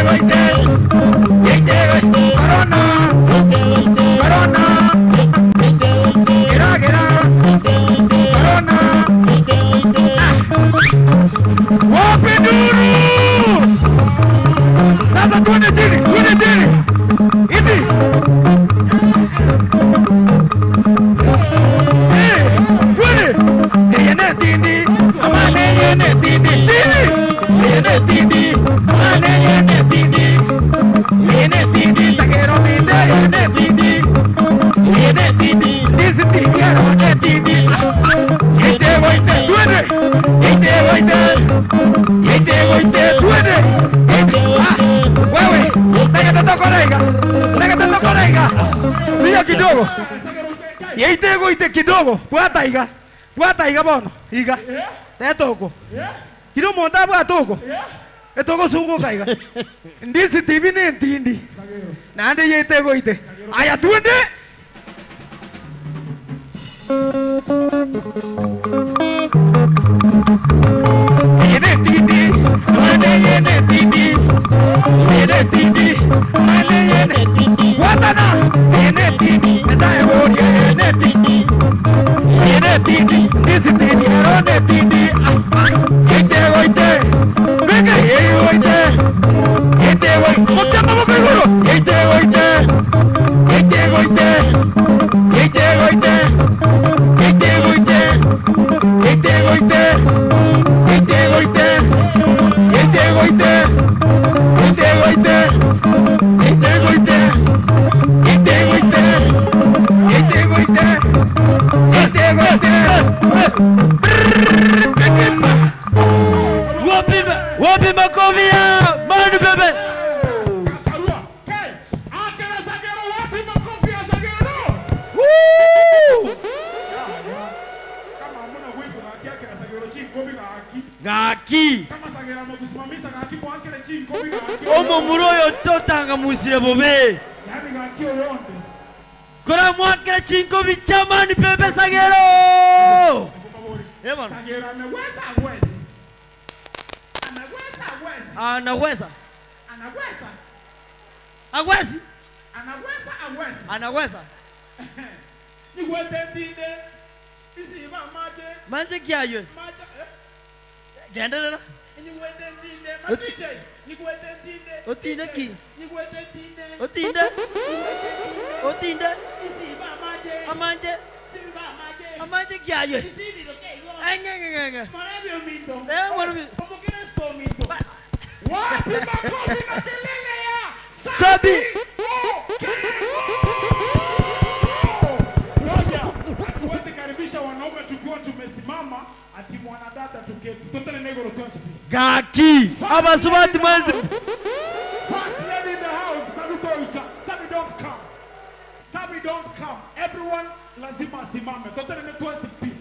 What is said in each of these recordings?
goite. Yeite goite. Corona. Corona. Gera gera. Corona. Wapi nduru? Sasa tuende chini, tuende chini. Iti. Eh, twende. Yene tindi, amane yene tindi. Chini. Yene tindi, amane yene tindi. Yene tindi, sagero minde yene tindi. Yene tindi, disi tindi, yene tindi. Yete goite, twende. Yete goite. Yete goite, twende. Yete, ah, wewe, taka tatokoraiga. Taka tatokoraiga. Sio kidogo. Yeite goite kidogo. Bwata iga. Bwata iga bono. Iga. Tetoko. Kiro monta bwatoko. Etoko sunguka iga. Ndisi TV ni ntindi. Nande yeite goite. Aya twende. Yene tindi, mane yene tindi. Yene tindi, mane yene tindi. Watana, yene tindi, esae worie yene tindi. Yene tindi, ndisi tindi, erone tindi. Yeite goite, beke yei goite. Yeite goite, mokia maboko igoro. Yeite goite, yeite goite. Yeite goite, yeite goite. Yeite goite, yeite goite. Yeite goite, yeite goite. Yeite goite, yeite goite. Yeite goite, yeite goite. Wapi wapi makofi ya Manu Bebe? Karua. Okay. Akela Sagero, wapi makofi ya Sagero? Woo! Kama hamuna wivu na haki yake na Sagero chinkobi na haki. Gaki. Kama Sagero amekusimamisha na haki mwakele chinkobi na haki. Omo muroyo totanga musire bobe. Yaani haki yoyote. Kora mwakira chinko bicha Manu Bebe Sagero. Eh bana. Sagero ameweza hawezi. Anaweza hawezi. Anaweza. Anaweza. Awezi. Anaweza hawezi. Anaweza. Nikwete ndinde. Isiba maje. Manje kiayo. Maje. Eh? Gendelera. Nikwete ndinde. Ma DJ. Nikwete ndinde. Otinde ki? Nikwete ndinde. Otinde. Otinde. Isiba maje. Amanje. Isiba maje. Amanje kiayo. Isibiro keigo. Enge enge enge. Marabio mindo. Eh mwana mi. Como quieres to mindo. Wapi makofi na kelele ya Sabi. Ngoja, hatuwezi karibisha wanaume tukiwa tumesimama ati mwanadada tuketi. Totally negro twaspi. Gaki. Abasubati manzi. First lady in the house, Sabi Doicha. Sabi don't come. Sabi don't come. Everyone lazima asimame. Totally ne twaspi.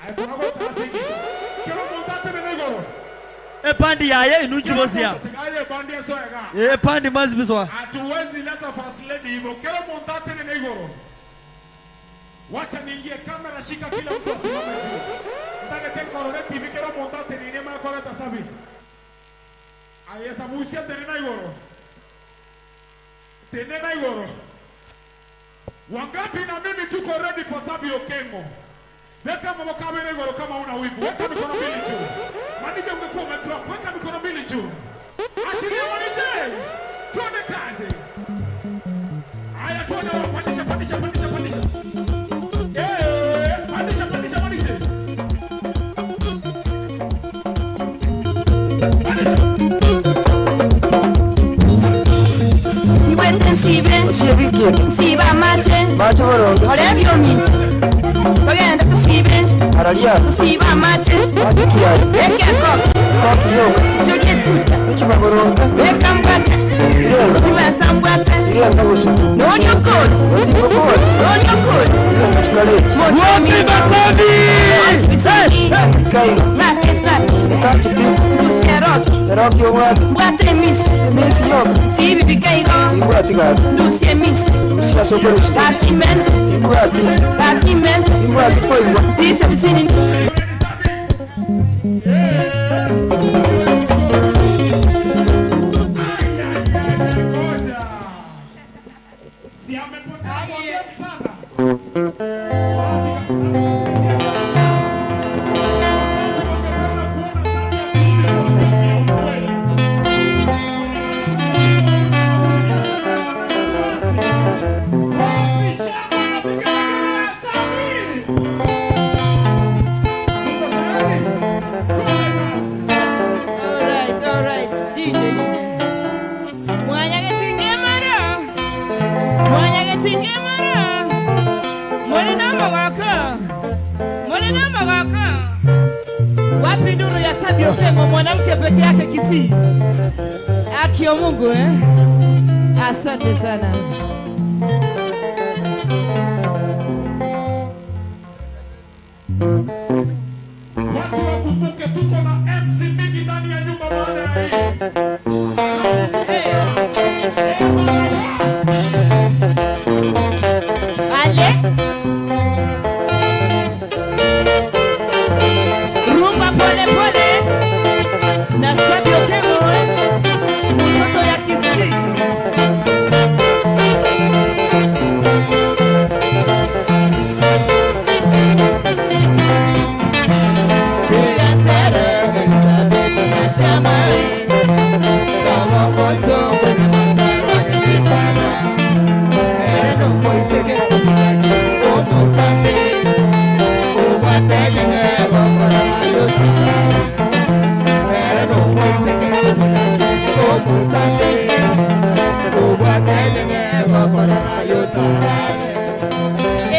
Ay kuna gocha asigi. Kero montate ne negro. Epandi yaye inunjubosia. Aye bandi eso ega. Epandi manzi biswa. Hatuwezi leta first lady hivyo. Kero montate ne negro. Wacha niingie kamera, shika kila mtu asimame juu. Nataka te korore TV kero montate ni nema koreta sabi. Aye sabusia tenena igoro. Tenena igoro. Wangapi na mimi tuko ready for Sabi Okengo? Weka maboko mbele igoro kama una wivu. Weka mikono mbili juu. Manije ungekuwa umedrop. Weka mikono mbili juu. Achilia manije. Tuone kazi. Haya tuone wapandisha pandisha pandisha pandisha. Eh, pandisha pandisha manije. Niwete nsibe Osiebike. nsiba amache Mache boronge. orebya ominto togenda tusibe Araria. tusibe amache Mache kiaye. ekeko Koki yoka. ekyo gyetuta Ekiba boronge. beka mbwate Irenga. kibasa mbwate Irenga gusa. nolya okole Otikokole. nolya okole Irenga chikalechi. Wapi makofi? bisani Kairo. maketati Ekati pi. ndusia roki Eroki omwami. mbwate emisi Emisi yoka. nsibi bikaigo Timbwati gaki. ndusia emisi Rusia soko rusia. gakimente Timbwati. gakimente Timbwati koiwa. tisa bisini. Sabi. Mwanyagetingemara. Mwanyagetingemara. Muri n'amaboko. Muri n'amaboko. Wapi nduru ya Sabi Okengo, mwanamke peke yake Kisii? Akio Mungu eh? Asante sana. Watu wakumbuke tuko na MC mingi ndani ya nyumba baada ya hii. Ale. Rumba pole pole na Sabi Okengo eh? Mtoto ya Kisii.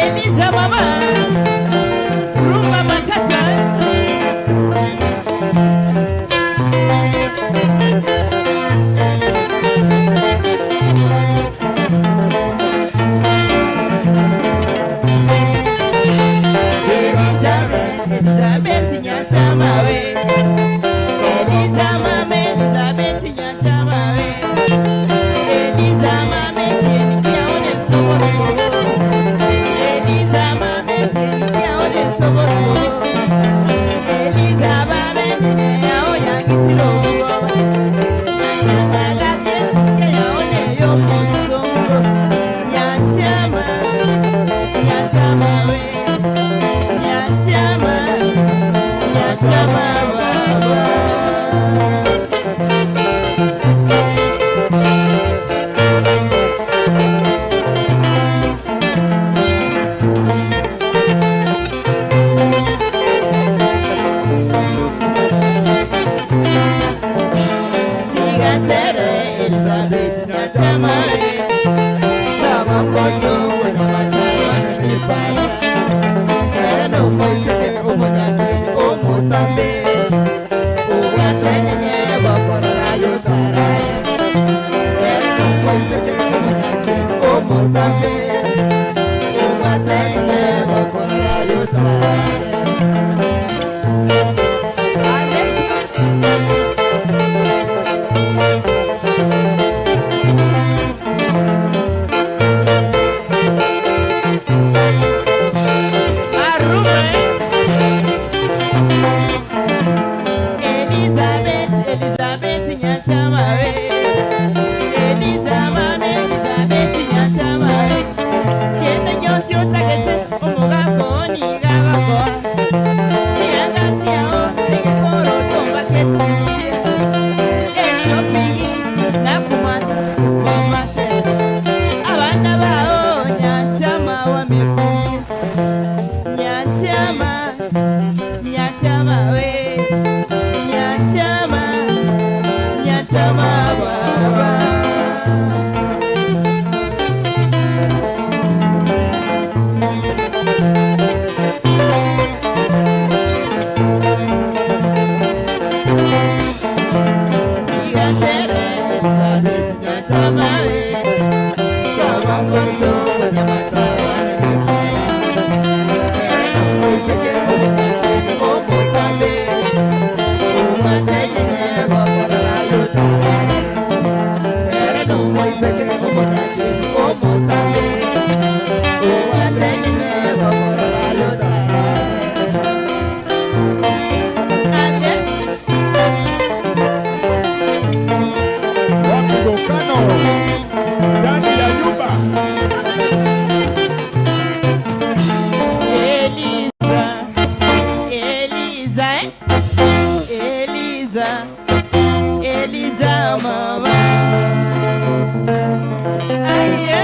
Eliza mama, rumba matata. Elizabeth Nyachamawe. Eliza mama, Elizabeth Nyachamawe. Eliza mama, kione soboso. Eliza mama, kione soboso. Eliza mama, yao yangitiro. Nyachama, Nyachamawe. Nyachama, Nyachama baba. Zigatere Elizabeth Nyachama, Sabamboso wenyamatara nipaya. Era moiseke omunyakini omutambe. Obwatenyenye bakorora yotaraya. Era moiseke omunyakini omutambe. Obwatenyenye bakorora yotaraya. Alex. Aruma. Elizabeth, Elizabeth Nyachamawe. Eliza mame, Elizabeth Nyachamawe. Kenda nyosi otakete omugako nigagako. Tianga tiao nigekoro tombaketi. E shopping nakuma supermarket. Abana bao Nyachama wamekumiss. Nyachama, Nyachama we. Nyachama, Nyachama baba. Zigatere Elizabeth Nyachama we. Sabamboso Nyamatara nipaya. Wakigokano ndani ya nyumba. Eliza, Eliza, eh? Eliza, Eliza mama. Aye.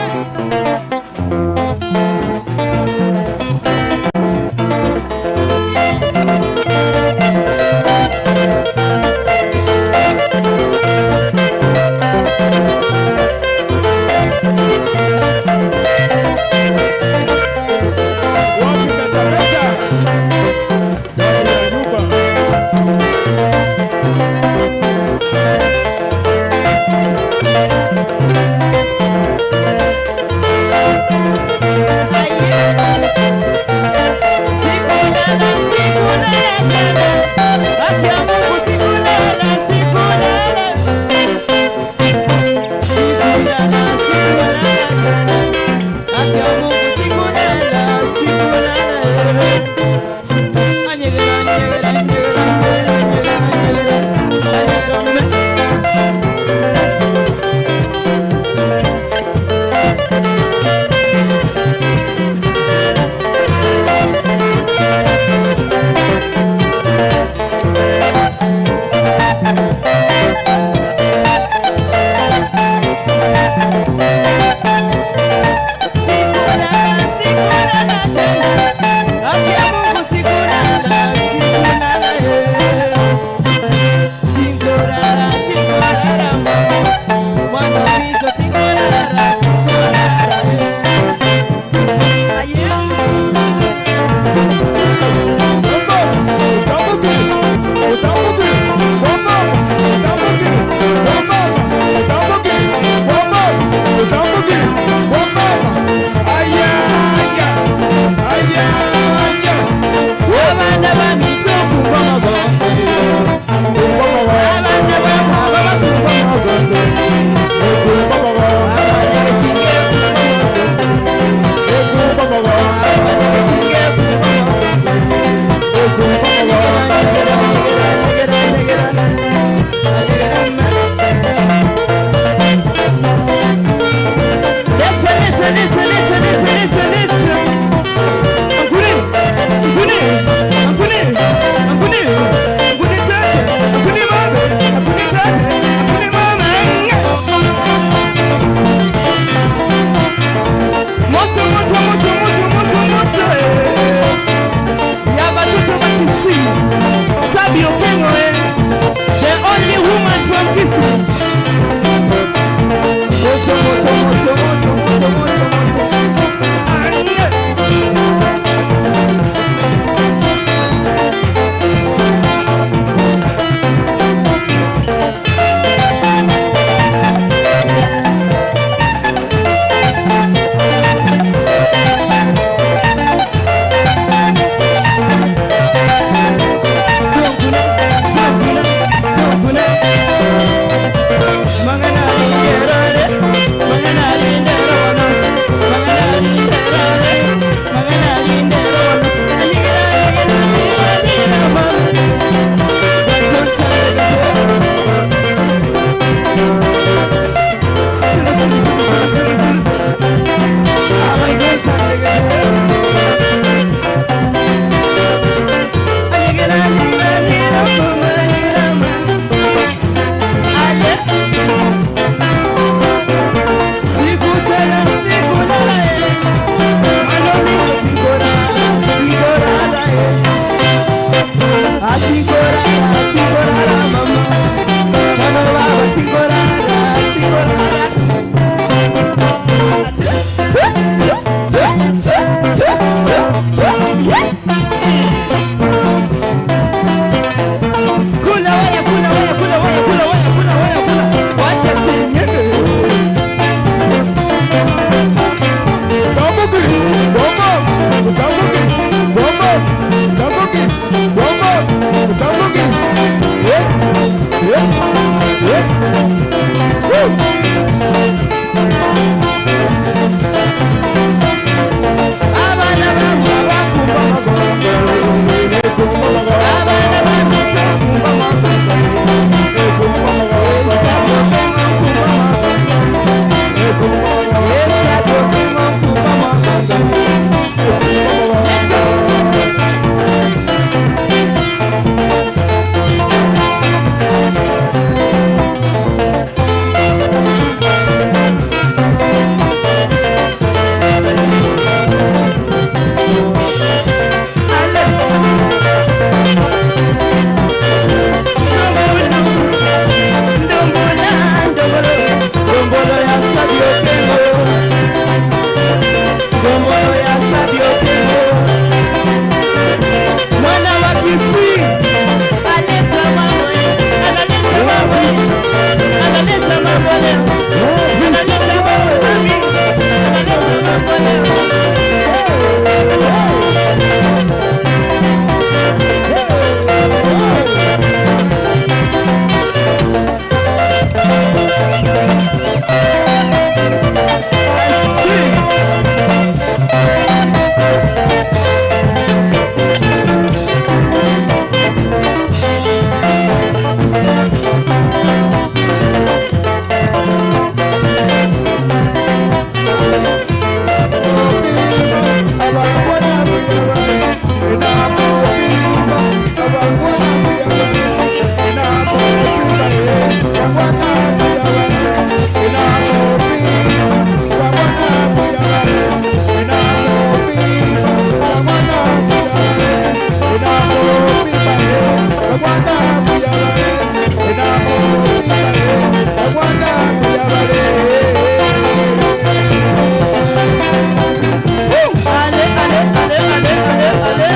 Ale, ale, ale, ale, ale, ale.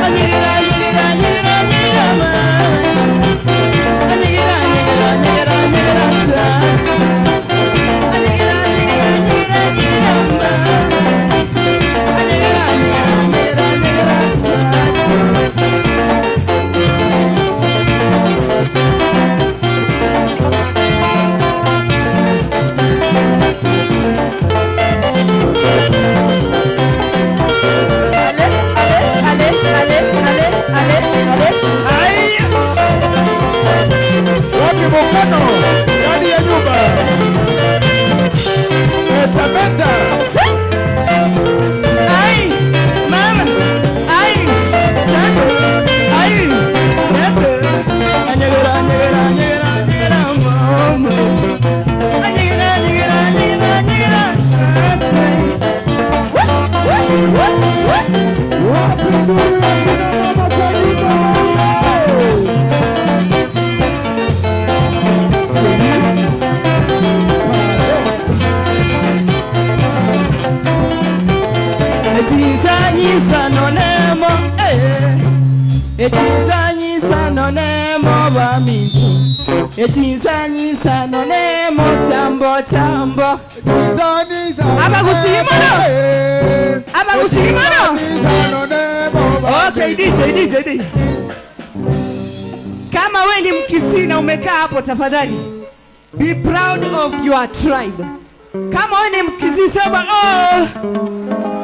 Anyegera, anyegera, anyegera, anyegera, ma. Anyegera, anyegera, anyegera, anyegera, dance. Anyegera, anyegera, anyegera, anyegera, ma. Anyegera, anyegera, anyegera, anyegera, dance. Ale, ale, ale, ale, ale, ale, ale. Ay! Wapi Mukano ndani ya nyumba meta meta. Ay, mama, ay, santo, ay, neto. Anyegera, anyegera, anyegera, anyegera, mama. Anyegera, anyegera, anyegera, anyegera, santo. Woo, woo, woo, woo. Ekizanyisa nonemo, eh. Ekizanyisa nonemo bamintu. Ekizanyisa nonemo tambo tambo. Abagusimano. Abagusimano. Okay, DJ, DJ, DJ. Kama we ni Mkisii na umekaa hapo tafadhali, be proud of your tribe. Kama we ni Mkisii sema oh,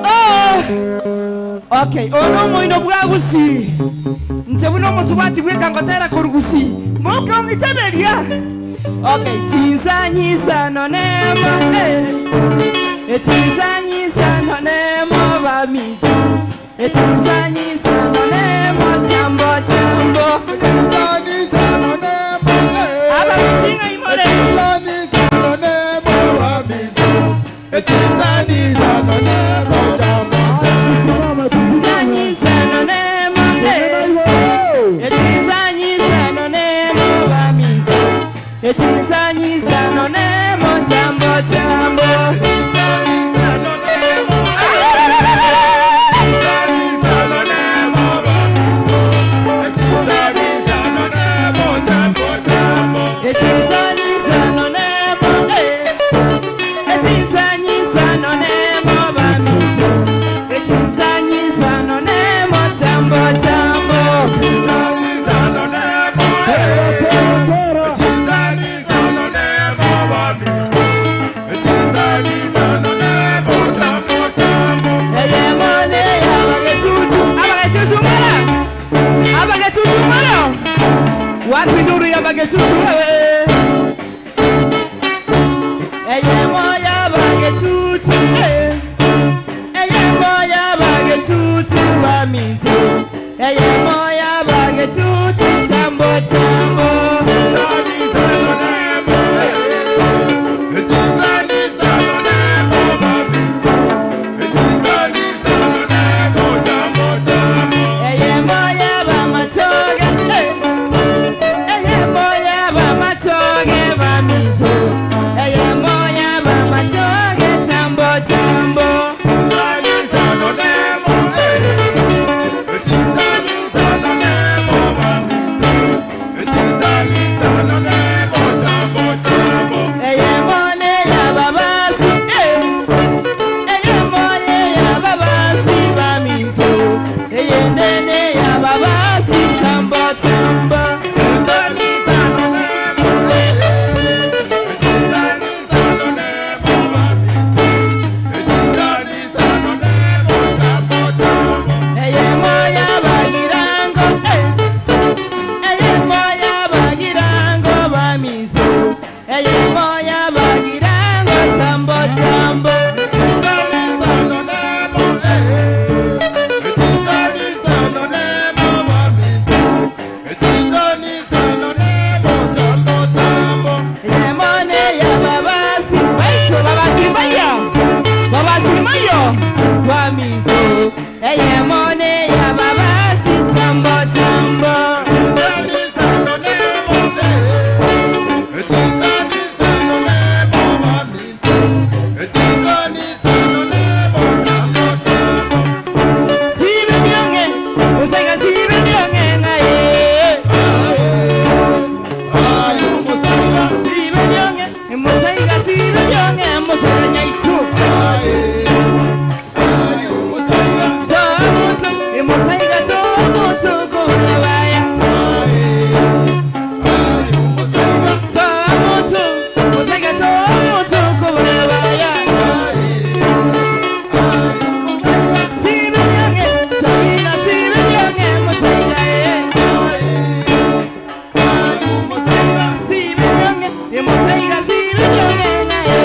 oh. Okay, ono moino bwa Gusii. Nche buno musubati bwekangotera korugusi. Moka ongiteberia. Okay, chinzanyisa nonemo eh. Echizanyisa nonemo baminti. Echizanyisa nonemo tambo tambo. Abakusinga imole. Echizanyisa nonemo eh. Echizanyisa nonemo baminti. Echizanyisa nonemo tambo tambo. Echizanyisa nonemo eh. Echizanyisa nonemo baminti. Echizanyisa nonemo tambo tambo. Eyemone abagetutu abagetutu mara abagetutu mara wapi nuru ya bagetutu wewe eyemo ya bagetutu eh eyemo ya bagetutu bamintu eyemo ya bagetutu tambo tambo eyemo ya bamatoga eh eyemo ya Eyemo yabagirango tambo tambo. Eyemone ya babasi baito babasi baya babasi mayo waminto. Eyemone ya babasi tambo tambo. Sibe byonge usaiga sibe byonge ngaye. Sibe byonge musaiga sibe byonge musaiga nyaitu. Tomutu musaiga tomutu kurabaya. Tomutu musaiga tomutu kurabaya. Sibe byonge Sabina sibe byonge musaiga eh. Sibe byonge musaiga sibe byonge ngaye.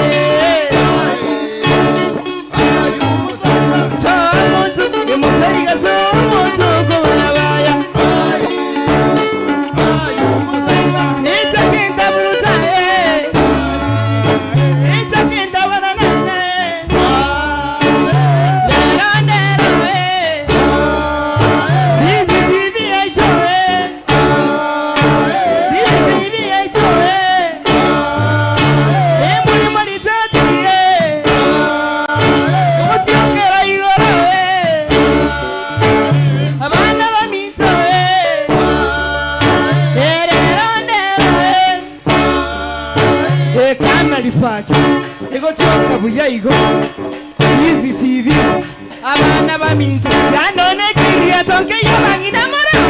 Tomutu musaiga somutu kurabaya. Itakinda buruta eh. Itakinda banana eh. Nero nero eh. Easy TV aito eh. Easy TV aito eh. Emuli malitati eh. Otiokera igoro eh. Abana bamito eh. Erero ndero eh. Ekana lifaki egochoka buya igo Easy TV abana baminto yanone kiria tonke yabangina moro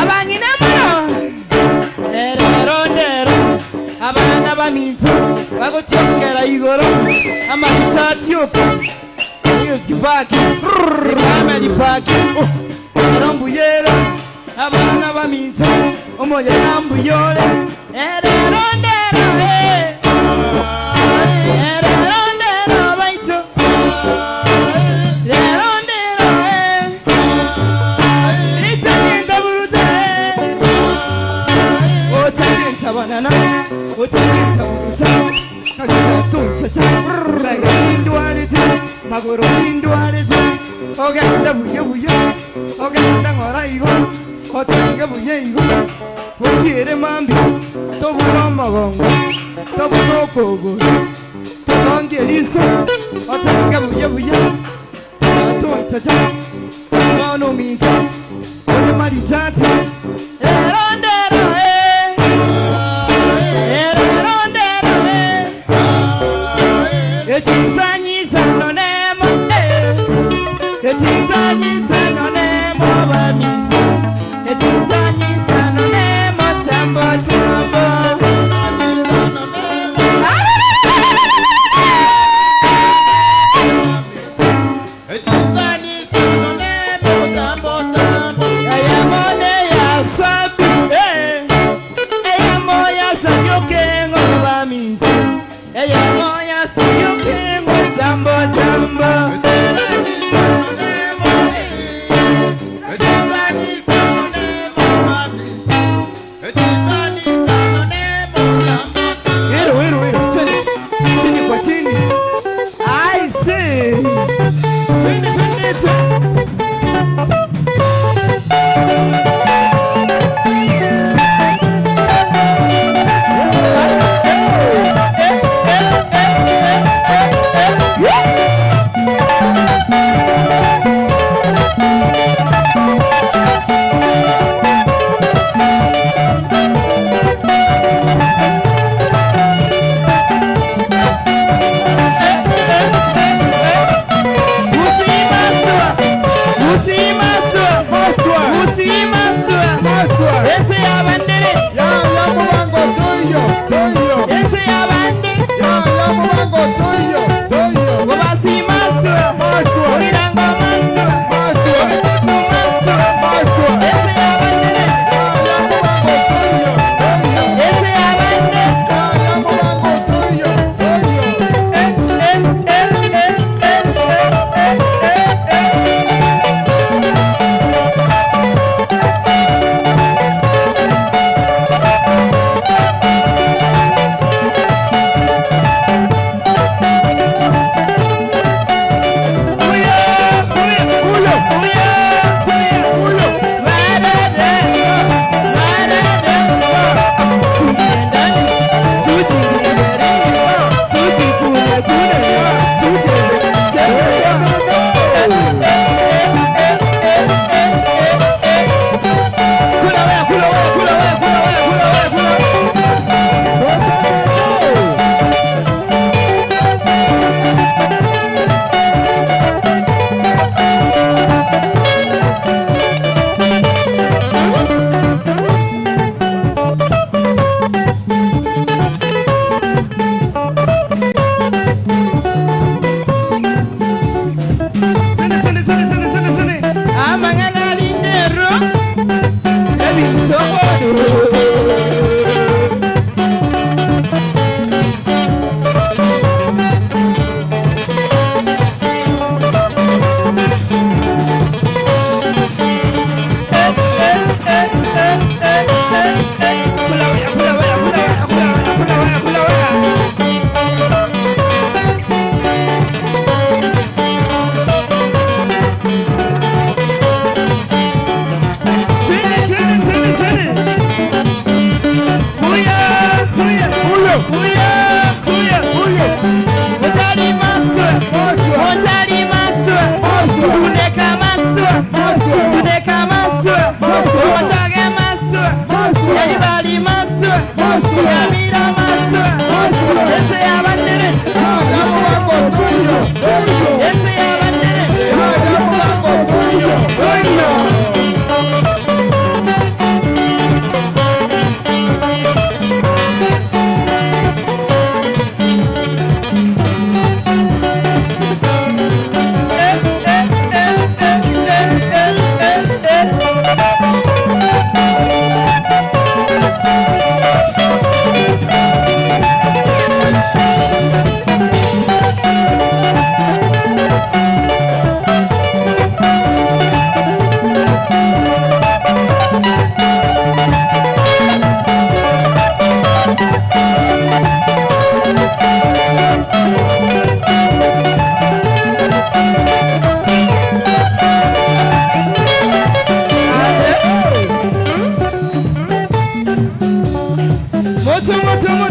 abangina moro erero ndero abana baminto bagochokera igoro amalitatioka iyo kifaki ekana lifaki erombuyero abana baminto omoyera mbuyore erero ndero eh. Erero ndero baito Rero ndero eh. Itakinda buruta eh. Otakinda banana Otakinda buruta Kagita tunta cha Raga indwalete Magoro indwalete Ogenda buye buye Ogenda ngora igo Otenga buye igo Otiere mambi Tobura magongo Tobura okogoro Totonge liso Otenga buye buye Tatunta cha Mano minta Ole maritati Ero ndero eh Ero ndero eh Echisanyisa nonemo eh Echisanyisa nonemo bamito Echisanyisa nonemo tambo tambo Eyamone ya sabi eh Eyamo ya sabi okengo bamito Eyamo ya sabi okengo tambo tambo Ero ero ero chini chini kwa chini I see chini chini chini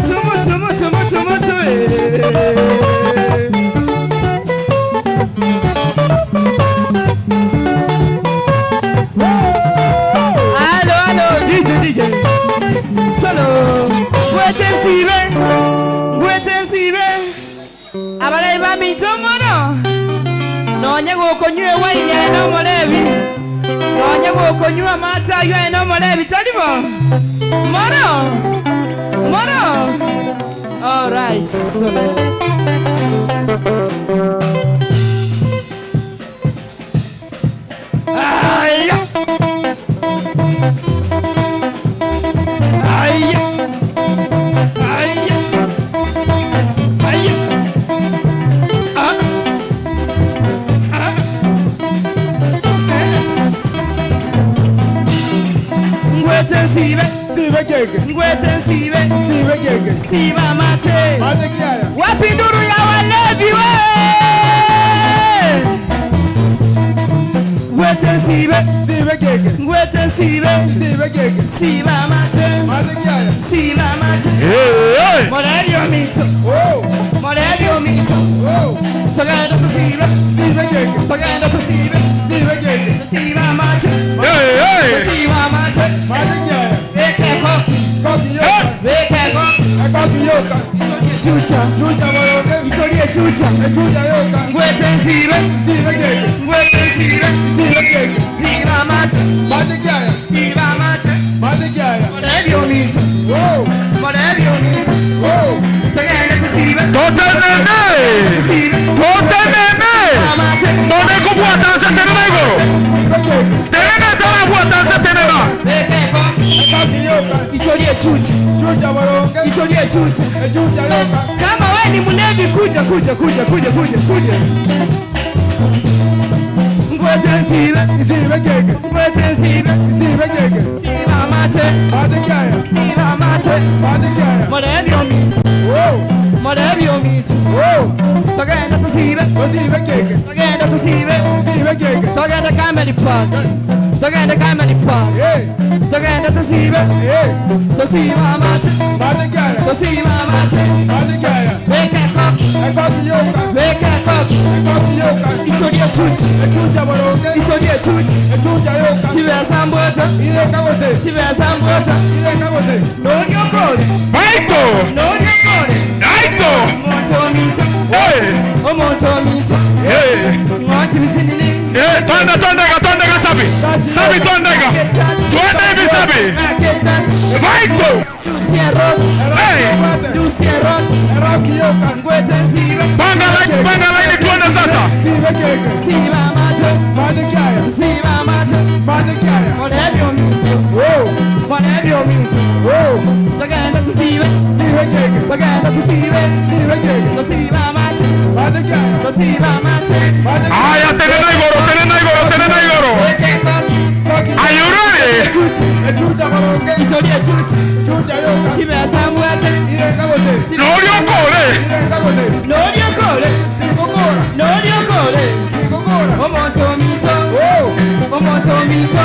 Mutu, mutu, mutu, mutu, mutu, eh. Allo, allo, DJ, DJ. Solo. Ngwete nsibe. Ngwete nsibe. Abalebi baminto mono. Nonye gokonywa ewaini aye nomorebi. Nonye gokonywa amache aywo aye nomorebi taribo. Mono. Mono. All right, solo. Aya. Aya. Aya. Aya. Ah. Ah. Ngwete nsibe. Sibe gege. Ngwete nsibe. Sibe gege. Siba mate. Maje kiaya. Wapi nduru ya walevi we? Ngwete nsibe. Sibe gege. Ngwete nsibe. Sibe gege. Siba mate. Maje kiaya. Siba mate. Hey, hey. Morebi omito. Oh. Morebi omito. Oh. Togenda tusibe. Sibe gege. Togenda tusibe. Sibe gege. Tusiba mate. Hey, hey. Tusiba mate. Maje kiaya. Beke koki. Koki yoka. Beke koki. Koki yoka. Ichorie chucha. Chucha boronge. Ichorie chucha. Chucha yoka. Ngwete nsibe. Sibe gege. Ngwete nsibe. Sibe gege. Siba mate. Maje kiaya. Siba mate. Maje kiaya. Morebi omito. Oh. Morebi omito. Oh. Togenda tusibe. Totenene. Tusibe. Totenene. Mate. None kubwata nse tenena igoro. Sibe gege. Tenena tena bwata nse tenena. Beke koki. Koki yoka. Ichorie chucha. Chucha boronge. Ichorie chucha. Chucha yoka. Kama we ni mlevi, kuja kuja kuja kuja kuja kuja. Ngwete nsibe, Sibe gege. ngwete nsibe, Sibe gege. siba mate, Maje kiaya. siba mate. Maje kiaya. Morebi omito, Oh. morebi omito. Oh. Togenda tusibe, Sibe gege. togenda tusibe, Sibe gege. togenda Comedy Park, togenda Comedy Park, Hey. togenda tusibe, Hey. tusiba mate, Maje kiaya. tusiba mate. Maje kiaya. Weka koki, Koki yoka. weka koki. Koki yoka. Ichorie chucha, Chucha boronge. ichorie chucha. Chucha yoka. Chibesa mbwota. Ile kagose. Chibesa mbwota. Ile kagose. Noriokore. Aito. Noriokore. Aito. Omonto ominto. Hey. Omonto ominto. Hey. Ng'oti bisinini. Eh, twende twendega twendega sabi. Sabi twendega. Twende hivi sabi. Aito. Dusie rock. Hey. Dusie rock. Roki yoka. Ngwete nsibe. Panga line, panga line twende sasa. Sibe gege. Siba macho. Maje kiaya. Siba macho. Maje kiaya. Morebi ominto. Oh. Morebi ominto. Oh. Togenda tusibe. Sibe gege. Togenda tusibe. Sibe gege. Tusiba macho. Maje kiaya. Tusiba macho. Maje kiaya. Aya, tenena igoro, tenena igoro, tenena igoro. Weke koki. Koki. Are you ready? Chucha. Chucha boronge. Ichorie chucha. Chucha yoka. Chibesa mbwate. Ile kagose. Noriokore. Ile kagose. Noriokore. Tikogora. Noriokore. Tikogora. Omonto ominto. Oh. Omonto ominto.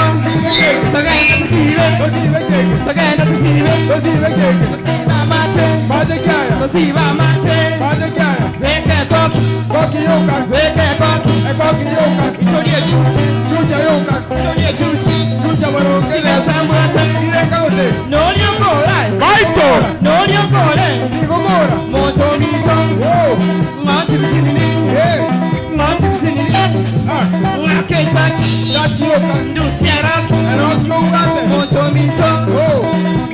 Togenda tusibe. Sibe gege. Togenda tusibe. Sibe gege. Tusiba mate. Maje kiaya. Tusiba mate. Maje kiaya. Weke koki. Koki yoka. Weke koki. Koki yoka. Ichorie chucha. Chucha yoka. Ichorie chucha. Chucha boronge. Chibesa mbwate. Ile kagose. Noriokore. Aito. Noriokore. Tikogora. Monto ominto. Oh. Ng'oti bisinini. Hey. Ng'oti bisinini. Ah. Ng'ake touch. Chachi yoka. Ndusie rock. Roki yoka. Monto ominto. Oh.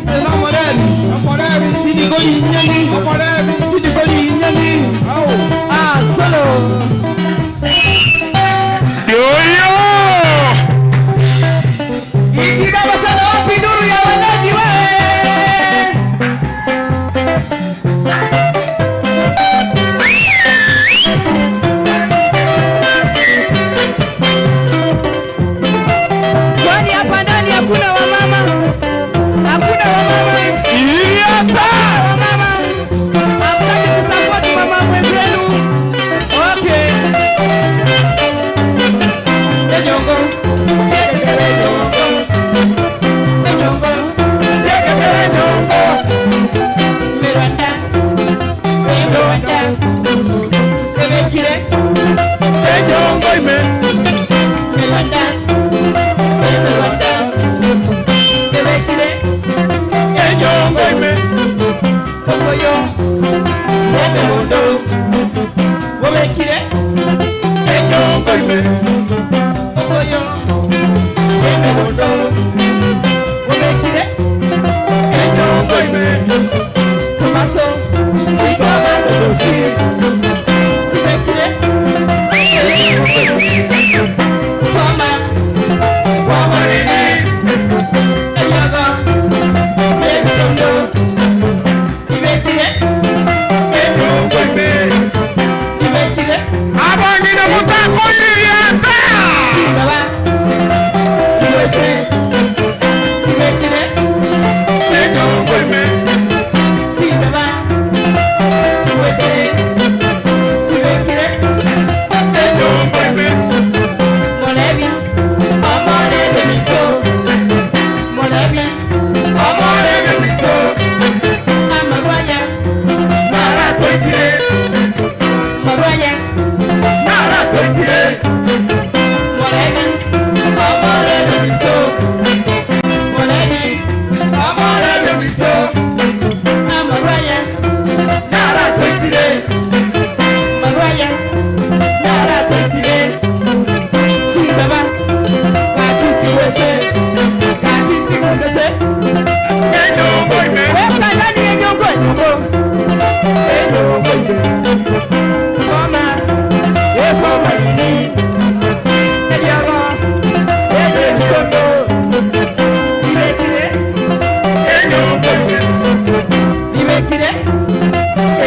Tenomorebi. Omorebi. Tindigoli nyani. Omorebi. Tindigoli nyani. Au. Ah, solo. Yoyo. Ikibaba sana wapi nduru ya wanaji we? Kwani hapa ndani hakuna wamama? Hakuna wamama? Iliata. Wamama. Emegondo Obekire Enyongo ime Okoyo Emegondo Obekire Enyongo ime Tomato Tomato sosi Tibekire Enyongo ime Fama Fama nini Eyaga Ebitondo Ibekire Enyongo ime Ibekire Abang'ina mutakoiriria ta. Baba Tiwete Tibekire Enyongo ime. Tibaba Tiwete Tibekire Enyongo ime. Molebi Amore de mito Molebi Amore de mito. Amagwanya Naratoitire. Magwanya Naratoitire. Molebi Amore de mito Molebi Amore de mito. Amagwanya Naratoitire. Magwanya Naratoitire Tibaba Kakitiwete Kakitiwete Enyongo ime. Weka ndani ya nyongo nyongo Enyongo ime Foma E foma nini Eliaga Ebe mtondo Ibekire Enyongo ime. Ibekire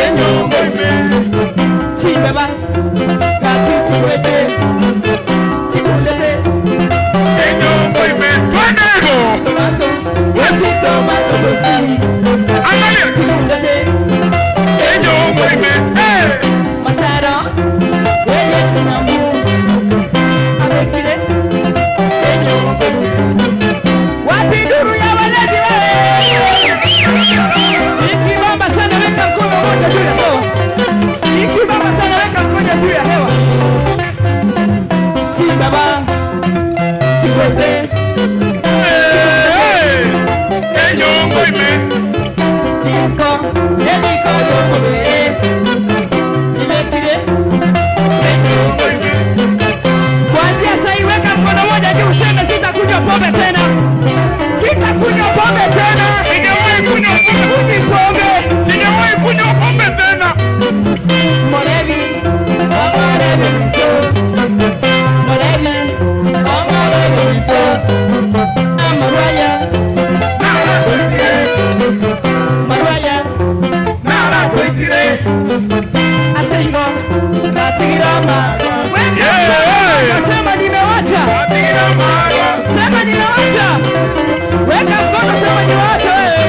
Enyongo ime. Chibaba Kakitiwete Tikundete Enyongo ime. Twende hivyo. Tomato Weti tomato sosi Angalia. Tikundete Enyongo ime. Eh. Masara Eye tinambu Abekire Enyongo ime. Wapi nduru ya walevi wewe? Ikibamba sana weka mkono mmoja juu ya hewa. Ikibamba sana weka mkono juu ya hewa. Chibaba Chiwete Eh. Enyongo ime. Niko Eniko yokolwe Ibekire Enyongo ime. Kuanzia sasa hii weka mkono mmoja juu useme sitakunywa pombe tena. Sitakunywa pombe tena. Sijawahi kunywa pombe. Sikunywi pombe. Sijawahi kunywa pombe tena. Molevi, omolevi mito. Molevi, omolevi mito. Amarwaya, Naratoitire. marwaya, Naratoitire. aseingo, natigira marwa. Yeah. Sema nimewacha, Natigira marwa. sema nimewacha. Weka mkono, sema nimewacha wewe.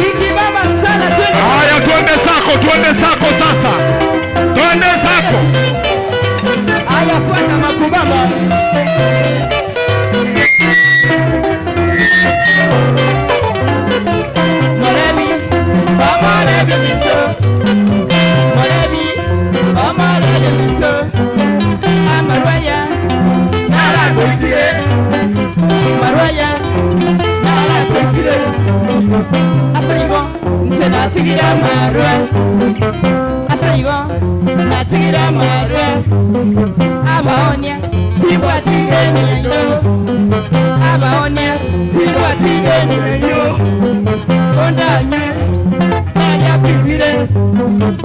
Ikibamba sana twende. Haya, twende sako, twende sako sasa, twende sako. Haya, fuata makubamba. Molebi, omolebi mito. Molebi, omolebi mito. Amarwaya, Naratoitire. marwaya, naratoitire. Asaigo, nche natigira marwa. Asaigo, natigira marwa. Abaonia, tibwatire nyo. Abaonia, tibwatire nyo. Ondanywe, nalya pibire.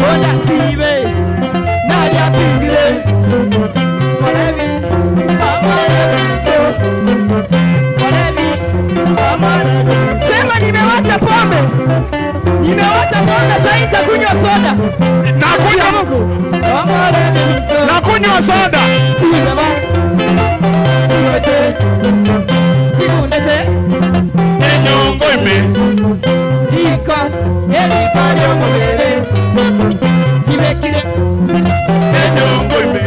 Ondasibe, nalya pibire. Molebi, omolebi mito. Molebi, omolebi. Sema nimewacha pombe. Nimewacha pombe sasa nitakunywa soda. Nakunywa, Mungu. Omolebi mito. nakunywa soda. Sibaba, siwete, sibundete, Enyongo ime. iko, eliko ly'omubere, libekire, Enyongo ime.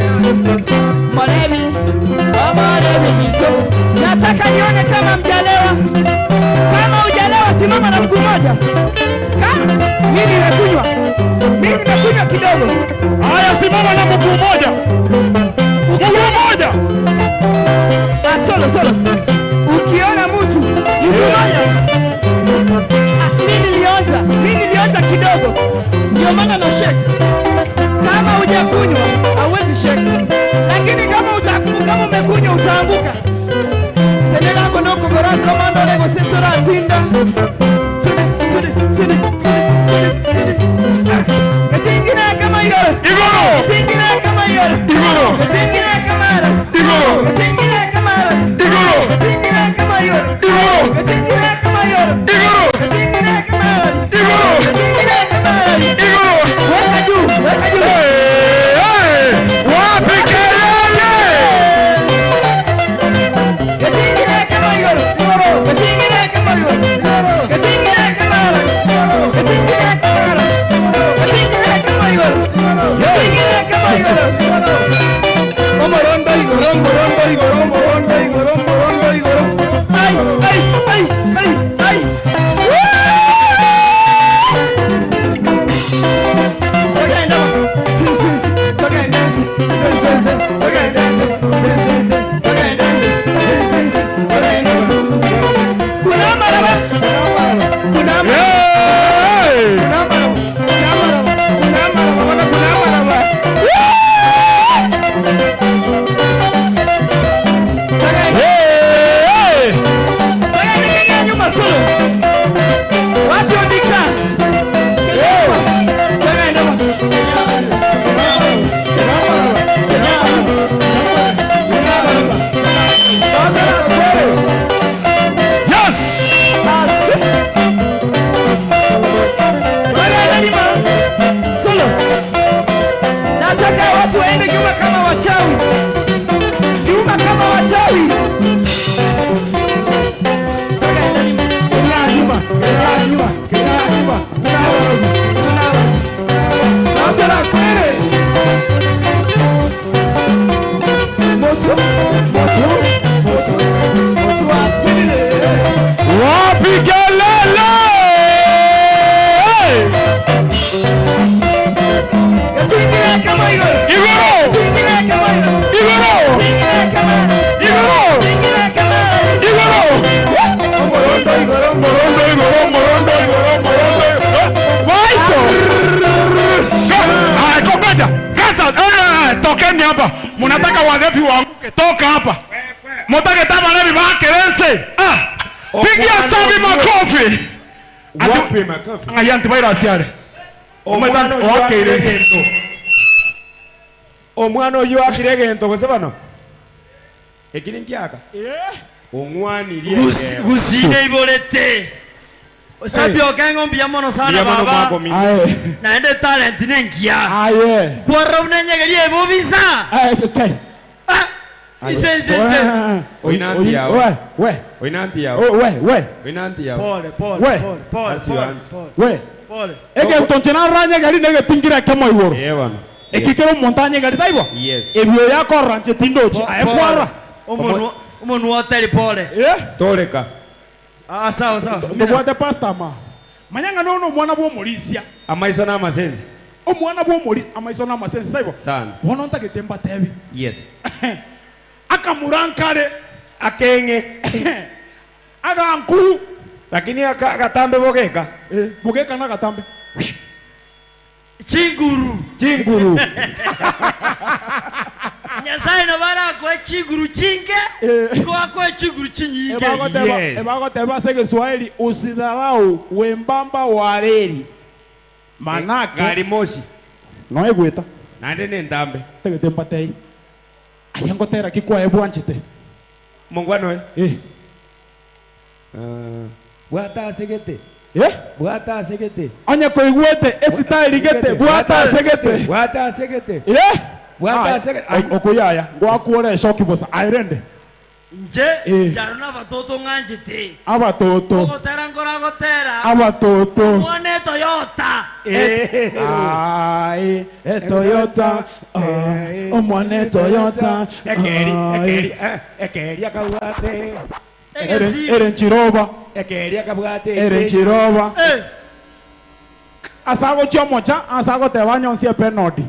molebi, omolebi mito. Nataka nione kama mjalewa. Kama hujalewa simama na mguu mmoja. Kama mimi nimekunywa, mimi nimekunywa kidogo. Haya, simama na mguu mmoja, mguu mmoja. Ah, solo solo. Ukiona mtu mguu mmoja. Ah, mimi nilionja, mimi nilionja kidogo. Ndio maana na shake. Kama hujakunywa hauwezi shake, lakini kama uta, kama umekunywa utaanguka. Tenera konoko gora komando lego sentora tinda. Tuni tuni tuni tuni tuni tuni. Getingina kama igoro. Igoro. Getingina kama igoro. Igoro. Getingina kama igoro. Igoro. Getingina kama igoro. Igoro. Getingina kama igoro. Igoro. Getingina kama igoro. Igoro. Getingina kama igoro. Igoro. Getingina kama igoro. Igoro. Weka juu, weka juu. Hey, hey. Wapi kelele? Getingina kama igoro. Getingina kama igoro. Getingina kama igoro. Getingina kama igoro. Getingina kama igoro. Getingina kama igoro. Omorondo igoro, omorondo igoro, omorondo igoro, omorondo igoro. Ai, ai, ai, ai, ai. Togenda, si, si, si, togenda, si, si, si, si, togenda, si, si, si, si, togenda, si, si, si, si, togenda, si, si. Kuna maraba, kuna maraba, Hey. kuna maraba, kuna maraba, kuna maraba, wana kuna maraba. Togenda. Hey. Togenda kenya nyuma solo. Wapi odika? Kenya nyuma. Togenda ba. Yes. Togenda nyuma. Solo. Nataka watu waende nyuma kama wachawi. Nyuma kama wachawi. Togenda nyuma. Kenya nyuma. Kenya nyuma. Kenya nyuma. Kenya nyuma. Kenya nyuma. Moto, moto, moto, moto asilile. Wapi kelele? Gatingire kama igoro. Igoro. Gatingire kama igoro. Igoro. Gatingire kama Igoro. Gatingire kama Igoro. Omorondo igoro, Morondo igoro, morondo igoro, morondo igoro. Waito. Ah, kongoja. Kata. Eh, tokeni hapa. Mnataka walevi waanguke. Toka hapa. Mutake tama walevi bakerense. Ah. Pigia Sabi makofi. Wapi makofi? Aya antivirus yale. Omwana oyo Okay, akire this. egento. Omwana oyo akire egento gose bano ekiri nkiaka ong'wanirie egento. Gusine iborete. Sabi okengo mbia mono sana Mbuya mono baba. mwakomi. Aye. Naende talent nengia. Aye. Kwarra unenyegerie ebobisa. Aye, okay. Ah. Ise ise ise. Oinanti yao. We, we, Oinanti yao. oh, we, we, Oinanti yao. Pole pole We. pole pole That's your pole aunt. pole we. pole. Egento nche naranyegeri negetingira kemo igoro. Eh bano. Ekikero omonto anyegeri taibo? Yes. Ebio yakorora nche tindochi. Aye kwarora. Omonu omonu oteri pole. Eh? Toreka. Ah sawa sawa. Ndobwate pastor ma. Manyanga nono omwana bw'omorisia. Amaiso na amasense. Omwana bw'omori amaiso na amasense taibo. Sana. Bono ntagete mbatebi. Yes. Akamurankare Akenge. agankuru Lakini aka- akatambe bogeka. eh, bogeka na gatambe. Chinguru. Chinguru. Nyasaye nabara kwa chinguru chinge. Eh. Kwa kwa chinguru chinyinge. Ebagoteba Yes. ebagoteba ase Kiswahili usidharau wembamba wa reli. Manake Gari moshi. noegweta Nande nentambe. tegete mbatei. Aye ngotera ki kwae bwanchete. Mongwano eh. Eh. Bwata asegete. Eh? Bwata asegete. Onye koigwete esitaili gete bwata asegete. Bwata asegete. Eh? Bwata Aye, asegete. Okuyaya ngwakuore eshoki bosa airende Nje Eh. jaro na batoto ng'anjete. abatoto Ogotera ngora gotera. abatoto Mwane Toyota. Eh. Ai, e Toyota, ai, omwane Toyota, Ekeri, ai. ekeri, eh, ekeri akabwate. Egesi. Ere nchiroba, Ekeri akabwate. ere nchiroba. Eh. Asago chiomocha, asago teba nyonsi epenodi.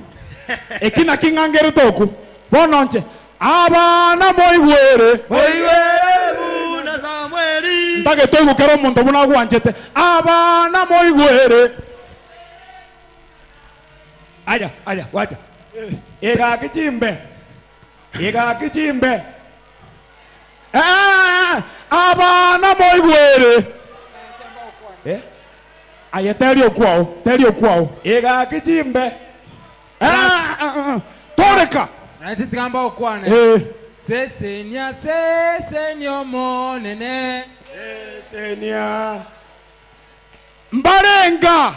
Ekina king'angere toku. Bono nche, abana moigwere. Oiwere buna Samueli. Ntake toigukera omonto buna agwanchete. Abana moigwere. Aya, aya, wacha. Egaki chimbe. Egaki chimbe. Eh, abana moigwere. Eh? Aye teri okwao, teri okwao. Egaki chimbe. Eh, eh, eh, toreka. Naye tigamba okwane. Eh. Sesenia sesenia omonene. Sesenia. Mbarenga.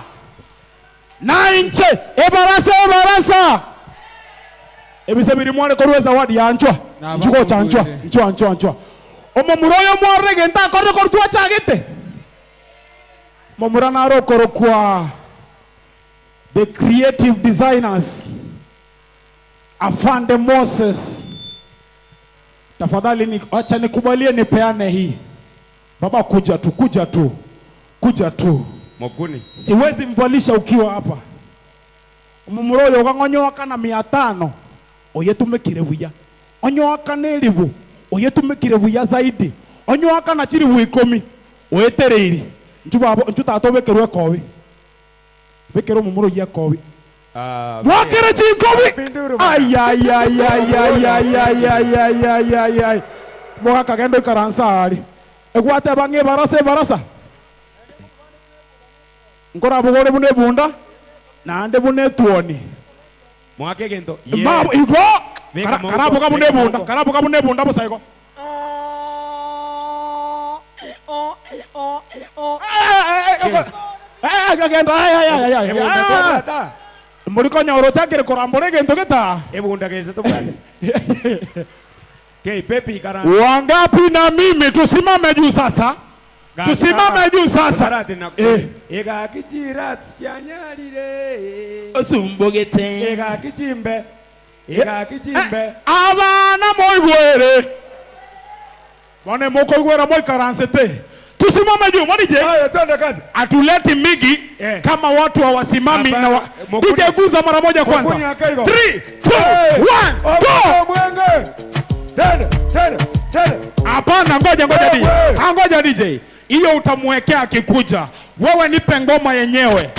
Nainche ebarasa ebarasa. Ebise biri mware korwa ezawadi yanchwa. Naba Nchugocha nchwa, kumbuire. nchwa nchwa nchwa. Omomura oyo mwarire gento akorire korwa twachagete. Momura naro okorokwa the creative designers Afande Moses. Tafadhali ni, acha nikubalie nipeane hii. Baba kuja tu, kuja tu. Kuja tu. Mokuni. Siwezi mvalisha ukiwa hapa. Omomura oyo okang'onyoaka na 500 oyetumikire buya. Onyoaka na eribu oyetumikire buya zaidi. Onyoaka na chiribu 10 oetereiri. Nchu babo nchu tata obekerwe ekobi. Bekera omomura oyio ekobi. Mwakere chinkobi. Ay ay ay ay ay ay ay ay ay ay ay ay. Mwakagenda ikaransa ari. Egwate bang'e ebarasa ebarasa. Nkora bugore bune bunda naende bune etuoni. Mwake gento. Mabo igo Beka Kara- moko, karaboka bune beka bunda moko. karaboka bune bunda busa igo. Genda ay ay ay ay. Ebunda Ah. tobwata. Muri konyora ochakire korambora egento geta. Ebunda gese tobwate. Kei pepi kara. Wangapi na mimi tusimame juu sasa. Tusimame juu sasa. Eh. Egaki chirats chanyarire. Osumbogete. Egaki chimbe. Egaki chimbe. Abana moigwere. Bone mokoigwera moikaransete. Tusimame juu mwanije. Haya twende kazi. Atuleti migi Eh. kama watu hawasimami Hapana. na wa... Mokuni- DJ guza mara moja kwanza. Mokuni akaigo. 3 2 1 go. Mwenge. Twende, twende, twende. Hapana, ngoja ngoja DJ. Wewe. Ah, ngoja DJ. Hiyo utamwekea akikuja. Wewe nipe ngoma yenyewe.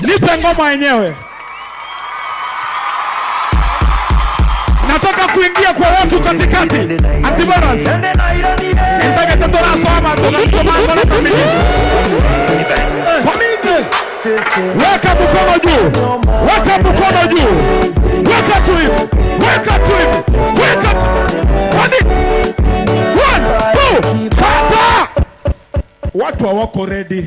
Nipe ngoma yenyewe. Nataka kuingia kwa watu katikati. Antibaras. Nataka tatoraso ama tunatomana na kamili. Kamili. Weka mkono juu. Weka mkono juu. Weka tu hivi. Weka tu hivi. Weka tu. Kwani One, two, kata! Watu hawako ready.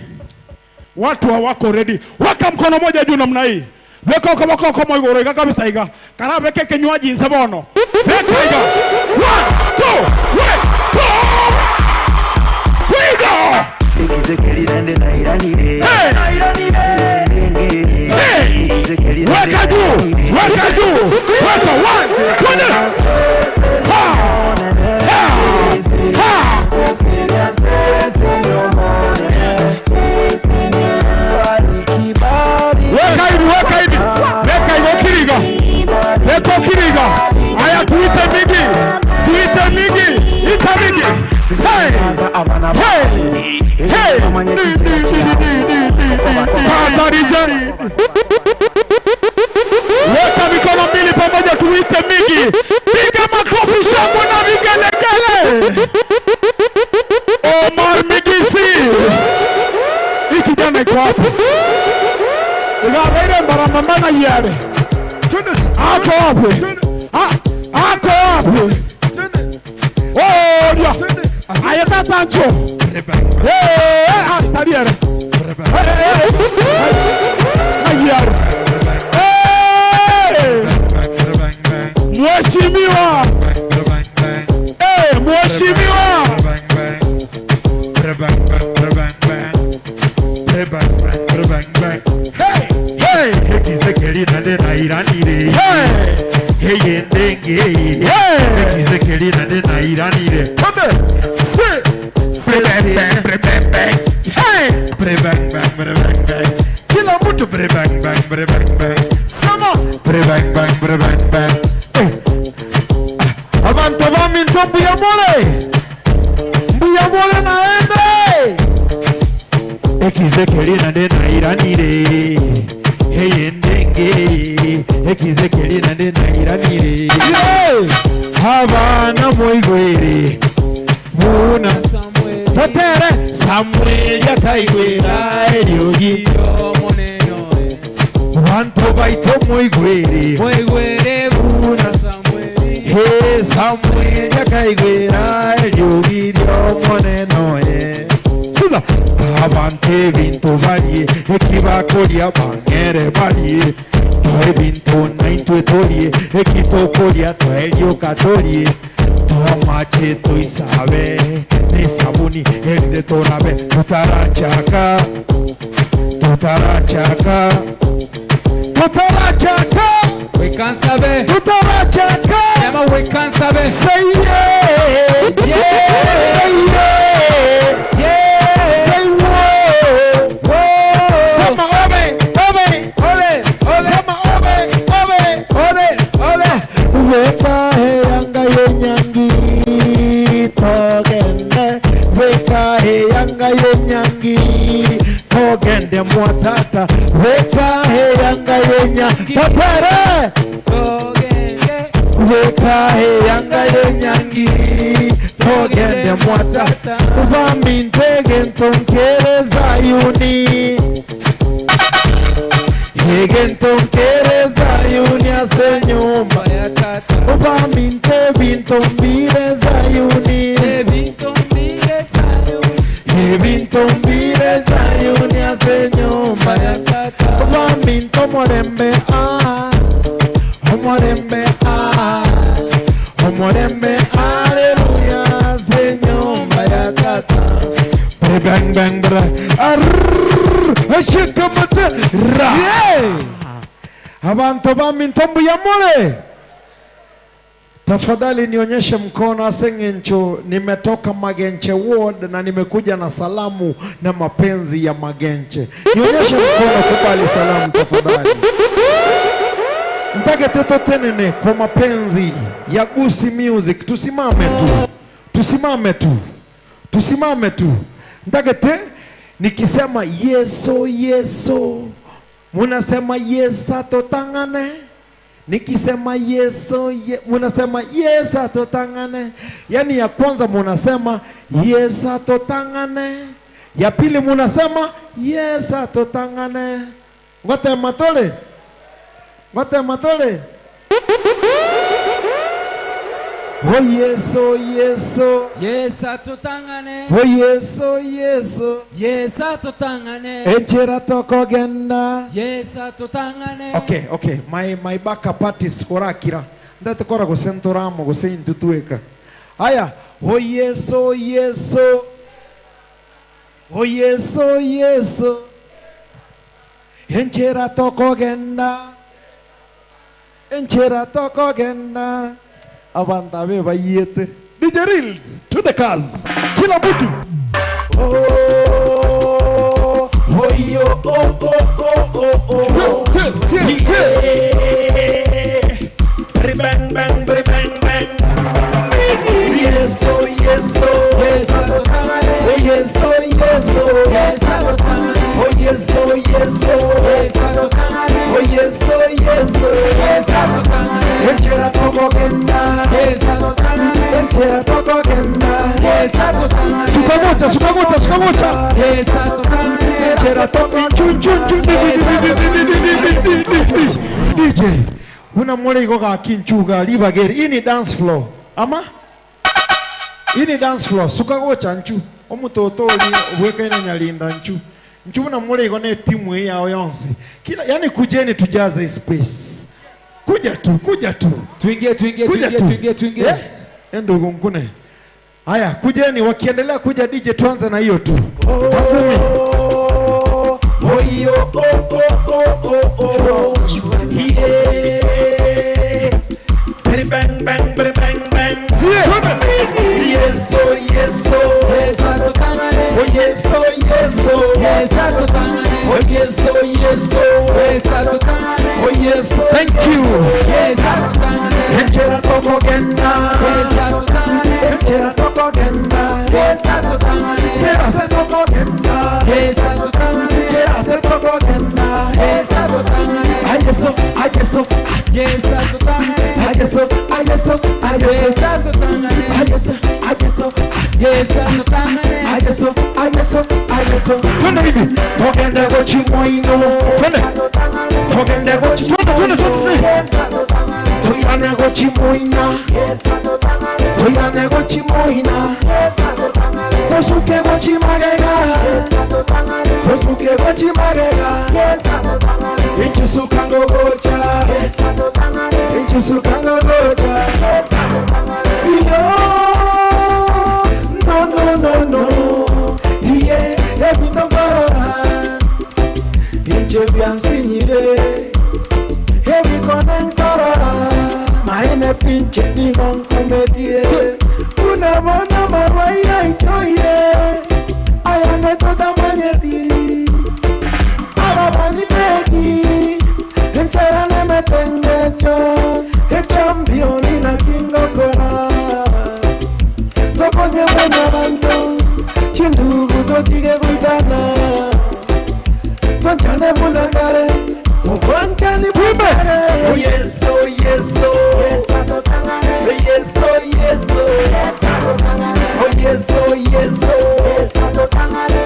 Watu hawako ready. Weka mkono moja juu namna hii. Weka ukaboko kama igoro iga kabisa iga. Kara weke kinywaji nsabono. Weka iga. One, two, three, four. We go. Hey. Hey. Weka juu. Weka juu. Weka one, two, ha. Ha. Ha. Weka hivi, weka hivi, weka hivyo kiriga, weka kiriga. Haya, tuite migi, tuite migi, ita migi. Hey, hey, hey. Kata DJ. Weka mikono mbili pamoja, tuite migi. Piga makofi, shangwe na vigelegele. Omar Migisi, hii kijana iko wapi? Igabaire mbarambambana yale. Ako wapi? Ako wapi? Oria. Aye tata ncho. Eh, ah, tariere. Eh, eh, eh. Ayare. Eh. Mheshimiwa. Eh, mheshimiwa. Hey, hey. Hey. Hey. Kila mtu bre bang bang bre bang bang. Sama bre bang bang bre bang bang. Eh. Abantu baminto mbuya mole. Mbuya mole naende. Ekizekeli nande nairanire. Hey endenge. Eyange ekizekeri nande nairanire abana moigwere buna totere Samueli akaigwera eriogi bantu baito moigwere Moigwere buna Samueli. He Samueli akaigwera eriogi riomoneno ye Suda abantu ebintu barie ekibakoria bang'ere barie toe ebintu naintwe torie ekitokoria toerioka torie tomache toisabe nesabuni erinde torabe tutarachaka tutarachaka tutarachaka Wekansabe. tutarachaka Sema wekansabe. Say yeah. Yeah. Say yeah. Yeah. Say whoa. Whoa. Sema obe, obe. Ole, ole. Sema obe, obe. Ole, ole. Weka heyanga yenyangi togende. Weka heyanga yenyangi togende mwatata. Weka heyanga yenyangi topere. Togende. Weka heyanga yenyangi togende mwatata. Ubamintege ntonkere Zayuni. Hege ntonkere Zayuni ase nyumba. Ya tata. Ubaminte bintombire Zayuni. Ebintombire Sayuni. Ebintombire Zayuni ase nyumba ya Tata. Ubaminte omorembe ah. Omorembe ah. Omorembe aleluya ase nyumba ya tata. Bre bang bang bra. Arrrr. Ashikamate ra. Abantu baminto mbuyamore. Tafadhali nionyeshe mkono aseng'encho, nimetoka Magenche ward na nimekuja na salamu na mapenzi ya Magenche. Nionyeshe mkono, kubali salamu tafadhali. Mpaka teto tenene kwa mapenzi ya Gusi Music, tusimame tu, tusimame tu, tusimame tu. Ntake nikisema yeso yeso, munasema yesa totangane. Nikisema yeso ye, munasema yesa totangane. Yaani ya kwanza munasema yesa totangane, ya pili munasema yesa totangane. Ngote matole, ngote matole. Oh yeso yeso, Yesa tutangane. oh yeso yeso, Yesa tutangane. echera tokogenda. Yesa tutangane. Okay, okay. My backup artist korakira. Ndate kora gosentoramo gose intutueka. Aya, oh yeso yeso. Oh yeso yeso. Enchera tokogenda. Enchera tokogenda. Abantu abe bayete. DJ Reels to the cars. Kila mtu. Oh, oh yo, oh, oh, oh, oh, oh. Yeah. Bri bang bang, bri bang bang. Yes, oh, yes, oh. Yesa tutangane. Oh, yes, oh, yes, oh. Yesa tutangane. Oh, yes, oh, yes, oh. Yesa tutangane. Oh, yes, oh, yes, oh. Yesa tutangane. Enchera tokogenda. Yesa tutangane. Enchera tokogenda. Yesa tutangane. Sukagocha, sukagocha, sukagocha. Yesa tutangane. Enchera toko chun chun chun di di di di di di di di di di di. DJ, una mole go ga kinchuga libageri. Hii ni dance floor. Ama? Hii ni dance floor. Sukagocha nchu. Omutoto oli weka ina nyalinda nchu. Nchu una mole go ne timu hii yao yonsi. Kila yani kujeni tujaze hii space. Kuja tu, kuja tu. Tuingie, tuingie, Kuja tuingie, tu. tuingie, tuingie. Eh? Ndugu nkune. Haya, kujeni wakiendelea kuja DJ tuanze na hiyo tu. Makumi. Yesa tutangane. Yesa tutangane. Yesa tutangane. Thank you. Yesa tutangane. Enchera tokogenda. Yesa tutangane. Enchera tokogenda. Yesa tutangane. Kera se tokogenda. Yesa tutangane. Kera se tokogenda. Yesa tutangane. Ay, eso, Ayeso, ayeso, ayeso. Twende hivi. Togende gochi moino. Twende. Togende gochi. Twende, twende, twende, twende. Toirane gochi moina. Toirane gochi moina. Tosuke gochi magega. Tosuke gochi magega. Inchusukango gocha. Inchusukango gocha. Yo. No, no, no, no. Yeah, ebintu nkorora. Inche byansinyire. Ebikone nkorora. Maene pinche nigo nkometie. Unabona marwaira itoire. Ayange totamanyeti. Ababaniteti. Enchera nemetengecho. Echampioni na kingokora. Tokonye mwenya bantu. Chindugu totige kuitana. Tonchane munangare. Ukwanchani pumbe. Oh yes, oh yes, oh. Yes, oh yes, oh. Oh yes, oh yes, oh.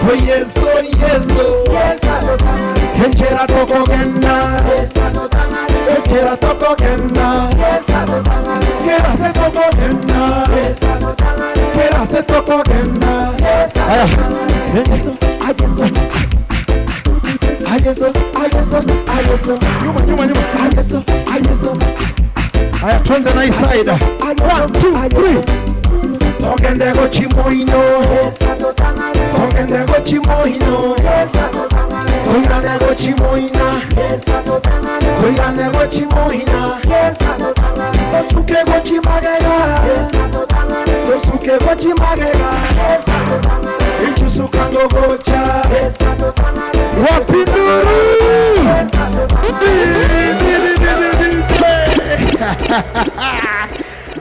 Oh yes, oh yes, oh. Enchera tokogenda. Enchera tokogenda. Kera se tokogenda. Kera se tokogenda. Aya. Ayeso, ayeso, ayeso, ayeso. Nyuma, nyuma, nyuma. Ayeso, ayeso. Aya, twende na hii side. 1, 2, 3. Togende gochi moino. Togende gochi moino. Toirane gochi moina. Toirane gochi moina. Tosuke gochi magega. Tosuke gochi magega. Inchusukango gocha. Wapinduru.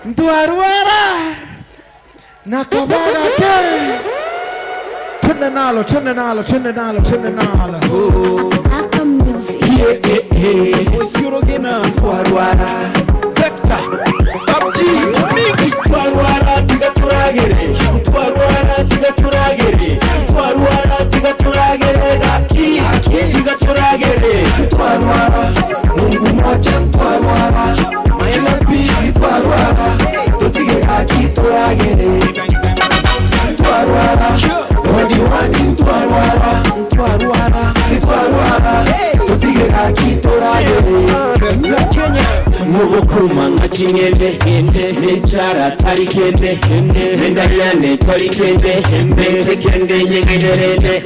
Ntwarwara na kabaga ke. Twende nalo, twende nalo, twende nalo, twende nalo. Yeah, yeah, yeah. Osiorogena twarwara. Vector. PUBG. Mingi. Twarwara tigaturagere. Twarwara tigaturagere. Twarwara tigaturagere gaki. Tigaturagere. Twarwara. Mungu moja twarwara. Maina pili twarwara. Tutige gaki turagere. Twarwara. Rodi wani twarwara. Twarwara. Twarwara. Tutige gaki turagere. Mubukuma nka kinyende nenkyala tali kende nendalyane tali kende nentekende nyengenerende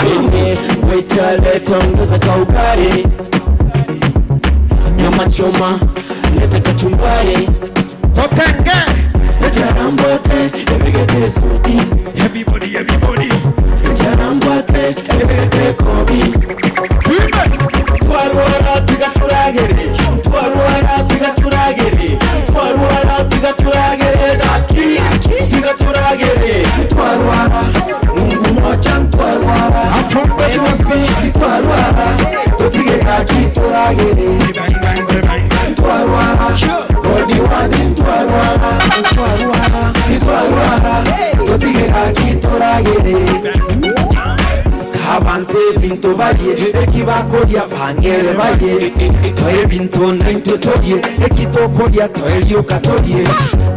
wetaleta ongeza kaugari nyama choma leta kachumbari Totenge. Charambwate ebegete suti. Everybody, everybody. Charambwate ebegete kobi. Twarwara tigaturagere. Twarwara tigaturagere. Twarwara tigaturagere gaki. Tigaturagere. Twarwara. Mungu moja twarwara. Sisi twarwara. Tutige gaki turagere. Twarwara. Rodi wani twarwara. Twarwara. Twarwara. Tutige gaki turagere. Kabante bintu balye ekibakolya bangere balye toe bintu naintwe tolye ekitokolya toelyuka tolye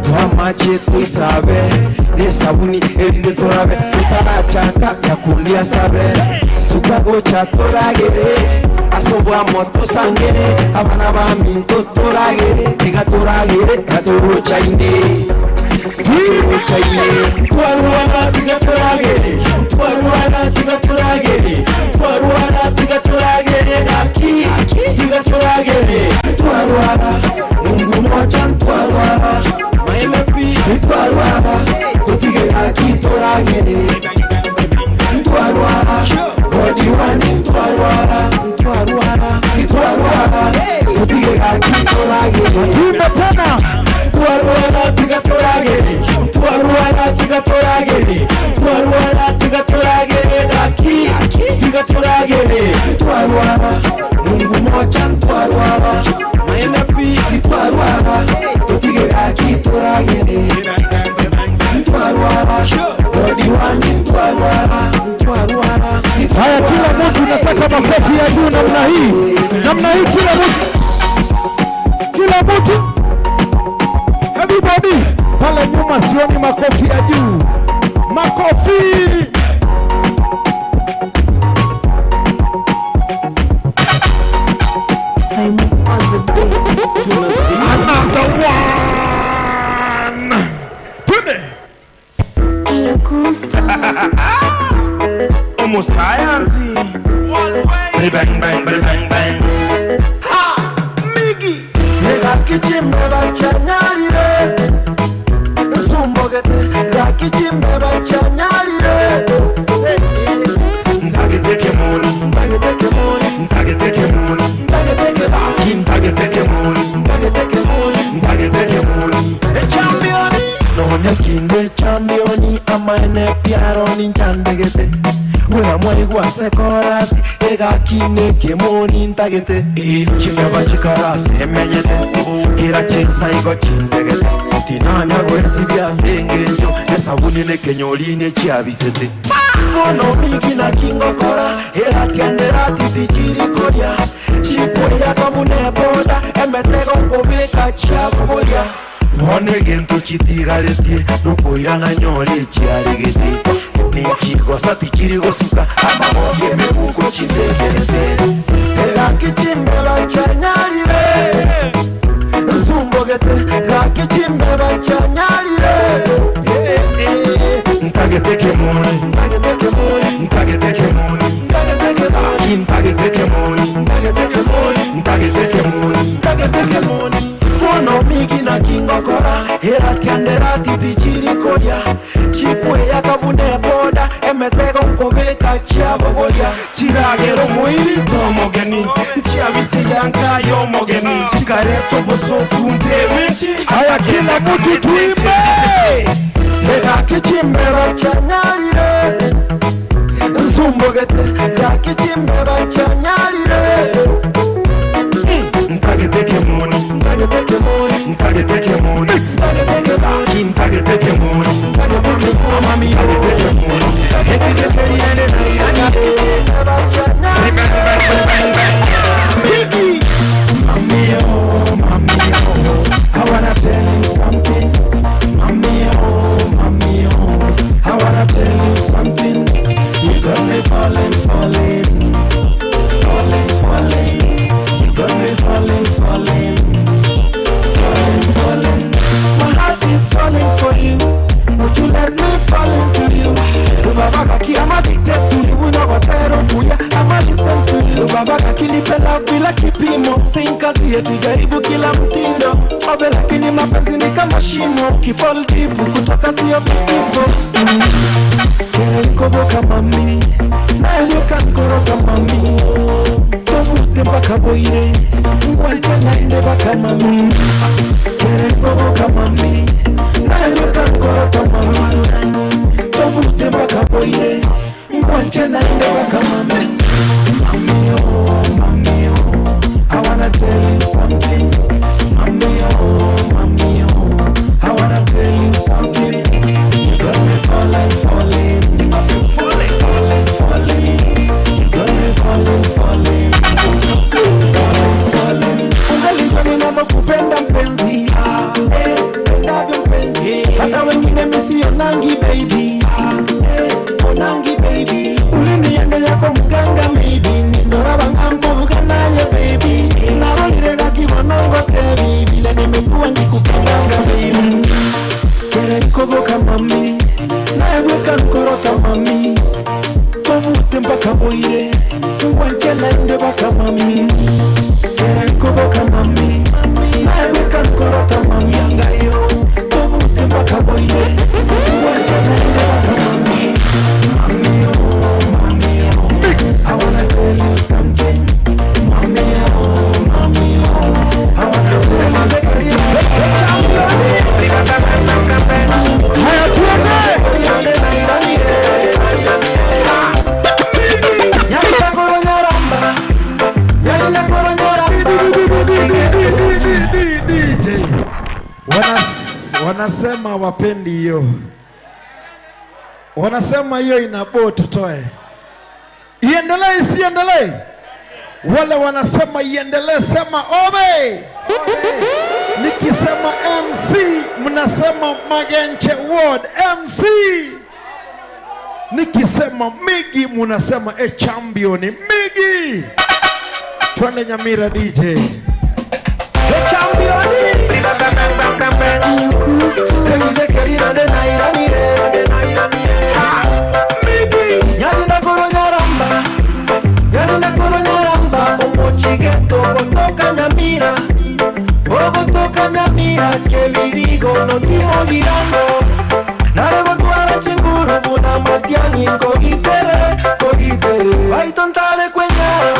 twamache tuisabe nesabuni erinde torabe tutarachaka yakundya sabe sukagocha toragere asobwamo tusangere abana baminto toragere tiga toragere katorochaine turochaine. Twarwara tigaturagere. Twarwara tigaturagere. Twarwara tigaturagere gaki. Tigaturagere. Twarwara. Mungu moja twarwara. Maina pili twarwara. Tutige gaki turagere. Twarwara. Rodi wani twarwara. Twarwara. Twarwara. Tutige gaki turagere. Tumbe tena. Twarwara tigaturagere. Twarwara tigaturagere. Twarwara tigaturagere gaki. Tigaturagere. Twarwara. Mungu moja twarwara. Maina pili twarwara. Tutige gaki turagere. Makofi ya juu namna hii, namna hii, kila mtu, kila mtu, everybody pale nyuma, sioni makofi ya juu, makofi. Simon on the beat. Another one. Twende. Almost science. Bang bang bang bang bang. Ha! Migi! Gakichimbe bachanyarire Nsumbogete Gakichimbe bachanyarire Ntageteke moni, Ntageteke moni ntageteke moni, Ntageteke aki ntageteke moni, Ntageteke moni ntageteke moni. The champion Nonya kinde championi amaene piaro ninchandegete Wena mwaigwa sekorasi egakine kemoni ntagete Chimeba chikarasi emenyete Kira chinsaigo chintegete Tinanya gwesi byasengenjo Esabuni nekenyoli nechiabisete Bono migi na kingokora Eratiandera titichirikoria Chikoria kamune boda Emetego nkobeka chiabogoria Bono egento chitigaretie nokoirana nyore echiaregete Nichigosa tichiri gosuka amagogi emebuko chimbekerete Gakichimbe bachanyarire Nsumbogete Gakichimbe bachanyarire Ntageteke moni, Ntageteke moni ntageteke moni, Ntageteke aki ntageteke moni, Ntageteke moni ntageteke moni. Ntageteke moni Bono migi na kingokora Eratiandera titichirikoria Chikweya kabune boda Emetego nkobeka chiabogoria Chiragero mwiri tomogeni, chiabisiyanka yomogeni, chikareto bosoku ntebichi. Haya, kila mtu tuimbe. Gakichimbe bachanyarire Nsumbogete Gakichimbe bachanyarire Ntageteke moni, Ntageteke moni ntageteke moni, Ntageteke moni aki ntageteke moni, Ntageteke moni ntageteke moni. Ziggy Mami oh, mami oh, I wanna tell you something. Mami oh, mami oh, I wanna tell you something. You got me falling, falling, falling, falling. You got me falling, falling, falling, falling. My heart is falling for you. Would you let me fall into you? Baba kaki, I'm addicted to you. Unogotero kuya, I'ma listen to you. Baba kaki nipe love bila kipimo. Same kazi yetu jaribu kila mtindo. Obe lakini mapenzi ni kama shimo. Ukifall deep kutoka sio visimbo. Kere nkoboka mami, naeleka nkoroka mami. Tobute mpaka boire, ngwante naende baka mami. Kere nkoboka mami, naeleka nkoroka mami. Tobute mpaka boire, ngwante naende baka mami. Mami oh, mami oh, I wanna tell you something. Mami oh, mami oh, I wanna tell you something. You got me falling, falling. You got me falling, falling, falling. You got me falling, falling, falling, falling. Ungalijua ninavyokupenda mpenzi, ah, eh, pendavyo mpenzi, hata wengine misionangi baby, ah, eh, onangi baby, uliniende yako mganga maybe, nindoraba ngampuvuka naye baby, narolirega kibonongo tebi, vile nimekuwa ngikupendanga baby, Kere nkoboka mami, naeweka nkorota mami. Tobute mpaka boire, ngwanche naende baka mami. Kere nkoboka mami, naeweka nkorota mami. Angayo, tobute mpaka boire, ngwanche naende baka mami. Mami oh, mami oh, I wanna tell you something. Mami oh, mami oh, I wanna tell you something. Haya, tuende. DJ. Wanasema wapendi hiyo, wanasema hiyo ina bo, tutoe. Iendelee isiendelee? Wale wanasema iendelee, sema obe. Nikisema MC mnasema Magenche Ward MC. Nikisema Migi mnasema e champion Migi. Twende Nyamira DJ. The champion. Ogotoka Nyamira, ogotoka Nyamira, kebirigo notimo girando. Naregotwara chinguru buna matiang'i kogitere, kogitere. Baitontare kwenyara,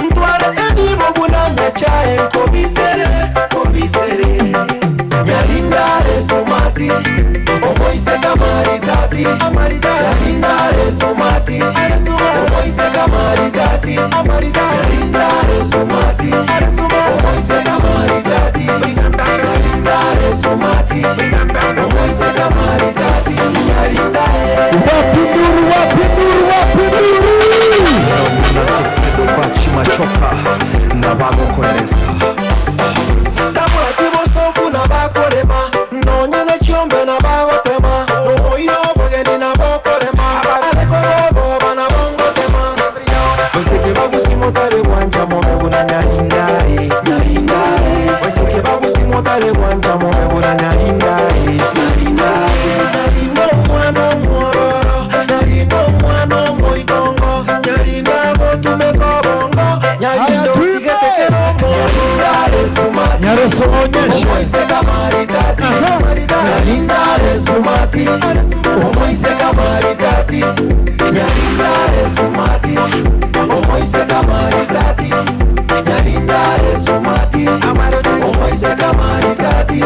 ntware enibo buna nyachae kobisere, kobisere. Nyarindare sumati, omoise kamaritati. Nyarindare sumati, omoise kamaritati. Nyarindare sumati, omoise kamaritati. Nyarindare sumati, omoise kamaritati. Nyarindare. Wapi nduru, wapi nduru, wapi nduru? Bachi machoka na bagokoresa Tamwati bosoku na bakolema nonye nekyombe na bagotema omoyo obogeni na bokolema abalekoloboba na bongotema Weseke bagusimotale gwanja mome buna nyarindare nyarindare Weseke bagusimotale gwanja mome buna nyarindare nyarindare Nyarino omwana omwororo nyarino omwana omoitongo nyarinda gotumeka obongo nyarindo sigetekera omwororo sumati Nyareso onyeshe. Omoiseka maritati Nyarindare sumati Omoiseka maritati Nyarindare sumati Omoiseka maritati Nyarindare sumati Omoiseka maritati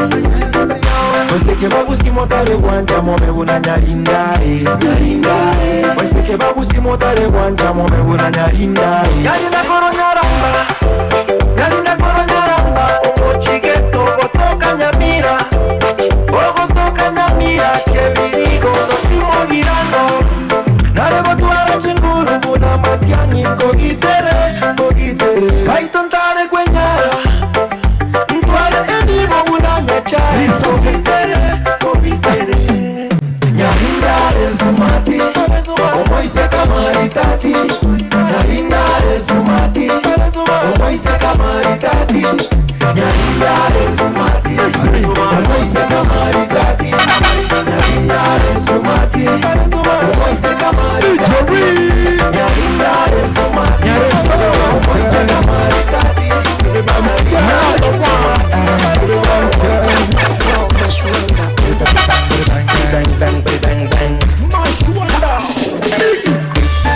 Weseke bagusimotale gwanja mome buna nyarindare Nyarindare Weseke bagusimotale gwanja mome buna nyarindare Nyarinda koro nyaramba Nyarinda koro nyaramba Omochigeto gotoka Nyamira Ogotoka Nyamira Kebirigo totimo girando Naregotwara chinguru buna matiang'i kogitere kogitere Baitontare kwenyara Ntware enibo buna nyachae Kobisere kobisere Nyarindare sumati Omoise kamaritati Nyarindare sumati Omoise kamaritati Nyarindare sumati Omoise kamaritati Nyarindare sumati Omoise kamaritati Nyarindare sumati Omoise kamaritati Nyarindare sumati Bang bang bang bang Mashwanda.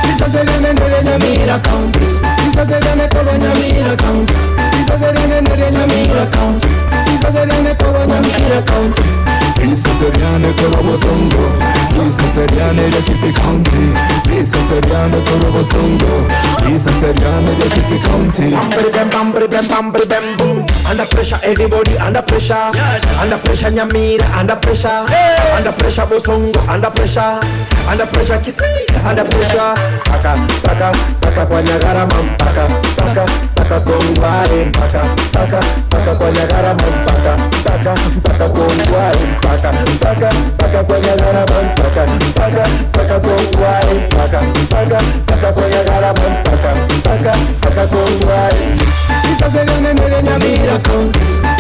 Isazerene Nyamira County Isazerene koro Nyamira County Isazerene Nyamira County Isazerene koro Nyamira County Iseseriane koro Bosongo Iseseriane ya Kisii County Iseseriane koro Bosongo Iseseriane ya Kisii County Bam bam bam bam bam bam boom. Under pressure, everybody under pressure. Under pressure, Nyamira, under pressure. Under pressure, Bosongo, under pressure. Under pressure, Kisii, under pressure. Paka, paka, paka kwa Nyagara mampaka. Paka, paka Kongware mpaka. Paka, paka kwa Nyagara mampaka. Paka, paka Kongware mpaka. Paka, paka kwa Nyagara mampaka. Paka, paka Kongware mpaka. Paka, paka kwa Nyagara mampaka. Paka, paka Kongware. Isazerene nere Nyamira County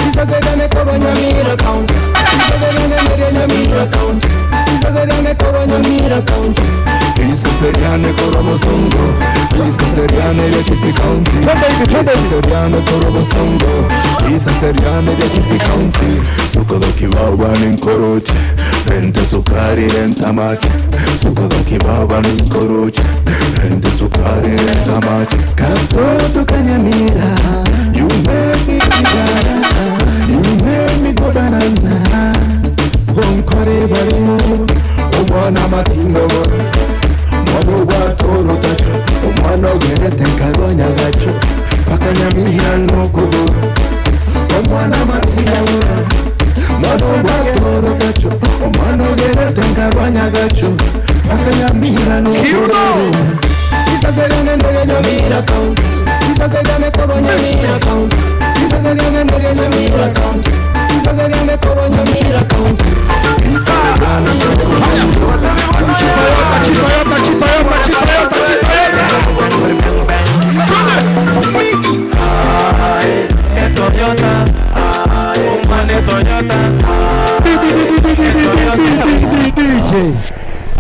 Isazerene koro Nyamira County Isazerene nere Nyamira County Isazerene koro Nyamira County Iseseriane koro Bosongo Iseseriane ya Kisii County Iseseriane koro Bosongo Iseseriane ya Kisii County Suka kibaba ni nkoroche Rente sukari renta machi Suka kibaba ni nkoroche Rente sukari renta machi Katoto kanyamira You make me banana You make me go banana Bonkore barimo Omwana matingo Mwana gwatorotacho Omwana ogerete nkagonya gacho Paka Nyamira n'okuguru Omwana matingo Mwana gwatorotacho Omwana ogerete nkarwanya gacho Paka Nyamira n'okuguru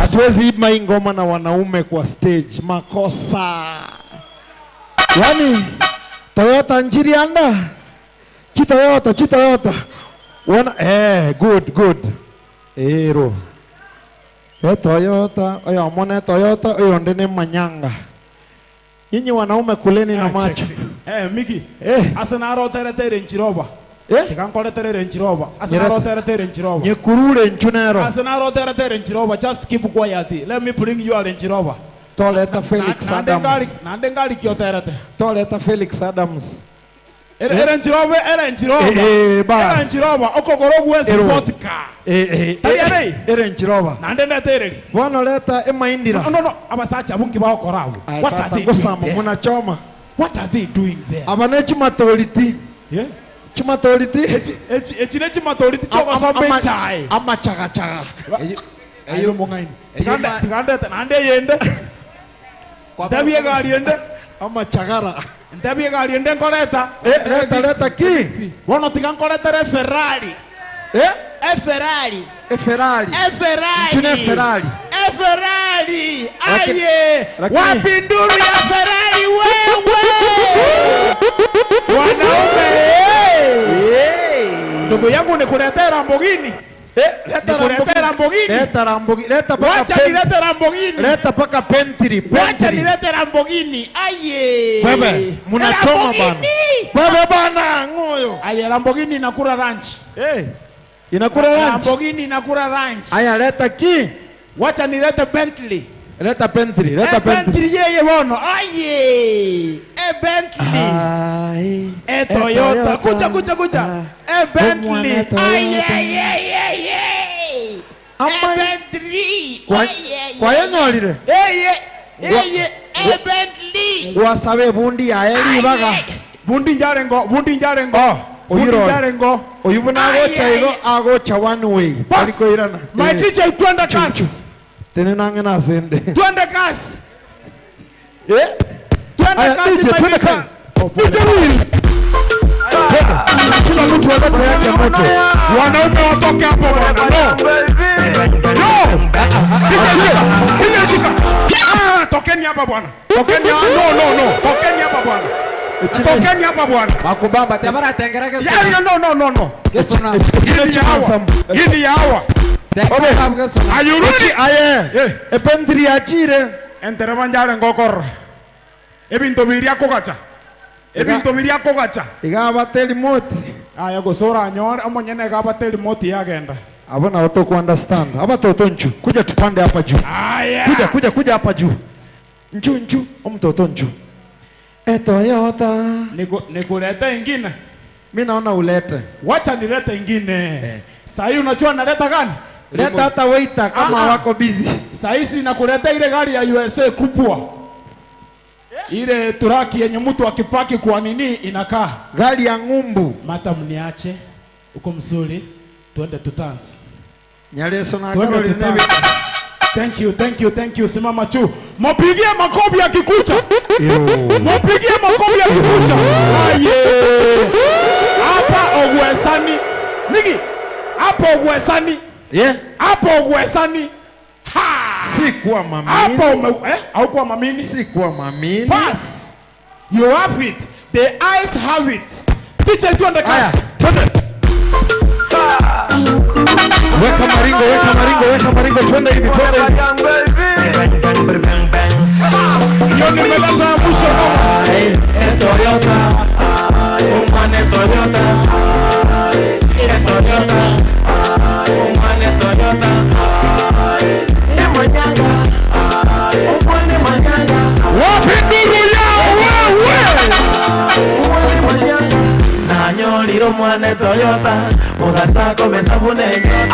Hatuwezi imba hii ngoma na wanaume kwa stage. Makosa. Yaani Toyota njirianda. Chitoyota, chitoyota. Wana eh good good. Ero. E Toyota, oyo mone Toyota, oyo ndene manyanga. Nyinyi wanaume kuleni na macho. Eh, Miki. Eh. Ase naroterete Range Rover. Eh? Tiga nkoretere Range Rover. Ase Nyerete. naroterete Range Rover. Nyekurure nchunero. Ase naroterete Range Rover. Just keep quiet. Let me bring you a Range Rover. Toleta Felix Na- nande Adams. ngari- Nande ngari kioterete. Toleta Felix Adams. Ere Range Rover, ere Range Rover. Eh, eh, bas. Ere Range Rover. Okogoro gwe Ero. sport car. Eh eh. Tari eh, arei? Ere Range Rover. Nande ndetereri. Bono leta emaindira. No, no, no. Abasacha bungi bakora abo. Aya, What are tata, they gosama doing there? munachoma. What are they doing there? Aba ne chimatoliti. Yeah. Chimatoliti. Echi echi ne chimatoliti chogosomba echae. Amachagachaga. Ayo mong'aini. Tigande tigande nande yende. Ntabie egari ende. Amachagara. Ntabie egari ende nkoreta. Eh, leta leta ki. Bono tiga nkoretere Ferrari. Eh? E Ferrari. E Ferrari. E Ferrari. Nchune Ferrari. E Ferrari. Lakini- Aye. lakini- Wapi nduru ya Ferrari wewe? Wanaume. Ndugu yangu nikuletee Lamborghini. Eh, leta Nikuletee Lamborghini. Leta Lamborghini. Leta paka Wacha nilete Lamborghini. Leta paka Bentley. Wacha Bentley. nilete Lamborghini. Aye. Wewe mnachoma bana. Lamborghini. Wewe bana ngoyo. Aye, Lamborghini inakula lunch. Eh. Inakula lunch. Lamborghini inakula lunch. Aya leta ki. Wacha nilete Bentley. Leta Bentley. Leta Eh, Bentley. Bentley yeye bono. Aye. Eh Bentley. Ai. Eh Toyota. Kuja kuja kuja. Eh Bentley. Omwana Toyota. Aye aye aye aye. Eh Ama- Bentley. Kwa Aye, aye. kwa yenyorire. Eye. Eye. Eh Bentley. Ngwasabe bundi yae ribaga. Bundi njarengo, bundi njarengo. Oh, Bundi oyiro. njarengo. Oyu buna agocha Aye, igo aye. agocha one way. Bas. Arikoirana. My teacher twende kasi. Tene nange nasende. Twende kasi. Eh? Twende Aya, kasi DJ, my twende teacher. kasi. DJ Ruiz. Twende. Kila mtu alete yake moto. Wanaume watoke hapo bwana. No. No. Piga shika. Piga shika. Ah, tokeni hapa bwana. Tokeni hapa. No, no, no. Tokeni hapa bwana. Tokeni hapa bwana. Makubamba tabara tengera ke Yeah, yeah, no, no, no, no. Kesona. Hii ni ya hawa. Hii ni ya hawa. Tengera kesona. Are you ready? Aye. Eh. Epentri achire. Entereba njare ngokor. Ebinto biria kogacha. Ebinto biria kogacha. Iga abate remote. Aya gosora nyore omonyene gabate remote yagenda. Abo na watu ku understand. Abatoto nchu. Kuja tupande hapa juu. Aya. Kuja kuja kuja hapa juu. Nchu nchu. Omtoto nchu. E Toyota. Niku, nikulete ingine. Mimi naona ulete. Wacha nilete ingine. Saa hii unajua naleta gani? Leta hata waiter kama Ah, ah. wako busy. Saa hizi nakuletea ile gari ya USA kubwa. Ile turaki yenye mtu akipaki kwa nini inakaa. Gari ya ng'umbu. Mata mniache. Uko mzuri. Twende tutansi. Nyaleso na Twende Caroline tutansi. Thank you, thank you, thank you. Simama juu. Mpigie makofi akikucha. Mpigie makofi akikucha. Aye. Hapa ogwesani. Nigi. Hapa ogwesani. Yeah. Hapa ogwesani. Ha! Si kuwa mamini. Hapa ume eh haukuwa mamini. Si kuwa mamini. Pass. You have it. The eyes have it. Teacher tuende Aya, kasi. twende. Weka maringo, weka maringo, weka maringo, twende hivi, twende hivi. Hiyo nimeleta ya mwisho kama. Wapi nduru yao wewe? Nanyolire mwane Toyota mugasako mesabune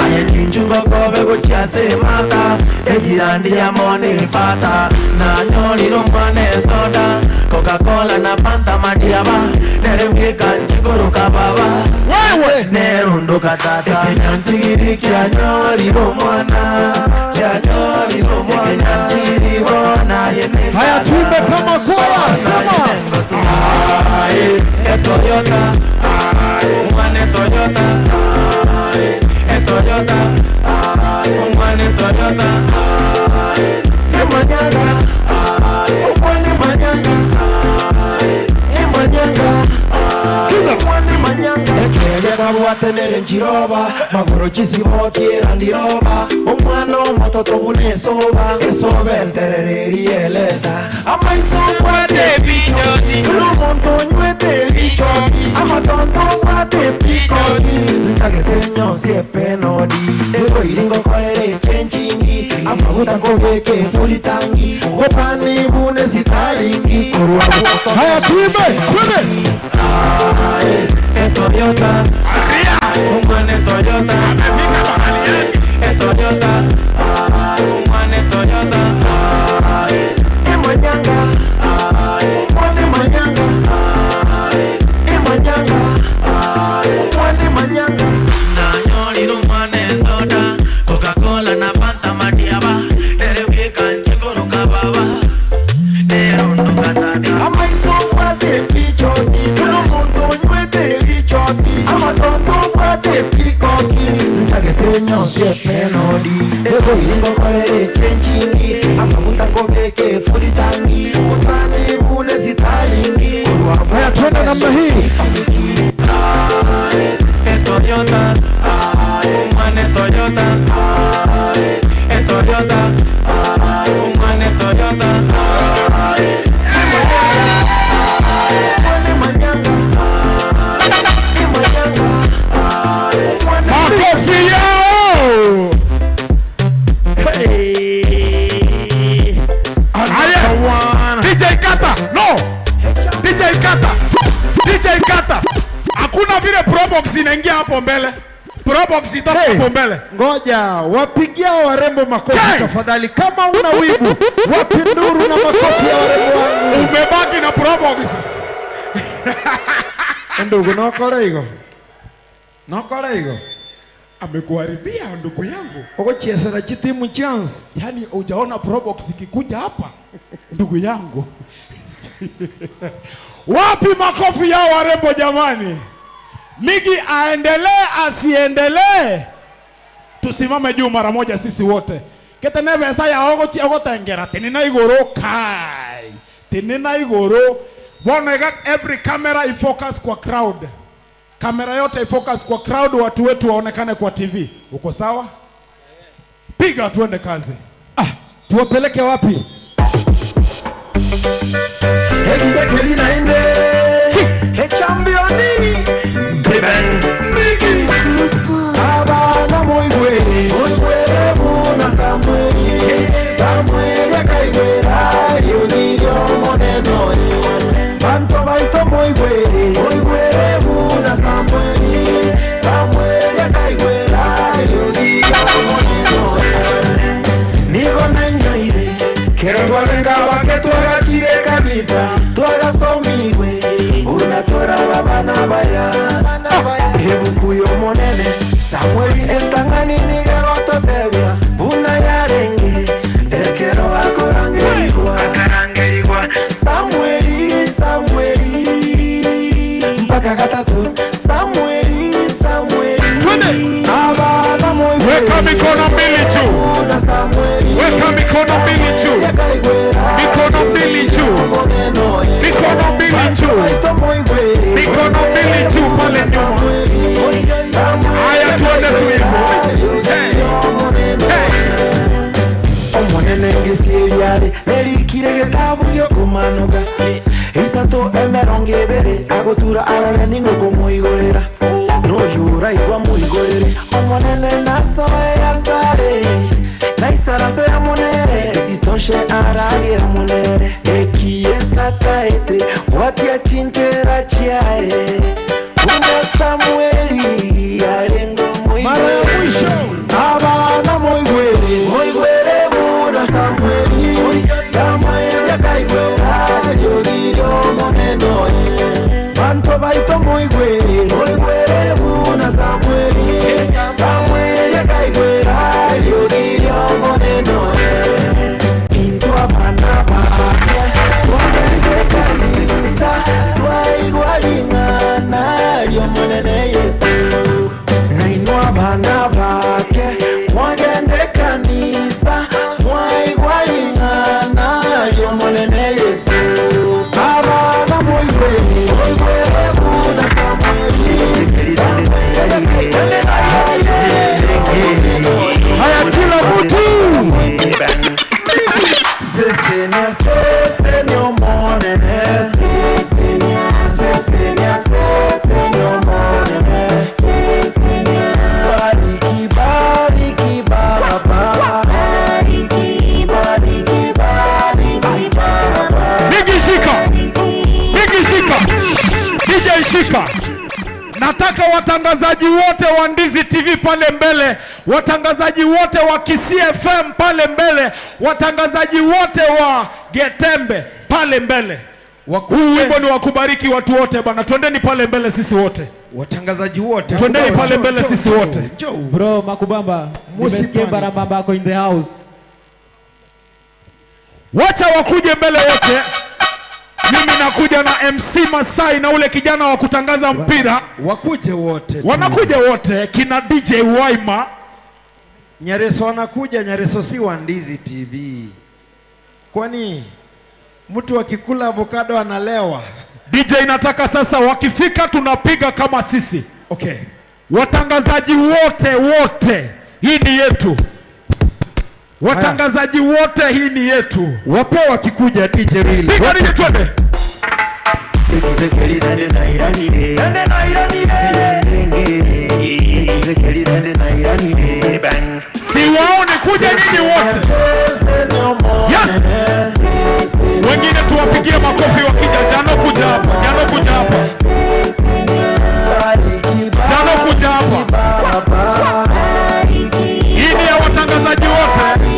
aye ninjungo kobe guchiase mata ejirandi ya mone fata nanyolire mwane soda Coca-Cola na Fanta madiaba neremgeka nchiguruka baba Wewe nerunduka tata ekenyanchigiri kyanyolire omwana kyanyolire omwana ekenyanchigiri bona yene Haya, tuimbe kama kwaya, sema. Aye, e Toyota, aye, umwane Toyota, aye, e Toyota, aye, umwane Toyota, Babwatenere nchiroba magoro chisibotiera ndiroba omwana omototo buna esoba esoba enterere erieleta amaiso obwate ebinyoni omonto onywete erichoni amatonto obwate epikoni ntagete nyonsi epenodi eboiri ngokorera echenjingi amaguta nkobeka efulitangi opani bune sitaringi korwa Haya, tuimbe, twende. Toyota Umwane Toyota Toyota Umwane Toyota Emanyanga Umwane Manyanga Emanyanga Umwane Manyanga Nanyolira umwana esoda Coca-Cola na Fanta madiaba Erebweka nchigoroka baba Nerunduka tata Amaiso obwate epichoti Omuntu onywete erichoti Amatonto obwate epikoki Ntagete nyonsi epenodi Eboiri ngokorera echenjingi Amaguta nkobeka efulitangi Obutani bune sitaringi Haya, twende namna hii. Toyota Umwane Toyota Toyota Umwane Toyota Makofi yao. Hey. Haya. DJ Kata. No. DJ Kata. DJ Kata. Hakuna vile Probox inaingia hapo mbele. Probox itoka hapo mbele. Ngoja wapigia warembo makofi tafadhali, kama una wivu wapi nduru na makofi ya warembo wangu. Umebaki na Probox. Ndugu nokora igo nokora igo Amekuharibia ndugu yangu. ugochiesera chitimu chance. Yaani hujaona Probox ikikuja hapa ndugu yangu. Wapi makofi yao warembo jamani? Ligi aendelee asiendelee? Tusimame juu mara moja sisi wote. Kete nebe ya ogochi ogotengera tinina igoro kai. Tinina igoro. Bona iga every camera ifocus kwa crowd. Kamera yote ifocus kwa crowd, watu wetu waonekane kwa TV. Uko sawa? Piga tuende kazi. Tuwapeleke wapi? Ekisekeli naende Echampioni Biben Migi Abana moigwere Moigwere buna Samueli Samueli akaigwera Riogirio moneno Banto baito moigwere Moigwere buna Samueli Samueli akaigwera Riogirio moneno Nigo nanyoire Kero twarenga bake twagachire kanisa twagasomiwe unatora babana baya ebuku yomonene Samueli entang'ani nigerototebia buna yarenge ekero akorangerigwa Samueli Samueli mpaka gatatu Samueli Samueli abana moigwe Weka mikono mbili juu. Weka mikono mbili juu. Mikono mbili juu. Mikono mbili juu. Mikono mbili juu pale nyuma. Haya tuende tuimbe. Hey. Omonene ngesieriare nerikire getabu giokumanoka isato emerongo ebere agotura arore ning'okomoigorera noyuraigwa muigorere omonene nasoe asare naisarase amonere esitoshe aragira monere ekiesataete watia chinchera chiae una Samueli arengo Mara ya mwisho. abana moigwere moigwere buna Samueli Samueli akaigwera riogirio moneno banto baito moigwere moigwere buna Samueli Samueli akaigwera riogirio moneno into abana bake twagende kanisa twaigwa ring'ana riomonene Yesu nainwa abana bake mwagende kanisa mwaigwa ring'ana riomonene Yesu abana moigwere moigwere buna Samueli Samueli Nataka watangazaji wote wa Ndizi TV pale mbele, watangazaji wote wa Kisii FM pale mbele, watangazaji wote wa Getembe pale mbele. Huu wimbo ni wa kubariki watu wote bana, twendeni pale mbele sisi wote, Watangazaji wote. twendeni Njoo, pale njoo, mbele njoo, sisi njoo, wote. njoo. Bro, Makubamba, nimesikia Barambamba ako in the house. Wacha wakuje mbele wote. Mimi nakuja na MC Masai na ule kijana wa kutangaza mpira. Wakuje wote. tu. Wanakuja wote kina DJ Waima. Nyareso anakuja, Nyareso si wa Ndizi TV. Kwani mtu akikula avocado analewa? DJ nataka sasa wakifika tunapiga kama sisi. Okay. Watangazaji wote wote, hii ni yetu. Watangazaji wote, hii ni yetu. Wape wakikuja DJ Willy. Piga DJ twende. Siwaone kuja nyinyi wote. Yes. Wengine tuwapigie makofi wakija. Jano kuja hapa. Jano kuja hapa. Jano kuja hapa. Hii ni ya watangazaji wote.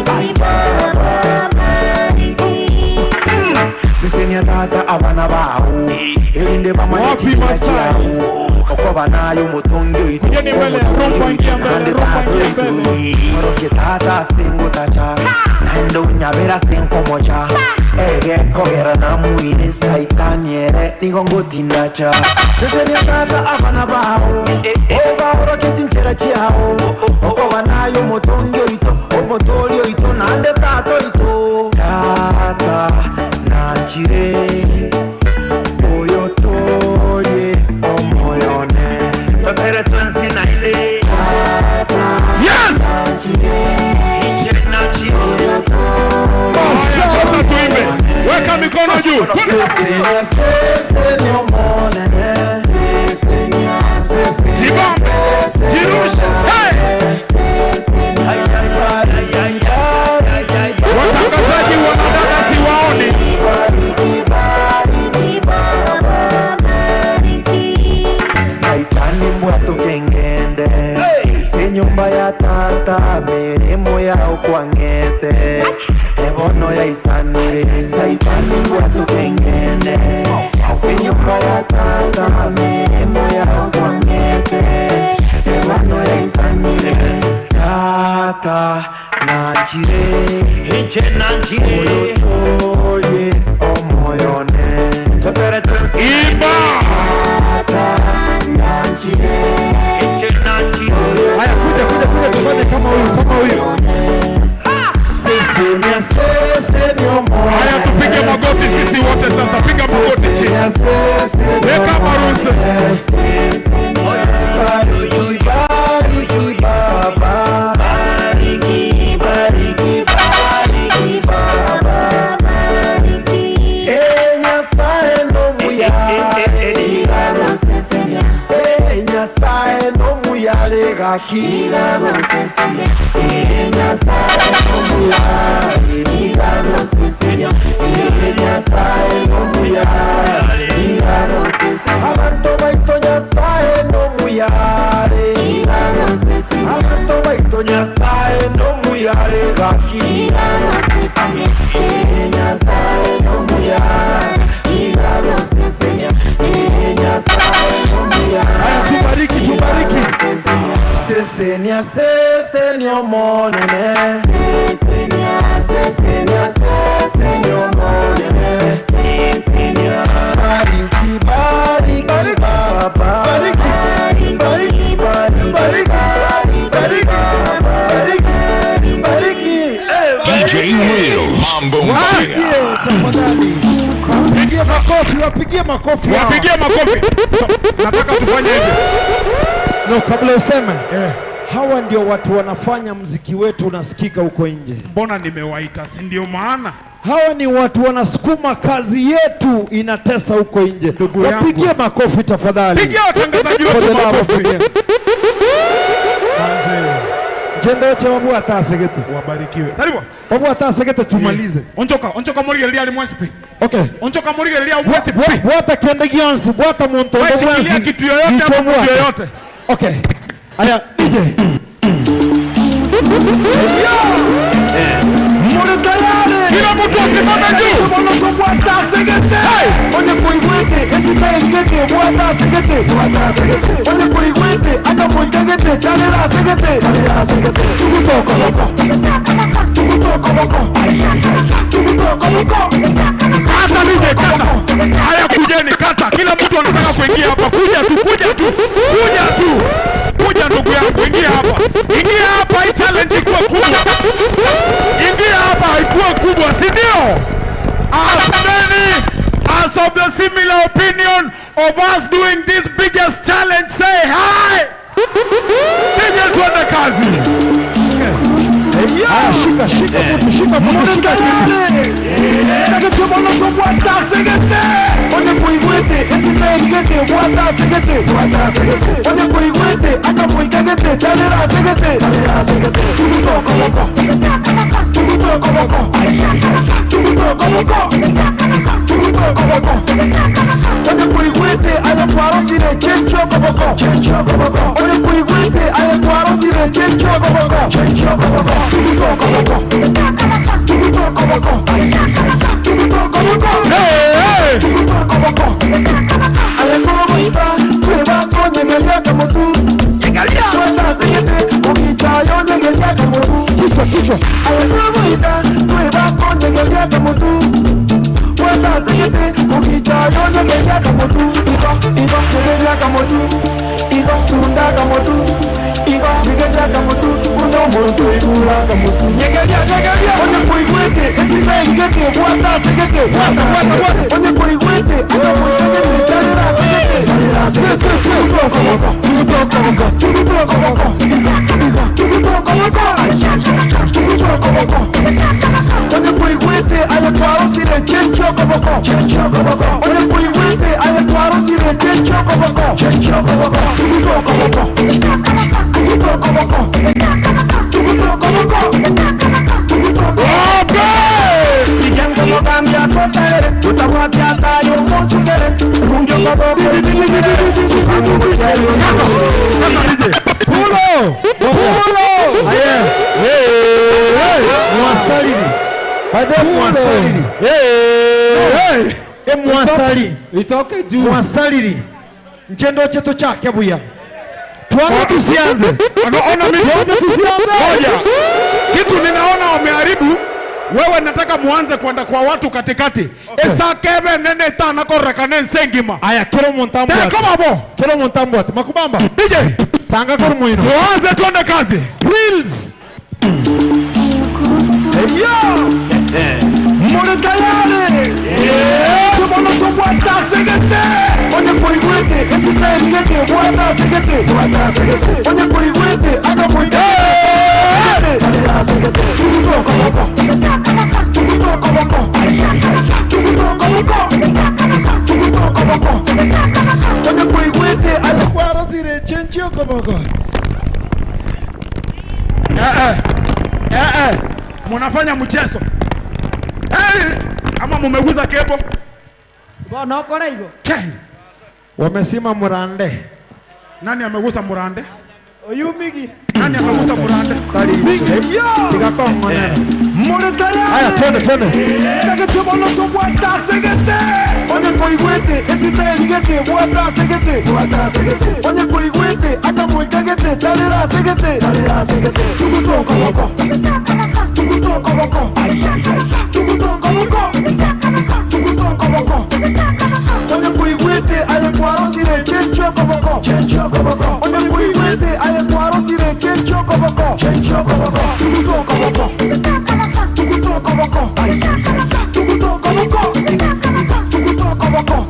Sisenia tata abana bawo erinde Wapi Masai? okoba nayo mutungi oitu Kujeni mbele, rumba ingia mbele, rumba ingia mbele. oroke tata singotacha nando nyabera sinkomocha ege kogera namuire saitaniere nigo ngotindacha sisenia tata abana bawo obaoroke chinchera chiao okoba nayo mutungi oito omotori oito nande tata oito tata nanchire oyo torie omoyone totere twensi naile Yes! Haya, sasa tuimbe. Weka mikono juu. Jibambe. Jirushe. Hey! Watangazaji wanadada siwaoni. Saitani mbwatu kengende si nyumba ya tata mirimo yao kwang'ete ebono ya isanire Saitani mbwatu kengende si nyumba ya tata mirimo yao kwang'ete ebono ya isanire tata nanjire inche nanjire oyotorie omoyone totere twensi Imba! Haya, kuja kuja kuja, tufanye kama huyu kama huyu. Haya, tupige magoti sisi wote sasa, piga magoti chini, weka maruse. Nyasaye nomuyale gaki Nyasaye nomuyale Nyasaye nomuyale Abantu baito Nyasaye nomuyale Abantu baito Nyasaye nomuyale gaki Nyasaye nomuyale Nyasaye nomuyale Haya, tubariki tubariki. Sesenia, sesenia, monene. Sesenia, sesenia, monene. Bariki, bariki, baba. Bariki, bariki, bariki, bariki, bariki, bariki. DJ Wheels. Mambo Wapigie Mbaya. tafadhali. Wapigie makofi, wapigie makofi. hawa. Wapigie makofi. Nataka tufanye hivi. No, kabla useme hawa ndio watu wanafanya mziki wetu unasikika huko nje. Mbona nimewaita, si ndio maana? Hawa ni watu wanasukuma kazi yetu inatesa huko nje. Ndugu yangu. Wapigie makofi tafadhali. Pigia watangazaji For wetu the love of makofi. the game. Nche ndoche babwate asegete. Wabarikiwe. Taribo. Babwate asegete tumalize. Onchoka, onchoka morigereria ari mwensi pi. Okay. Onchoka morigereria mwensi pi. Bwata kende gionsi, bwata muntu Wewe onde shikilia bwensi. kitu yoyote Icho ama mtu bwate. yoyote. Okay. Aya, DJ. Muri tayari. Kila mtu asimame juu. Onye kuigwete, esitaengete, bwata segete, bwata segete. Onye kuigwete, aka muitegete, chalera segete, chalera segete. Tukutoko boko. Tukutoko boko. Tukutoko boko. Kata DJ, kata. Haya kujeni, kata. Kila mtu anataka kuingia hapa. Kuja tu, kuja tu. Kuja tu. Kuja ndugu yangu, ingia hapa. Ingia hapa, hii challenge ikuwe kubwa. Ingia hapa, ikuwe kubwa, si ndio? As many as of the similar opinion of us doing this biggest challenge, say hi. DJ, tuende kazi. Aya, shika, shika mtu, shika mtu, shika kitu. Onye kuigwete, esitaengete, bwata segete, bwata segete. Onye kuigwete, aka muitegete, chalera segete, chalera segete. Tukutoko boko. Tukutoko boko. Tukutoko boko. Tukutoko boko. Onye kuigwete, aya kwarosire, chencho koboko. Chencho koboko. Onye kuigwete, aya kwarosire, chencho koboko. Chencho koboko. Tukutoko boko. Tukutoko boko. Tukutoko boko. Hey, hey. Kichwa, kichwa. Pulo! Pulo! Mwasalili. Baadaye mwasalili. Hey! E mwasali. Itoke juu. Mwasalili. Nchendo chetu chake buya. Tuanze tusianze. Ona mimi Tuanze tusianze. Ngoja. Kitu ninaona wameharibu. Wewe nataka muanze kwenda kwa watu katikati. Okay. Esakebe nene tana korekane nsengima. Aya kero montambo. Teka babo. Kero montambo ati makubamba. DJ. Tanga koro muino. Tuanze tuende kazi. Reels. Muri tayari. Tubono segete. Onye kuigwete, esitaengete, bwata segete, bwata segete. Onye kuigwete, aka muitegete, chalera segete. Tukutoko boko. Tukutoko boko. Tukutoko boko. Tukutoko boko. Onye kuigwete, aya Kwarosire chenchio koboko. Eh eh. Eh eh. Munafanya mchezo. Eh, ama mumeguza kebo. Bona okora igo. Kai. Wamesima murande. Nani amegusa murande? Oyumigi. Nani amegusa murande? Tikakong'onera. Muri tayari. Aya twende twende. Onye kuigwete, esitaengete, bwata segete, bwata segete. Onye kuigwete, aka muitegete, chalera segete, chalera segete. Tukutoko boko. Tukutoko boko. Tukutoko boko. Tukutoko boko. Onye kuigwete, aya kwarosire, chencho koboko. Chencho koboko. Onye kuigwete, aya kwarosire, chencho koboko. Chencho koboko. Tukutoko boko. Tukutoko boko. Tukutoko boko. Tukutoko boko.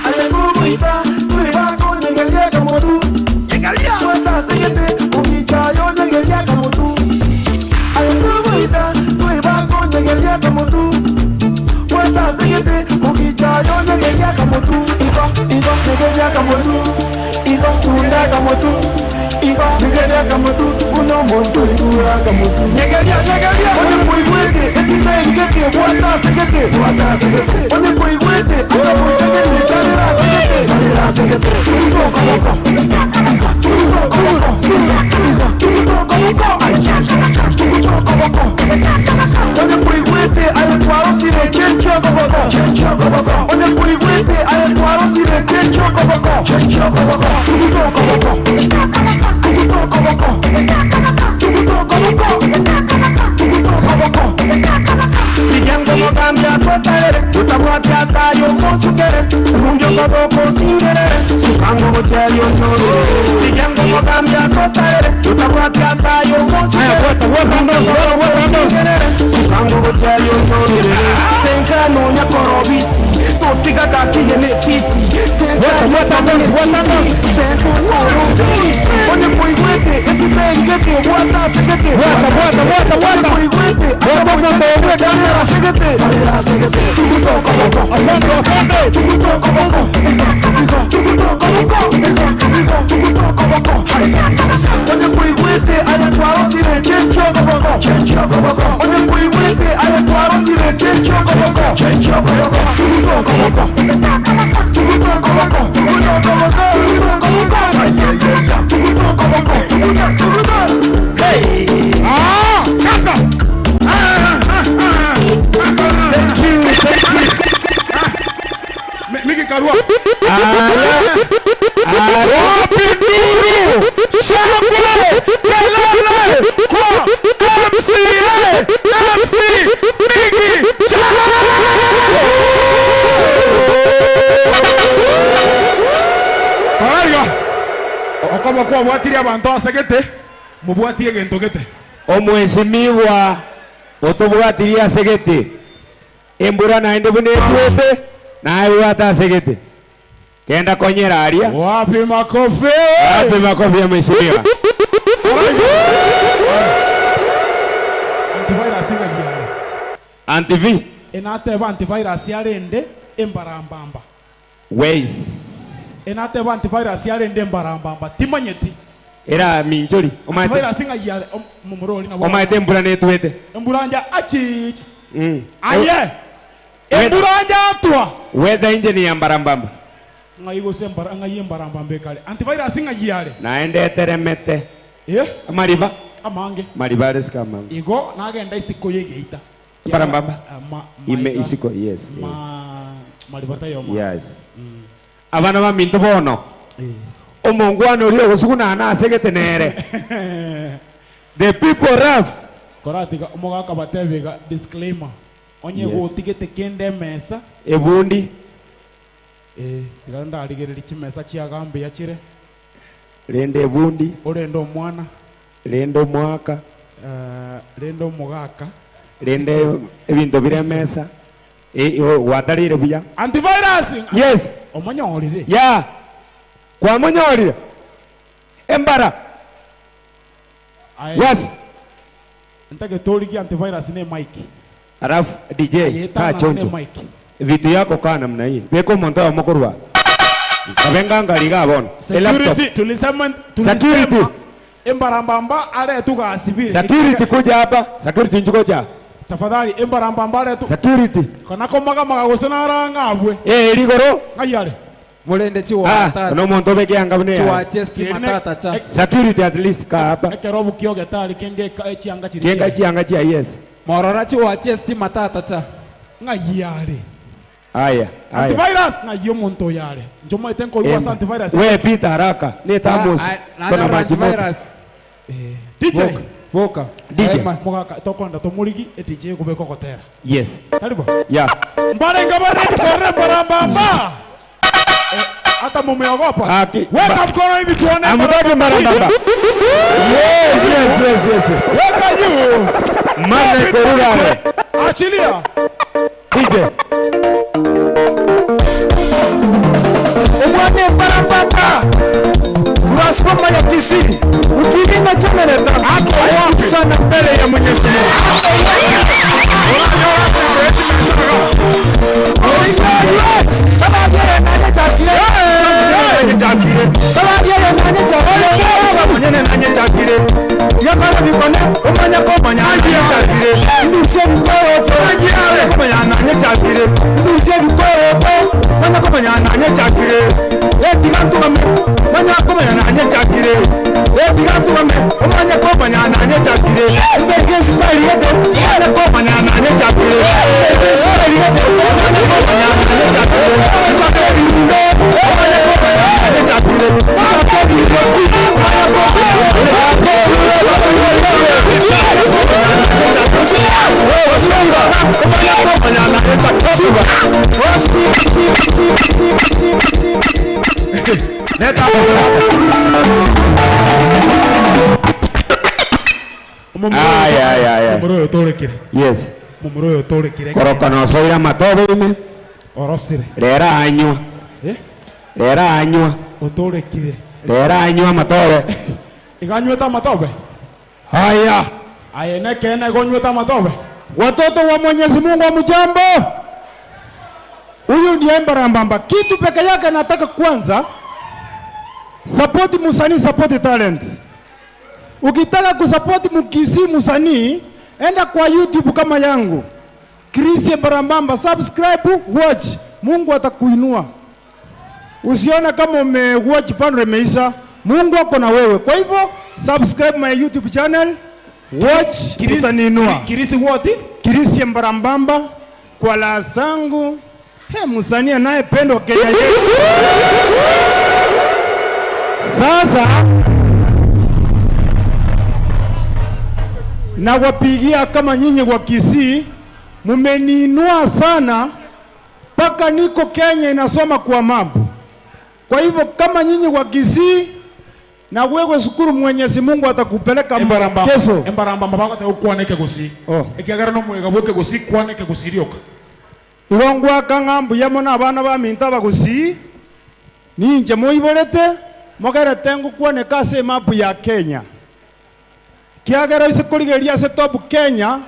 Aya kuguita, tuibako nyegelia kamotu. Tweta segete, ukichayo nyegelia kamotu. Aya kuguita, tuibako nyegelia kamotu. Tweta segete, ukichayo nyegelia kamotu. Igo, igo, nyegelia kamotu. Igo, tunda kamotu. Igo, nyegelia kamotu. Uno omonto oiguraga mosu. Nyegeria, nyegeria. Onye koigwete, esitaeli gete, bwata ase gete, bwata ase gete. Onye koigwete, akamocha gete, tarera ase gete, tarera ase gete. Tuguta okoboko, tuguta okoboko, tuguta okoboko, tuguta okoboko. Onye koigwete, aye kwarosire, chenchia okoboko, chenchia okoboko. Onye koigwete, aye kwarosire, chenchia okoboko, chenchia okoboko. Tuguta okoboko, tuguta okoboko, tuguta okoboko, tuguta okoboko. Rigengo mogambi asotarere, utabwate asayo mosukere, runjo koboko singerere, sukango gocheri onyorere. Rigengo mogambi asotarere, utabwate asayo mosukere, runjo koboko singerere, sukango gocheri onyorere. Tenkano nyakorobisi, totiga gakiye netisi, tenkano nyakorobisi, Onye koigwete, esitaeli gete, bwata ase gete, bwata, bwata, bwata, bwata. Onye koigwete, akamocha gete, tarera ase gete, tarera ase gete. Tuguta okoboko, afande, afande. Tuguta okoboko, tuguta okoboko, tuguta okoboko. Onye koigwete, aye kwarosire, chenchia okoboko, chenchia okoboko. Onye koigwete, aye kwarosire, chenchia okoboko, chenchia okoboko. Tuguta okoboko, tuguta okoboko, tuguta okoboko, tuguta okoboko. Tuguta okoboko, tuguta, tuguta. Hey! Ah, kaka. Thank you, thank you. Miki Karua. Wapi nduru? Shangwe, kelele kwa MCA, MC Miki Korariga. Okobo kwabwatirie abanto ase gete, mubwatie egento gete. Omweshimiwa otobwatirie ase gete embura naende buna etwete naye bwate ase gete kenda konyera aria. Wapi makofi? Wapi makofi ya mheshimiwa? Antivirus ng'ayiare. Anti V Enateba antivirus yarende embarambamba. Ways Enateba antivirus yarende embarambamba. Timanyeti. Era minchori omaete Antivirus ng'ayiare mumurori na omaete embura netwete. Emburanja achichi. Aye. Emburanja atwa. Weather engineer mbarambamba. Ng'ai gose embara ng'ai embarambamba ekare. Antivirus ng'ayiare. Naende eteremete. Eh? Amariba. Amange. Mariba are sika amange. Igo nagenda isiko yegeita. Mbarambamba. Ma, Ime isiko yes. Ma mariba tayo ma. Yes. Abana ba minto bono. Omongwana ori ogosugunana ase gete nere. The people rough. Koratiga omogaka batebega disclaimer. Onye Yes. gotigete kende emesa Ebundi. Tiga ndarigereria chimesa chiagambe chire. Rende ebundi. Orende omwana. Rende omwaka. Rende omogaka. Rende ebinto bire emesa. Gwatarire buya. Antivirus. Yes. Omonyorire. Ya. Kwamonyorire. Embara. Aye. Yes. Ntake torigi antivirus ne mic. Alafu DJ kaa Ayetana ne chonjo. mic. Vitu yako kaa namna hii. Beko omonto omokorwa. Kabenga ngariga bono. Security tulisema Security. tulisema embarambamba are tugasivile. Security kuja hapa. Security njukoja. Tafadhali embarambamba are tu. Security. Kana komaga maga gose narang'abwe. Rigoro. Ng'ayare. Murende Ah, chiwata. no omonto obekeanga buna Chiwa yaye. chesti matata cha. Security at least kaa hapa. Ekero bukioge tari kenge chianga chiri. Kenga chianga chia yes. Morora chiwa chesti matata cha. Ng'ayare. Aya, aya. Antivirus ng'ayi omonto yare. Njomaete nkoigwa ase antivirus. We pita haraka. Ni tamos. Kuna maji moto. DJ. Boka. DJ. Mogaka tokonda tomurigi e DJ kubeka gotera. Yes. Karibu. Yeah. Mbarenga barenge korre mbarambamba. Hata mumeogopa. Aki. Weka mkono hivi tuone. Amutaki mbarambamba. Yes, yes, yes, yes. Weka juu. Mane korurare. Achilia. DJ. Omwana embarambamba kurasoma ya Kisii ukilinda generator aibu sana mbele ya Mwenyezi Mungu. nanyechakire. Etiga ntugame, omanye komanya nanyechakire. Mbeke esitari gete, omanye komanya nanyechakire. Mbeke esitari gete, omanye komanya nanyechakire. Nchake ebirunde, omanye komanya nanyechakire. Nchake ebirunde pi, omanye komanya Aya, aya, aya. Mumuro oyo otorekire. Yes. Mumuro oyo otorekire. Koroka nosoira matobe ime. Orosire. Rera anywa. Eh? Rera anywa. Otorekire. Rera anywa matobe. Iganywete amatobe. Haya. Aye nekene igonywete amatobe. Watoto wa Mwenyezi Mungu hamjambo? Huyu ndiye Embarambamba. Kitu peke yake nataka kwanza support musanii, support talent. Ukitaka kusupport mkisi musanii, enda kwa YouTube kama yangu Chris Embarambamba, subscribe, watch. Mungu atakuinua. Usione kama umewatch bado imeisha. Mungu ako na wewe. Kwa hivyo subscribe my YouTube channel, watch, utaniinua. Kirisi what? Kirisi Embarambamba kwa la zangu. He, msanii anayependwa Kenya yetu. Sasa nawapigia kama nyinyi wa Kisii, mumeniinua sana mpaka niko Kenya inasoma kwa mambo. Kwa hivyo kama nyinyi wa Kisii na wewe shukuru Mwenyezi Mungu atakupeleka kesho. Embarambamba bagoteba okwane ekegusii. Oh. Ekiagera nomwega bwa ekegusii kwana ekegusii rioka. Igo ngwaka ng'a mbuya mono abana baminto abagusii ninche moiborete mogerete ngokwaneka ase emapu ya Kenya kiagera ase korigereria ase top Kenya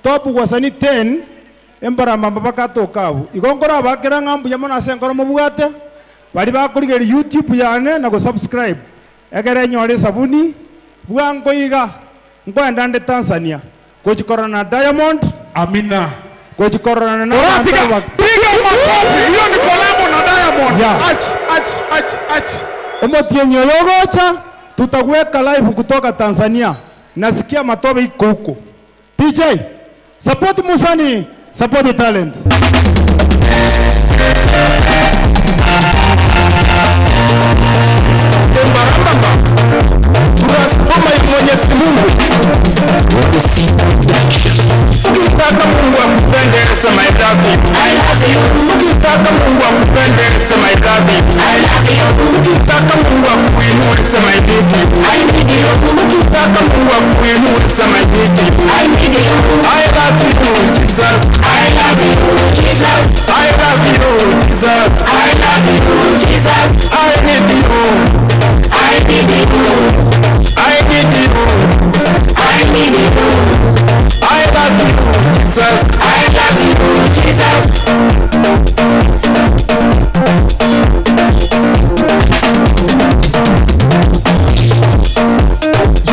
top wasanii 10 embarambamba bakatoka abwo igo nkorabakera ng'a mbuya mono ase enkoro mobwate bari bakorigereria YouTube yane na gosubscribe ekere enyore esabuni bwango iga nkoenda nde Tanzania gochikorana na Diamond Amina gochikorana na Oratika, abanto ba- piga makofi. Hiyo ni kolabo na Diamond. Yeah. Ach, ach, ach, ach. Omotienyi oyo ogocha tutakuweka live kutoka Tanzania. Nasikia matobe iko huko. DJ, support Musani, support talent. Embarambamba transforma Mwenyezi Mungu. Ukitaka Mungu akupende sema I love you. I love you. Ukitaka Mungu akupende sema I love you. I love you. Ukitaka Mungu akuinue sema I need you. I need you. Ukitaka Mungu akuinue sema I need you. I need you. I love you Jesus. I love you Jesus. I love you Jesus. I love you Jesus. I need you. I need you. I need you. I need you. I love you, Jesus. I love you, Jesus.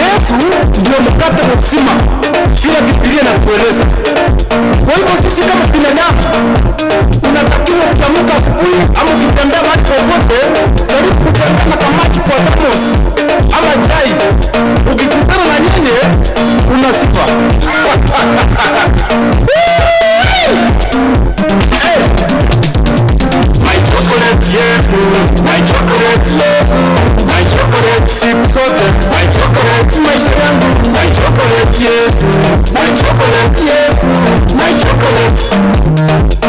Yesu ndio mkate wa uzima, vile Biblia inatueleza. Kwa hivyo sisi kama binadamu unatakiwa ukiamka asubuhi ama ukitembea mahali popote, jaribu kutembea na kamati kwa thermos ama chai. Ukikutana na yeye una sifa. Hey! My chocolate Yesu, my chocolate Yesu, my chocolate siku zote, my chocolate maisha yangu, my chocolate Yesu, my chocolate Yesu, my chocolate.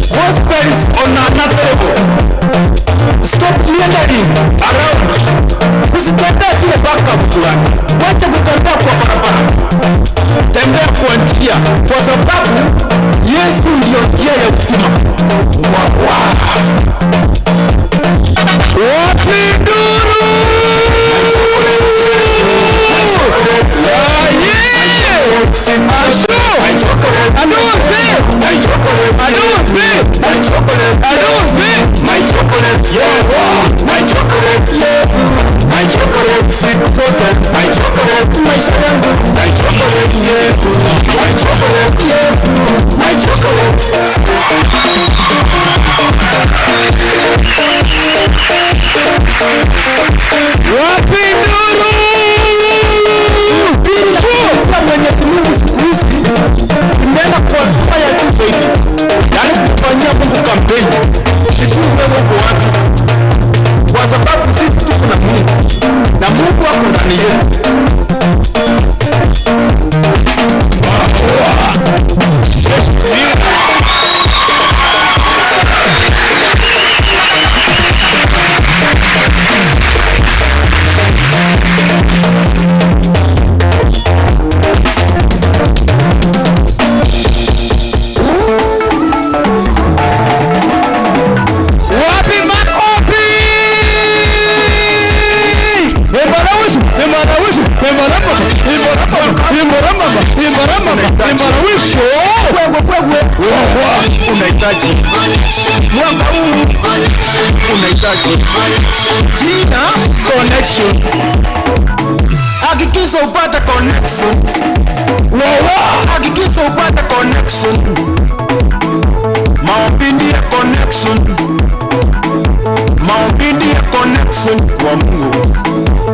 Gospel is on another level. Stop meandering around. Usitembee vile baka mkulani. Wacha kutembea kwa barabara, tembea kwa njia, kwa sababu Yesu ndiyo njia ya uzima. Wawa wapi nduru? My chocolate, yes. My chocolate, yes. My chocolate, siku zote. My chocolate. Pesa yangu my chocolate Yesu, my chocolate Yesu, my chocolate. Wapi nduru? Ya Mwenyezi Mungu siku hizi imeenda kwa hatua ya juu zaidi, yaani kufanyia Mungu kampeni. Sijui wewe uko wapi, kwa sababu sisi tuko na Mungu na Mungu ako ndani yetu. Wapi makofi? Imbarawishu, imbarawishu, imbaramama, imbaramama, imbaramama, imbaramama, imbarawishu. Wewe wewe unahitaji mwaka huu, unahitaji jina connection. Hakikisha upate connection. Wawa, hakikisha upate connection. Maombi ndiye connection. Maombi ndiye connection kwa Mungu.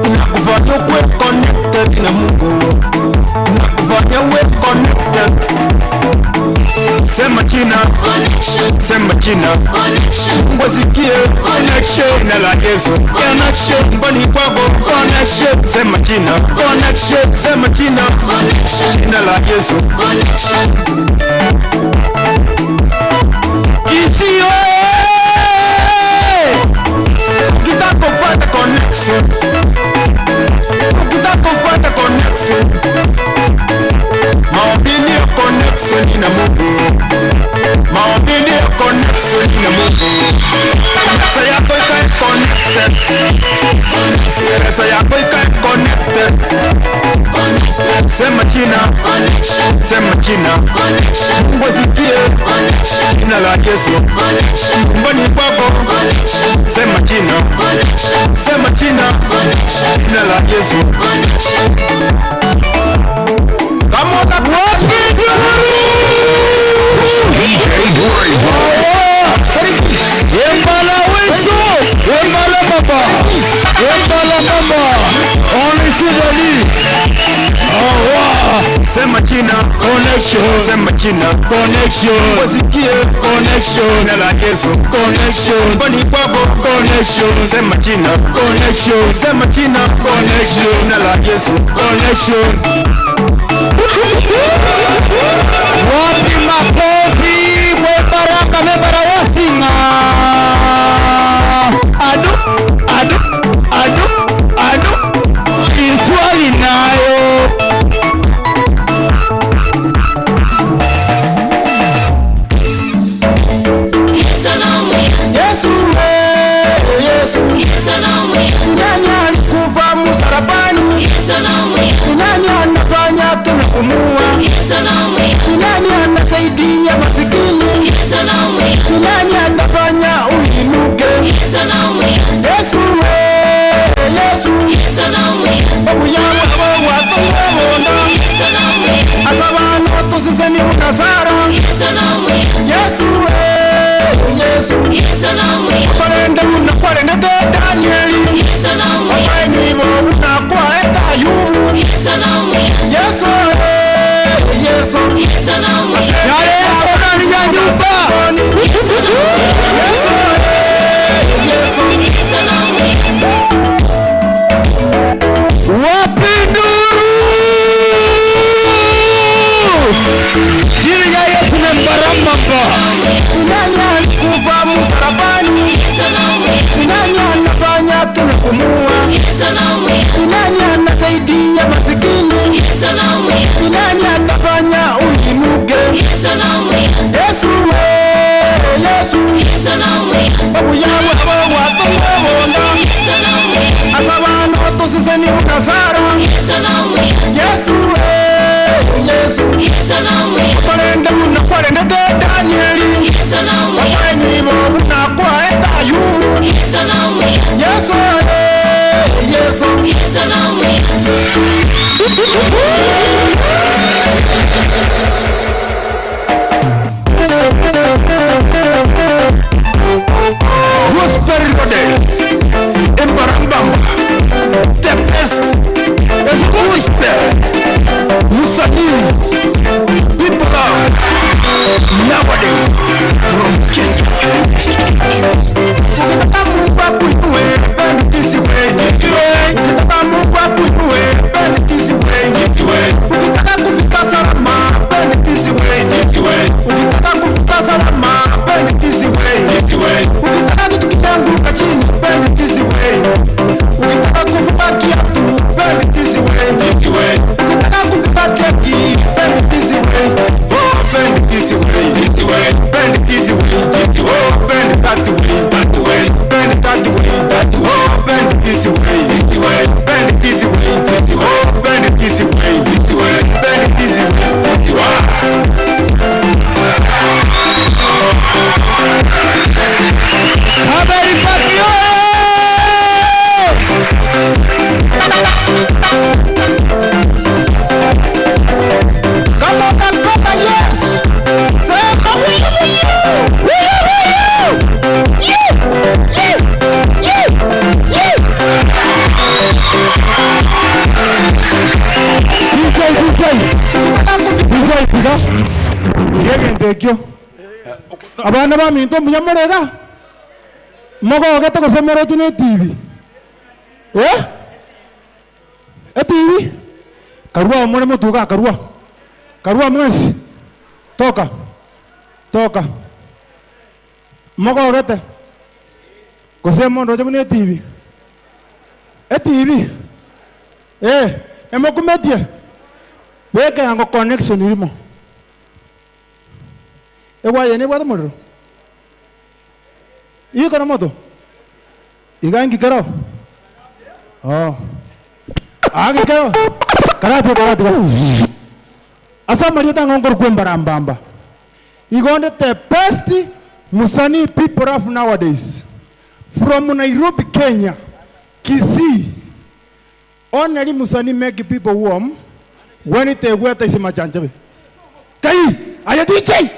Inakufanya ukuwe connected na Mungu. Inakufanya uwe connected. Sema jina, sema jina, Mungu asikie connection, jina la Yesu connection, nyumbani kwako connection, sema jina connection, sema jina jina la Yesu Isiwe. Ukitaka kupata connection, ukitaka kupata connection, maombi ndiyo connection na Mungu, maombi ndiyo connection na Mungu. Pesa yako ikae connected, pesa yako ikae connected. Sema jina, sema jina, Mungu asikie jina la Yesu nyumbani kwako, sema jina, sema jina, jina la Yesu. Kama DJ Greyboy. Imbala wisu, imbala baba, imbala mama, onisibali. Sema jina connection, sema jina connection, wasikie connection, jina la Yesu connection, nyumbani kwako connection, sema jina connection, sema jina connection, jina la Yesu connection. Wapi makofi mwebaraka mebara wasinga. Adu adu adu adu iswali nayo. Yesu we, Yesu. Ni nani alikufa msalabani? Ni nani anafanya tunapumua? Ni nani anasaidia masikini? Ni nani anafanya uinuke? Yesu we, Yesu. Babu yangu abo watuwebona. Asabana tusiseni unasara. Yesu we, Yesu. Otorende unakwarendete Danieli. Otaenibo unakwaeta Ayubu. Yesu we, Yesu. Yale akona ni ya nyumba. Yesu we, Yesu. Wapi nduru? Jina ya Yesu ni mbaramaba. Ni nani alikufa msalabani? Ni nani anafanya tunapumua? Ni nani anasaidia masikini? Ni nani atafanya uinuke? Yesu we, Yesu. Babu yangu abo watuwebona. Asabana tusiseni unasara. Yesu we, Yesu. Otorende unakwarendete Danieli. Otaenibo unakwaeta Ayubu. Yesu we, Yesu. Ekio. Abana baminto mbuya more iga? Mogogete gose moroche na etibi? Eh? Etibi? Karua amo more motwe igaa karua. Karua mwensi. Toka. Toka. Mogogete gose mondoche buna etibi? Etibi? Eh, emokumetie? Beka yango connection rimo. Egwaya eye nebwate omorero? Iko na moto? Iga inki kero? Oh. Aa kero. Karatiga karatiga. Ase amarieta ang'o nkorokwa embarambamba. Igo onde the best musanii people love nowadays. From Nairobi Kenya, Kisii. Only musanii make people warm when tegweta ase machanchabe. Kai! Aye DJ!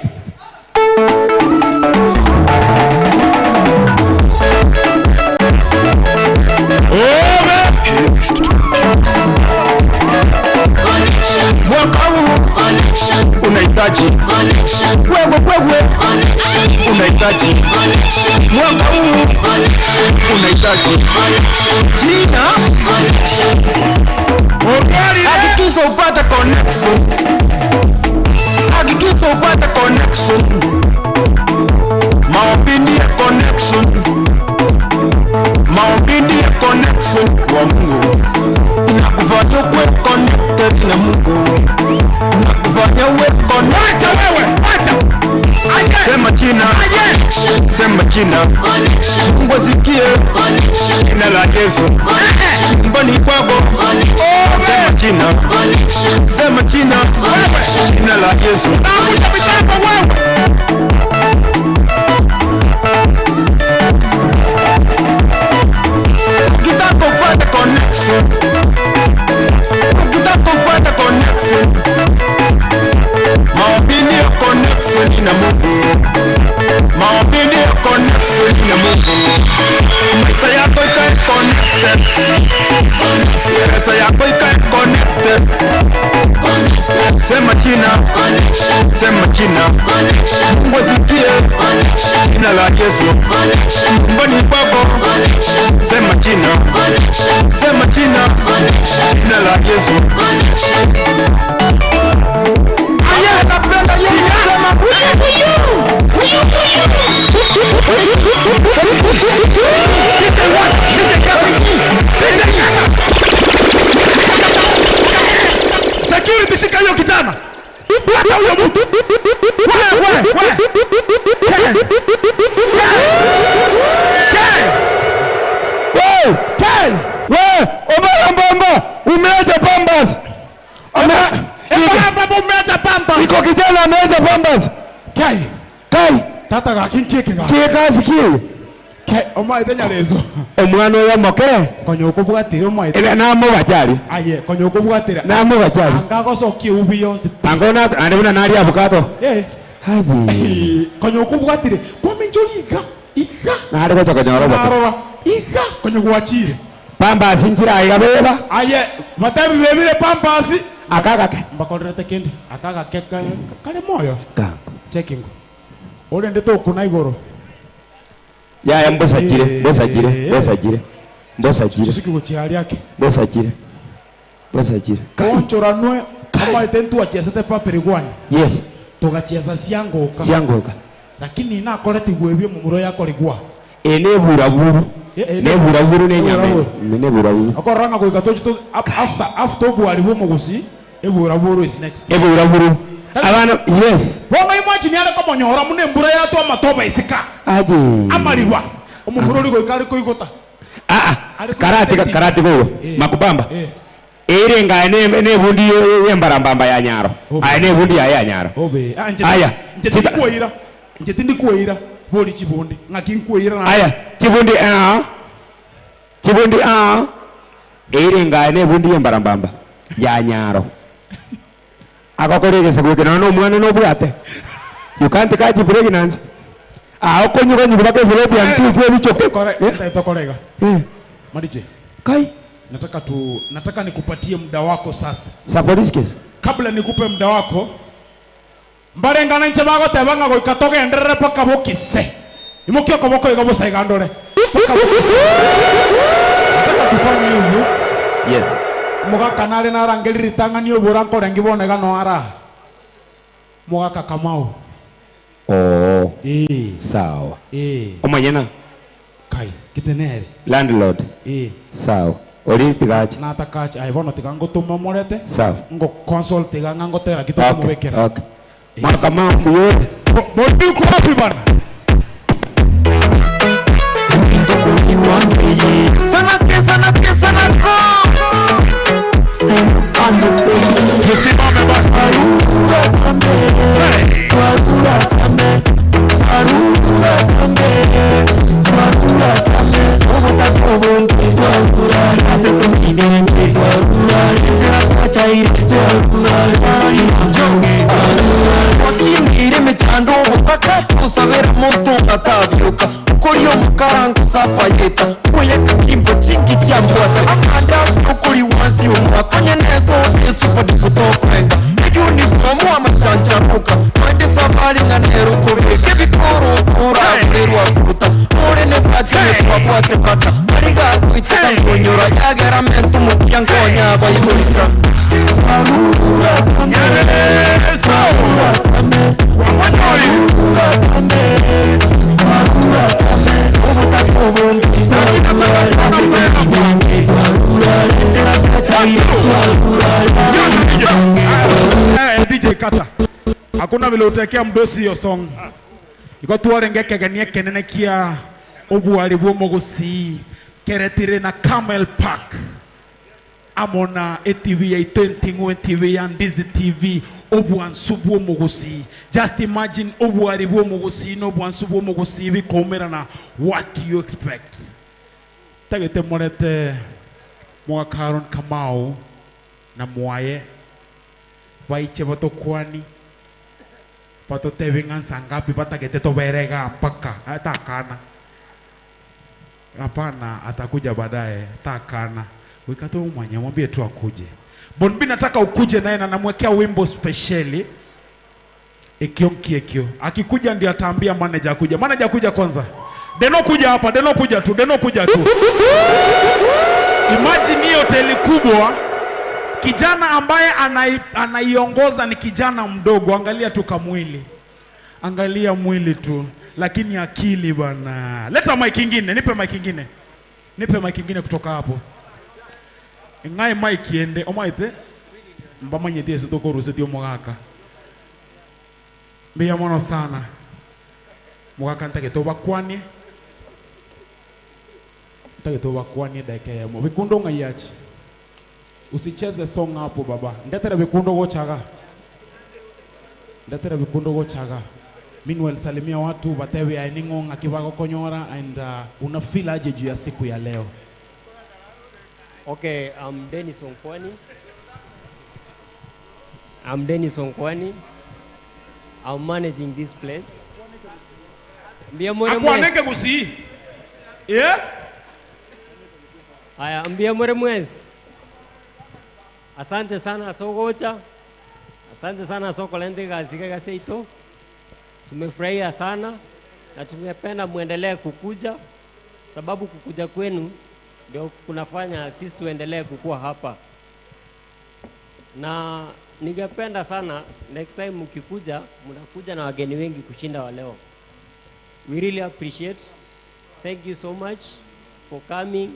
Mwaka huu unahitaji wewe wewe unahitaji mwaka huu unahitaji jina hakikisha upate connection hakikisha upate connection maombi ndiye connection maombi ndiye connection kwa Mungu inakufanya uwe connected na Mungu inakufanya uwe connected. Wewe acha sema jina sema jina Mungu asikie jina la Yesu nyumbani kwako sema jina sema jina jina la Yesu ukitaka upate connection ukitaka upate connection maombi ndiyo connection na Mungu maombi ndiyo connection na Mungu maisha yako ikae connected pesa yako ikae connected sema jina sema jina Mungu asikie jina la Yesu nyumbani kwako sema jina sema jina jina la Yesu Aye, napenda Yesu sema Security, shika hiyo kijana. Hata huyo mtu. Wewe, wewe. Ke. Ke. We, Ke! We, Omara Mbamba, umeacha pambas. Omara umeacha pambas. Iko kijana ameacha pambas. Kai. Kai. Tata gakinkie kinga. Kiekazi ki. Ke, omaete nyarezo. Omwana oyo omoke. Konya okobwatire omaete. Ebe namobachari. Aye, konya okobwatire. Namobachari. Angagosokia ubi yonsi. Angona ande buna nari avocado. Eh. Haji. Konya okobwatire. Kwaminchori iga. Iga. Nari gocha konyora oboke. Narora. Iga. Konya gwachire. Pambasi nchira iga beba. Aye, batebi bebire pampasi. Akagake. Mbakorerete kende. Akagake kare moyo. Checking. Orende tokuna igoro. Yaya mbosachire, mbosachire, mbosachire. Mbosachire. Tusiki gochiari ake. Mbosachire. Mbosachire. Onchoranwe amaete ntwachiesete papirigwani. Yes. Tugachiesa ciangoka. Ciangoka. Lakini nakorete igwebio mumuro yakorigwa. E ne buraburu. Ne buraburu ne nyame. Ne buraburu. Okoranga goika tochi to after after obwari bw'omogusi eburaburu is next. Eburaburu. Abana yes. Bono imagine yare komonyora muna embura yatwa amatoba isika. Aje. Amariba. Omomuro ori goika ari koigota. Ah ah. Karate karate gogo. Makubamba. Ere nga ne ne bundi yembarambamba ya nyaro. Aya ne bundi ya nyaro. Obe. Aya. Nje tindikuira. Nje tindikuira. Boli chibundi. Ng'aki nkuira na. Aya. Chibundi ah. Chibundi ah. Ere nga ne bundi yembarambamba ya nyaro. Agokoregesa gwekena no omwana nobwate. You can't catch pregnancy. Ah, okonyuka nyuka baka fallopian tube ebichoke. Correct. Tokorega. Eh. Mariche. Kai. Nataka tu nataka nikupatie muda wako sasa. Sa police case. Kabla nikupe muda wako, Mbarengana inche bagoteba ng'a goika togenderere mpaka bokise. Imokia okoboko iga bosa iga ndore. Mpaka bokise. Nataka tufanye hivi. Yes. Omogaka nare narangerie ritang'ani obora nkorengi bono iga noe ara. Omogaka Kamau. Oo. Ee. Sawa. Ee. Omonyene? Kai, gete nere. Landlord? Ee. Sawa. Oria tiga ache. Nataka ache. Aye bono tiga ngotome omorete. Sawa. Ngo consult iga ng'a ngotera ki Okay, tokomobekera. okay. Mwana Kamau mbuya ore? Bondi uko wapi bana? Tusimame basi. Wakinire emechando obotaka tosabera monto ngatabioka okoria omokarango sapayeta koyeka kimbo chinki chiambwata amandasi okori wansi omwaka onye neso esupadipotokwenda eyunifomu amachanchamuka twende safari ng'a nero okobeka ebikoro torakorerwa furuta ore nebwate bata marigagoiteka nkonyora yagera mento mokia nkonya baigorika Eh, DJ kata. Hakuna vile utekea mdosi hiyo song. Iko tuorenge kegenie kenene kia obwari bwo mogosi keretire na Camel Park. Amona etv ya Itenting'u etv ya Ndizi TV obwansu bwo mogosi. Just imagine obwari bwo mogosi no obwansu bwo mogosi bikomerana what do you expect? Tagete morete mwaka Aaron Kamau na mwaye baiche batokwani batotebe ng'a nsangapi batagete toberega mpaka atakana hapana atakuja baadaye takana wika tu mwenye mwambie tu akuje Bonbi nataka ukuje naye na namwekea wimbo spesheli ekio nkiekio akikuja ndio ataambia manager akuja manager akuja kwanza deno kuja hapa deno kuja tu deno kuja tu imagine hiyo hoteli kubwa kijana ambaye anai, anaiongoza ni kijana mdogo angalia tu kamwili angalia mwili tu lakini akili bana leta mic ingine nipe mic ingine nipe mic ingine kutoka hapo ng'ae mic ende omaite mbamanyete ase tokorusetie omogaka mbuya mono sana mogaka ntagete obakwanie ntagete obakwanie dakika eyemo bikundo ng'ai achi usicheze song hapo baba ndetere bikundo gochaga ndetere bikundo gochaga meanwhile salimia watu batewe aining'o ng'aki bagokonyora and una feel aje juu ya siku ya leo Okay, I'm Dennis Onkwani. I'm Dennis Onkwani. I'm managing this place. Mbia mwere akwanenge mwezi. gusii yeah? Aya, mbia mwere mwezi. Asante sana Sogocha. Asante sana Sokolende Gazika Gaseito. Tumefurahia sana na tungependa muendelee kukuja, sababu kukuja kwenu ndio kunafanya sisi tuendelee kukua hapa, na ningependa sana next time mkikuja, mnakuja na wageni wengi kushinda wa leo. We really appreciate. Thank you so much for coming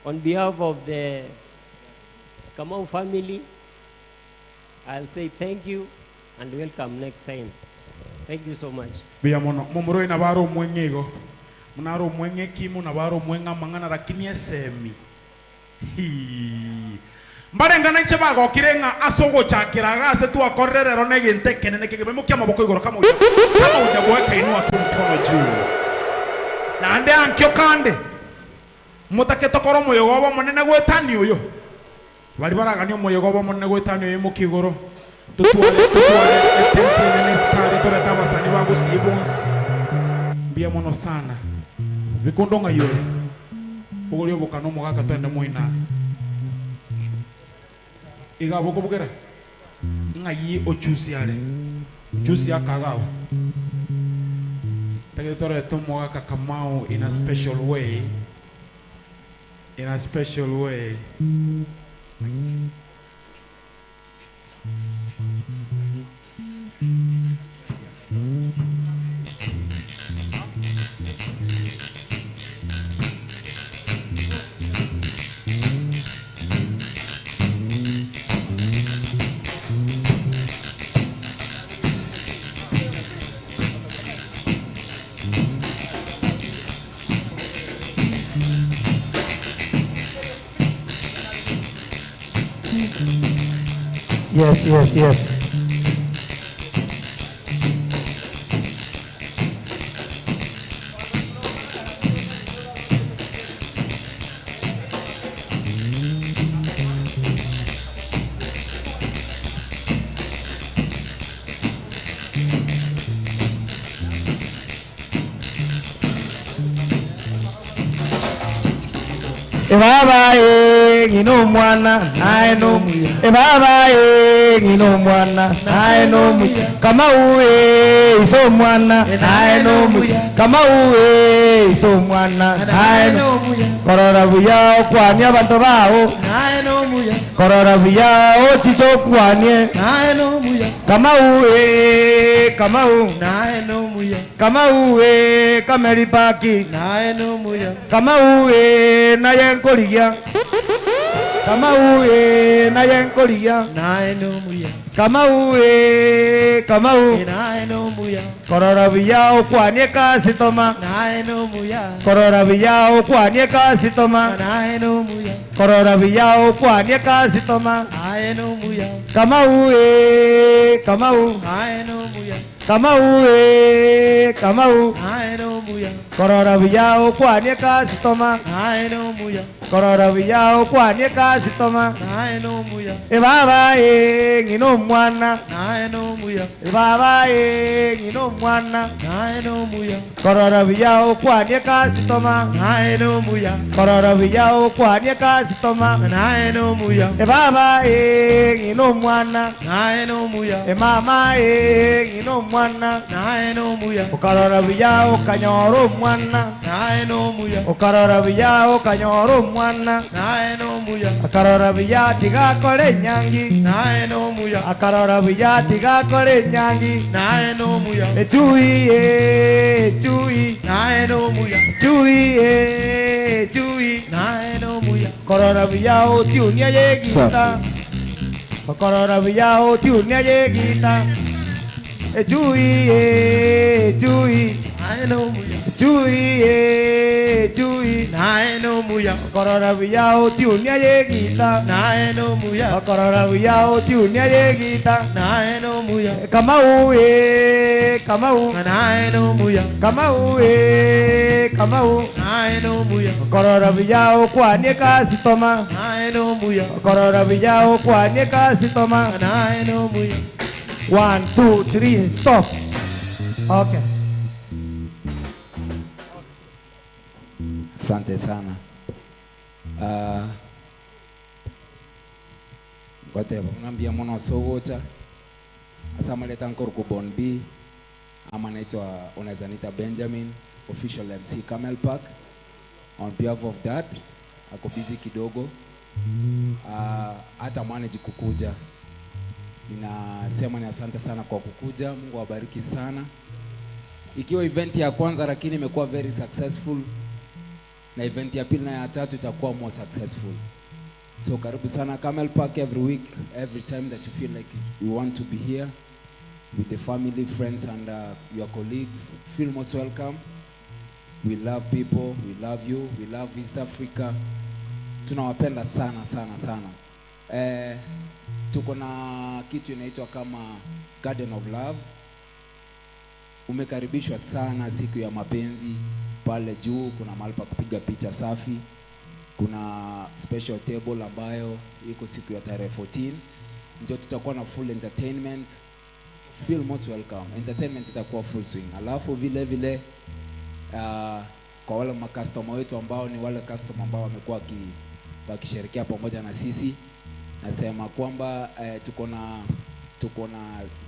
on behalf of the Kamau family. I'll say thank you and welcome next time. Thank you so much. Mbuya mono momoroi nabare omweng'e igo munare omweng'e kimo nabare omweng'e amang'ana lakini esemi Hii. mbarengana inche bagokire ng'a ase ogochakera iga ase twakorire rero na egento ekenene kegima imokia amaboko igoro kama uja kama hujaboeka inua tu mkono juu naende ankio kande motake tokore omoyogo obo omonene gwetani oyo bari baragania omoyogo obo omonene gwetani oyo imokia igoro tutware tutware etente enene esitari torete abasani bagosie bonsi mbuya mono sana bikundo ng'ai ore ogori obokana omogaka twende moina iga bokobogera ng'ai ochusi are Juice akagao. Tagete torete omogaka Kamau in a special way. In a special way. Yes, yes, yes. Ebaba eh, ng'ina omwana naye nomuya. Ebaba eh, ng'ina omwana naye nomuya. Kamau eh, ise omwana naye nomuya. Kamau eh, ise omwana naye nomuya. Korora buya okwanie abanto bao. Korora buya ochiche okwanie. Kamau eh, Kamau. Kamau eh, Kameri Paki. Kamau eh, naye nkorigia. Kamau eh, naye nkorigia. Kamau eh, Kamau. Korora buya okwanie kasitoma. Korora buya okwanie kasitoma. Korora buya okwanie kasitoma. Kamau eh, Kamau. Kamau eh, Kamau. Korora buya okwanie kasitoma. Korora buya okwanie kasitoma. Ebaba eh, ng'ina omwana. Ebaba eh, ng'ina omwana. Korora buya okwanie kasitoma. Korora buya okwanie kasitoma. Ebaba eh, ng'ina omwana. Emama eh, ng'ina omwana. Okarora buya okanyora omwana. Okarora buya okanyora omwana. Akarora buya tigakora enyangi. Akarora buya tigakora enyangi. Echui eh, echui. Echui eh, echui. Korora buya otiunia yegita. Korora buya otiunia yegita. Echui eh, echui. Echui eh, echui. Korora buya otiunia yegita. Korora buya otiunia yegita. Kamau eh, Kamau. Kamau eh, Kamau. Korora buya okwanie kasitoma. Korora buya okwanie kasitoma. 1, 2, 3, stop. Okay. Asante sana. Ngoteba unambia mwana osogota asa maleta nkoro Bon B ama naitwa unaweza nita Benjamin official MC Camel Park on behalf of dad ako busy kidogo hata manage kukuja. Ninasema ni asante sana kwa kukuja, Mungu awabariki sana. Ikiwa event ya kwanza lakini imekuwa very successful, na event ya pili na ya tatu itakuwa more successful. So karibu sana Camel Park every week, every time that you feel like you want to be here with the family, friends and your colleagues. Feel most welcome. We love people, we love you, we love East Africa. Tunawapenda sana sana sana. Tuko na kitu inaitwa kama Garden of Love. Umekaribishwa sana siku ya mapenzi. Pale juu kuna mahali pa kupiga picha safi. Kuna special table ambayo iko siku ya tarehe 14. Ndio tutakuwa na full entertainment. Feel most welcome. Entertainment itakuwa full swing. Alafu vile vile kwa wale makastoma wetu ambao ni wale customer ambao wamekuwa wakisherehekea pamoja na sisi, nasema kwamba tuko na Tuko na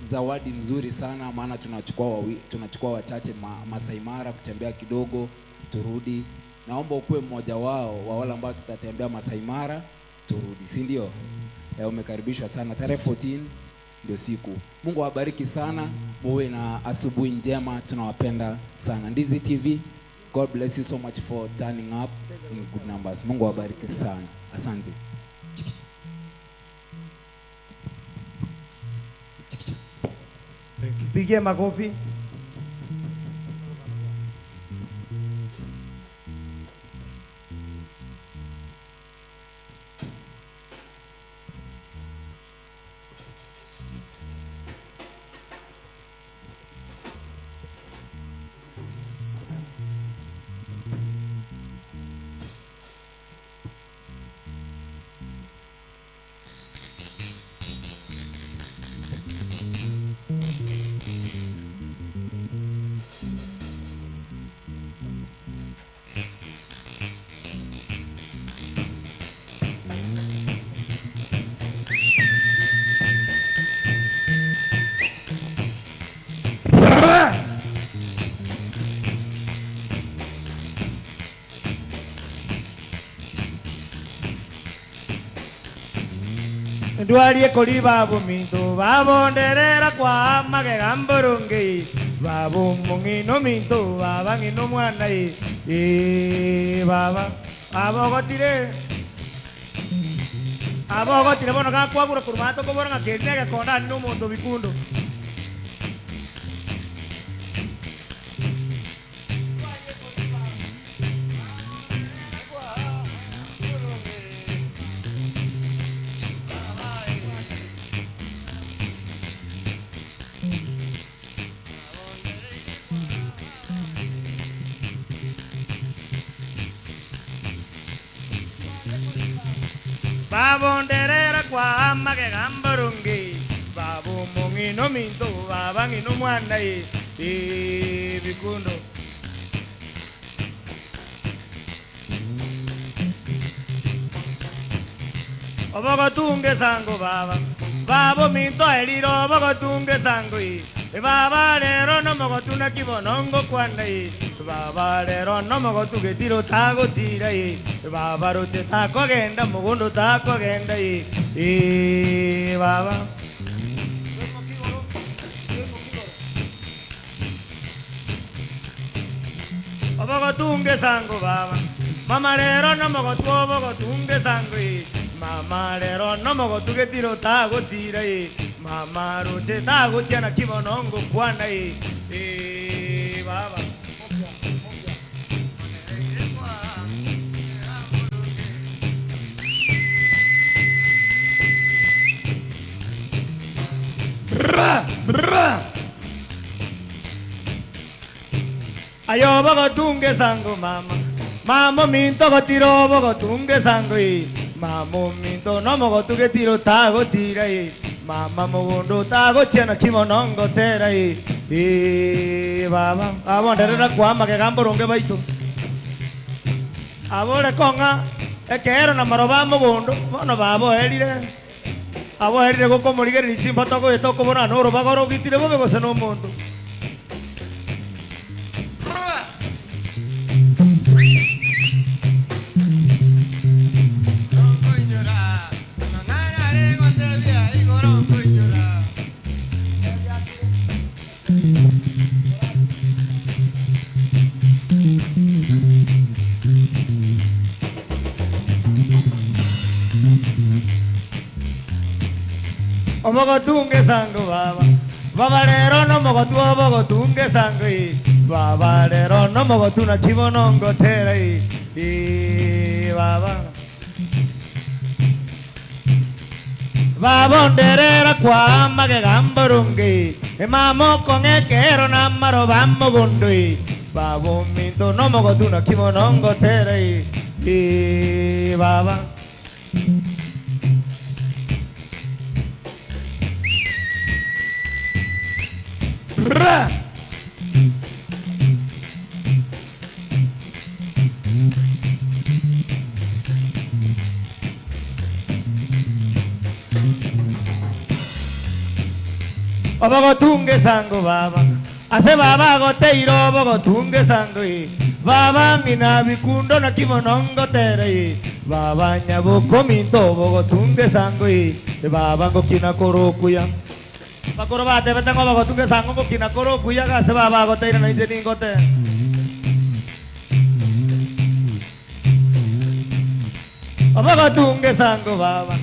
zawadi mzuri sana, maana tunachukua wawi, tunachukua wachache Masai Mara kutembea kidogo turudi. Naomba ukuwe mmoja wao wa wale ambao tutatembea Masai Mara turudi, si ndio? Umekaribishwa sana. Tarehe 14 ndio siku. Mungu awabariki sana, muwe na asubuhi njema, tunawapenda sana. Ndizi TV, God bless you so much for turning up in good numbers. Mungu awabariki sana, asante. Pigie makofi. Ndwarie kori babu minto babonderera kwa magega mburungi babu mung'ino minto baba ng'ino mwana e baba abogotire abogotire bono gakwabura kuruma tokobora ng'a keri na egekonda ani na omonto bikundo. Babonderera kwa magega mburungi babu mung'ino minto baba ng'ino mwana e bikundo. Obogotunge sango baba babo minto eriro obogotunge sango e baba rero no mogotuna kibonongo kwana e baba rero no mogotugetiro tagotira e baba roche takogenda mugondo takogenda e e baba. Obogotunge sango baba mama rero no mogotu obogotunge sango e mama rero no mogotugetiro tagotira e mama roche tagotiana kibonongo kwana e e baba. Ayo bogotunge sango mama mamo minto gotiro bogotunge sango e mamo minto no mogotuge tiro tago tira e mama mogondo tago chiana kimonongo tera e e baba abonderera kwa magega mboronge baito abore konga ekero na maroba mogondo bono babo erire abo erire gokomorigereri chimbato goeta okobona noro bagoro gitire bobe gose no omonto. Omogotunge sango baba baba rero no mogotu obogotunge sango e baba rero no mogotu na chibonongo tera e e baba babonderera kwa magega mburungi e mamo con ekero na maroba mogondo e babo minto no mogotu na chibonongo tera e e baba. Ra! Obogotunga esango baba. Ase baba agoteire obogotunga esango eh. Baba ng'ina bikundo naki mono ngotere eh. Baba nyaboko minto obogotunga esango eh. Baba ngokina kore okuya. Bakoro batebete ng'a obogotunga esango ngokina kore okuya gase baba agoteire nainche ningote. Obogotunga esango baba.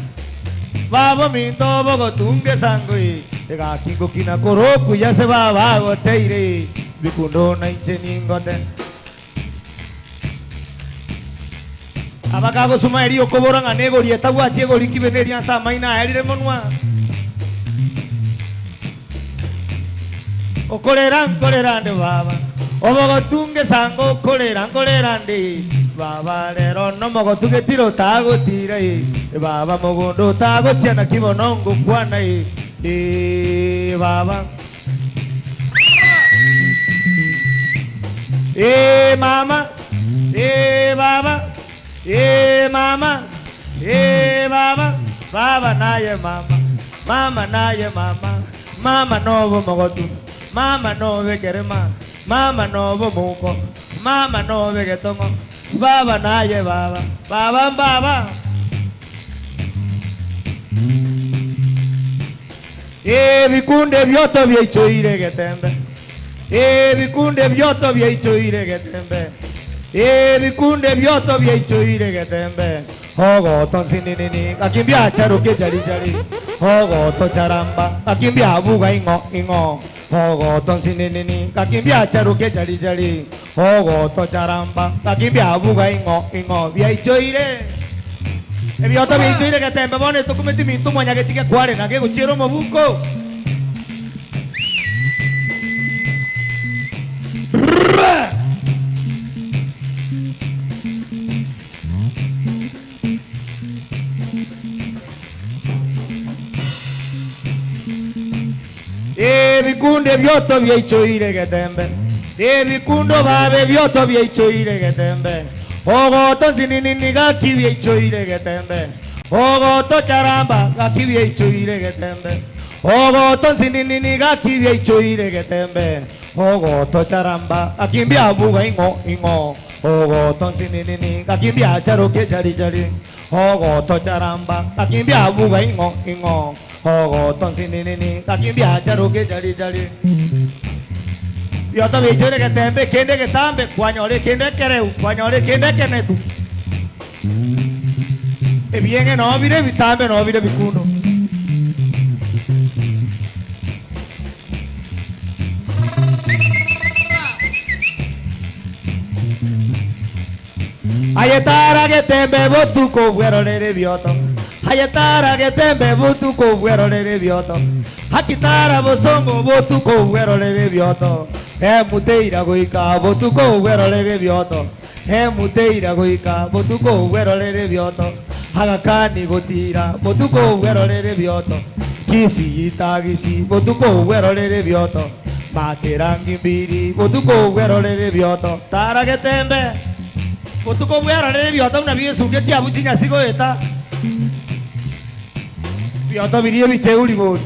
Baba ominto obogotunga esango eh. Egaki ngokina kore okuya ase baba agoteire eh. Bikundo nainche ningote. Abakagosuma erio okobora ng'a negori etabwati egori kibe neria nse amaino aerire monwa. Okorera nkorera nde baba, obogotu ngesango okorera nkorera nde baba rero nomogotu getiro otagotira eh, baba mogondo otagochia naki bono ngokwana eh, eh, baba. Eh mama, eh baba, eh mama, eh baba, baba naye mama, mama naye mama, mama nobo mogotu, mama nobe kerema, mama nobo mouko, mama nobe getongo, baba naye baba, baba mbaba. Ebikunde ebioto biaichoire egetembe, Ebikunde ebioto biaichoire egetembe, Ebikunde ebioto biaichoire egetembe. Ogoto nsininini, gaki mbiacharuke chari chari, Ogoto charamba, gaki mbiabuga ing'o ing'o. Ogoto nsininini, gaki mbiacharuke chari chari, Ogoto charamba, gaki mbiabuga ing'o ing'o. Biaichoire. Ebioto biaichoire egetembe bono etokumeti minto mwanyagetige kware na gegochiera omobuko. Ebikundo ebioto biaichoire egetembe, Ebikundo baba ebioto biaichoire egetembe, Ogoto nsininini gaki biaichoire egetembe, Ogoto charamba gaki biaichoire egetembe, Ogoto nsininini gaki biaichoire egetembe, Ogoto charamba gaki mbiabuga ing'o ing'o, Ogoto nsininini gaki mbiacharoke chari chari, Ogoto charamba gaki mbiabuga ing'o ing'o. Ogoto nsininini, gaki mbiacharoke chari chari. Bioto biaichoire egetembe ekende egetambe, kwanyora ekende ekereu, kwanyora ekende ekenetu. Ebieng'e noo bire ebitambe noo bire ebikundo. Aye tara getembe botuko bwerorere ebioto, Aye tara getembe botuko bwerorere ebioto, Haki tara bosongo botuko bwerorere ebioto, Emuteira goika botuko bwerorere ebioto, Emuteira goika botuko bwerorere ebioto, Agakani gotira botuko bwerorere ebioto, Kisii tagisi botuko bwerorere ebioto, Materangi mbiri botuko bwerorere ebioto, Tara getembe botuko bwerorere ebioto buna biesungetie abwo chinyasi goeta bioto biria ebicheuri bori.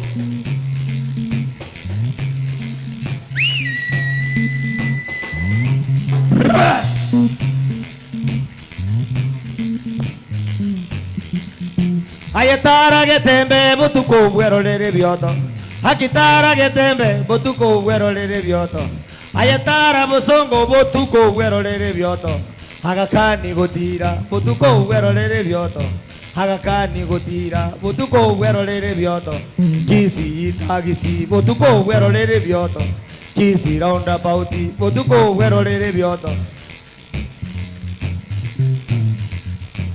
Aye tara getembe botuko bwerorere ebioto, Haki tara getembe botuko bwerorere ebioto, Aye tara bosongo botuko bwerorere ebioto, Agakani gotira botuko bwerorere ebioto, Agakani gotira botuko bwerorere ebioto, Kisii tagisi botuko bwerorere ebioto, Kisii roundabout botuko bwerorere ebioto.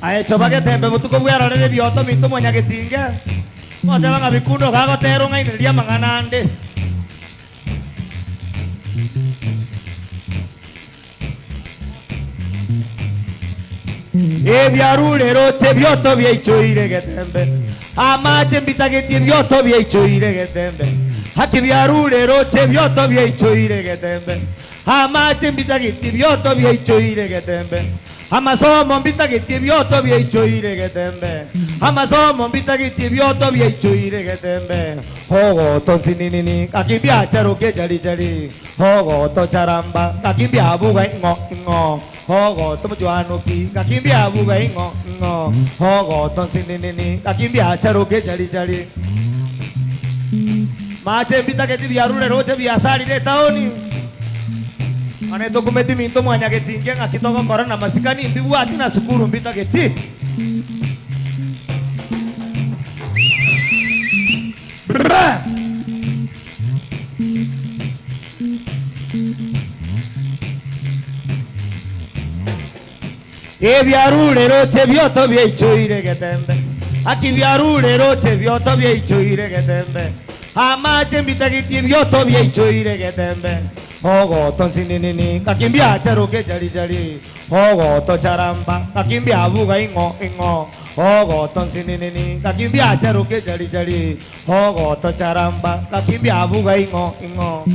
Aye choba getembe botuko bwerorere ebioto minto mwanyagetinge, goteba ng'a bikundo gagotera ong'ainererie amang'ana ande. Ebiarure roche ebioto biaichoire getembe, amache mbitagetie ebioto biaichoire getembe. Haki biarure roche ebioto biaichoire getembe, amache mbitagetie ebioto biaichoire getembe. Amasomo mbitagetie bioto biaichoire getembe. Amasomo mbitagetie bioto biaichoire getembe. Ogoto nsininini gakimbia charuke chari chari. Ogoto charamba gakimbia buga ing'o ing'o. Ogoto mchwanuki gakimbia buga ing'o ing'o. Ogoto nsininini gakimbia charuke chari chari. Mache mbitageti biarure roche biasarire taoni. Ane tokumeti minto mwanyagetinge ng'aki togokora na masikani mbibwati na sukuru mbitageti. Bra! Ebiarure roche bioto biaichoire getembe. Aki biarure roche bioto biaichoire getembe. Amache mbitagetie bioto biaichoire getembe. Ogoto nsininini gakimbia charuke chari chari. Ogoto charamba gakimbia buga ing'o ing'o. Ogoto nsininini gakimbia charuke chari chari. Ogoto charamba gakimbia buga ing'o ing'o.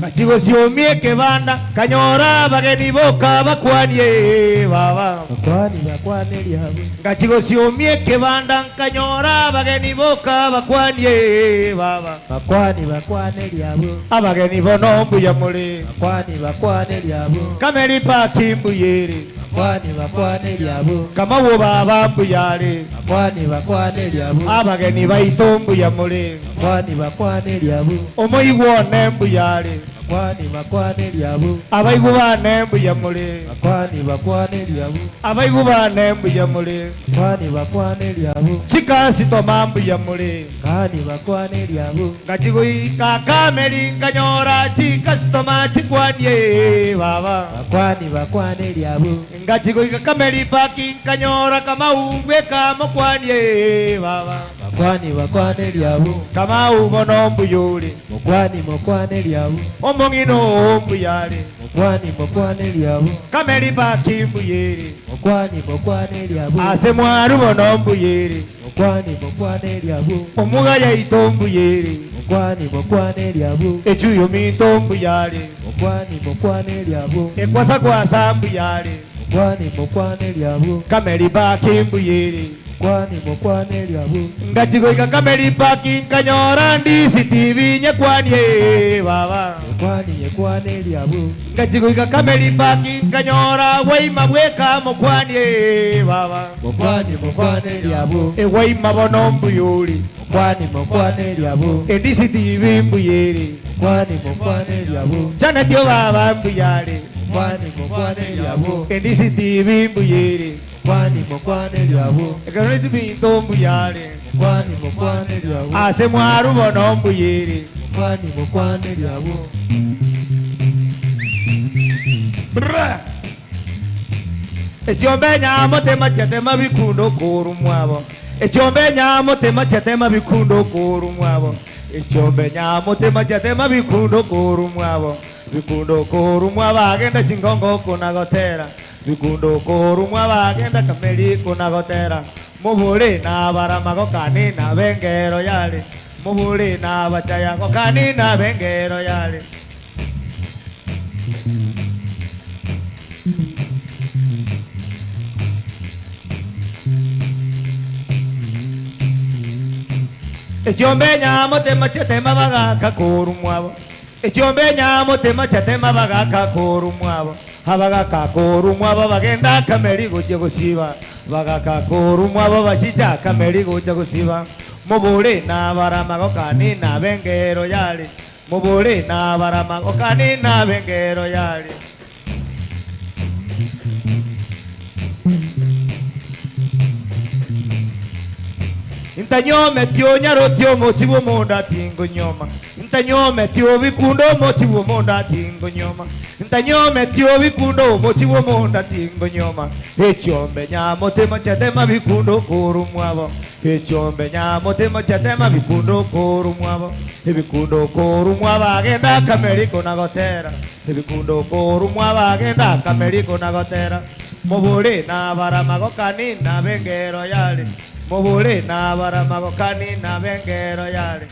Kachigo siomie kebanda kanyora bageni boka bakwanie baba. Bakwani bakwaneria abo. Kachigo siomie kebanda kanyora bageni boka bakwanie baba. Bakwani bakwaneria abo. Abageni bono mbuya muli. Bakwani bakwaneria abo. Kameri paki mbuyere. Bakwani bakwaneria abo. Kamawo baba mbuyare. Bakwani bakwaneria abo. Abageni baito mbuya muli. Bakwani bakwaneria abo. Omoigwone mbuyare. Bakwani bakwaneria abo. Abaigu bane mbuya muli. Bakwani bakwaneria abo. Abaigu bane mbuya muli. Bakwani bakwaneria abo. Chikasitoma mbuya muli. Kani bakwaneria abo. Ngachigoika kameri nkanyora chikasitoma chikwanie baba. Bakwani bakwaneria abo. Ngachigoika kameri paki nkanyora kamaumbwe kamokwanie baba. Bakwani bakwaneria abo. Kamau bono mbuyuri. Mokwani mokwaneria abo. Omong'ino mbuyare. Mokwani mokwaneria abo. Kameri paki mbuyere. Mokwani mokwaneria abo. Ase mwaru bono mbuyere. Mokwani mokwaneria abo. Omuga yaito mbuyere. Mokwani mokwaneria abo. Echuyo minto mbuyare. Mokwani mokwaneria abo. Ekwasa kwasa mbuyare. Mokwani mokwaneria abo. Kameri paki mbuyere. Mokwani mokwaneria abo. Ngachigoika kameri paki nkanyora ndisi TV nyekwanie baba. Mokwani nyekwaneria abo. Ngachigoika kameri paki nkanyora waima bweka mokwanie baba. Mokwani mokwaneria abo. Ewaima bono mbuyuri. Mokwani mokwaneria abo. Endisi TV mbuyere. Mokwani mokwaneria abo. Chanatio baba mbuyare. Mokwani mokwaneria abo. Endisi TV mbuyere. Mokwani mokwaneria abo. Ekareti binto mbuyare. Mokwani mokwaneria abo. Ase mwaru bono mbuyere. Mokwani mokwaneria abo. Bra! Ekyombe nyamo tema chetema bikundo kuru mwabo. Ekyombe nyamo tema chetema bikundo kuru mwabo. Ekyombe nyamo tema chetema bikundo kuru mwabo. Bikundo kuru mwabo agenda chingongo kuna gotera. Bikundo kuru mwabo agenda kameri kuna gotera. Mubule na baramago kani na bengero yale. Mubule na bachaya kani na bengero yale. Ekyombe nyamo tema chetema bagaka kuru mwabo. Ekyombe nyamo tema chetema bagaka kuru mwabo. Abagaka kuru mwabo bagenda kameri gochia gosiba. Bagaka kuru mwabo bachicha kameri gochia gosiba. Mubule na baramago kani na bengero yale. Mubule na baramago kani na bengero yale. Intanyome tio nyaro tio mochiwo monda tingo nyoma. Intanyome tio bikundo mochiwo monda tingo nyoma. Intanyome tio bikundo mochiwo monda tingo nyoma. Echiombe nyamo tema chetema bikundo kuru mwabo. Echiombe nyamo tema chetema bikundo kuru mwabo. Ebikundo kuru mwabo agenda kameriko na gotera. Ebikundo kuru mwabo agenda kameriko na gotera. Mobule na baramago kani na bengero yale. Mobule na baramago kani na bengero yale.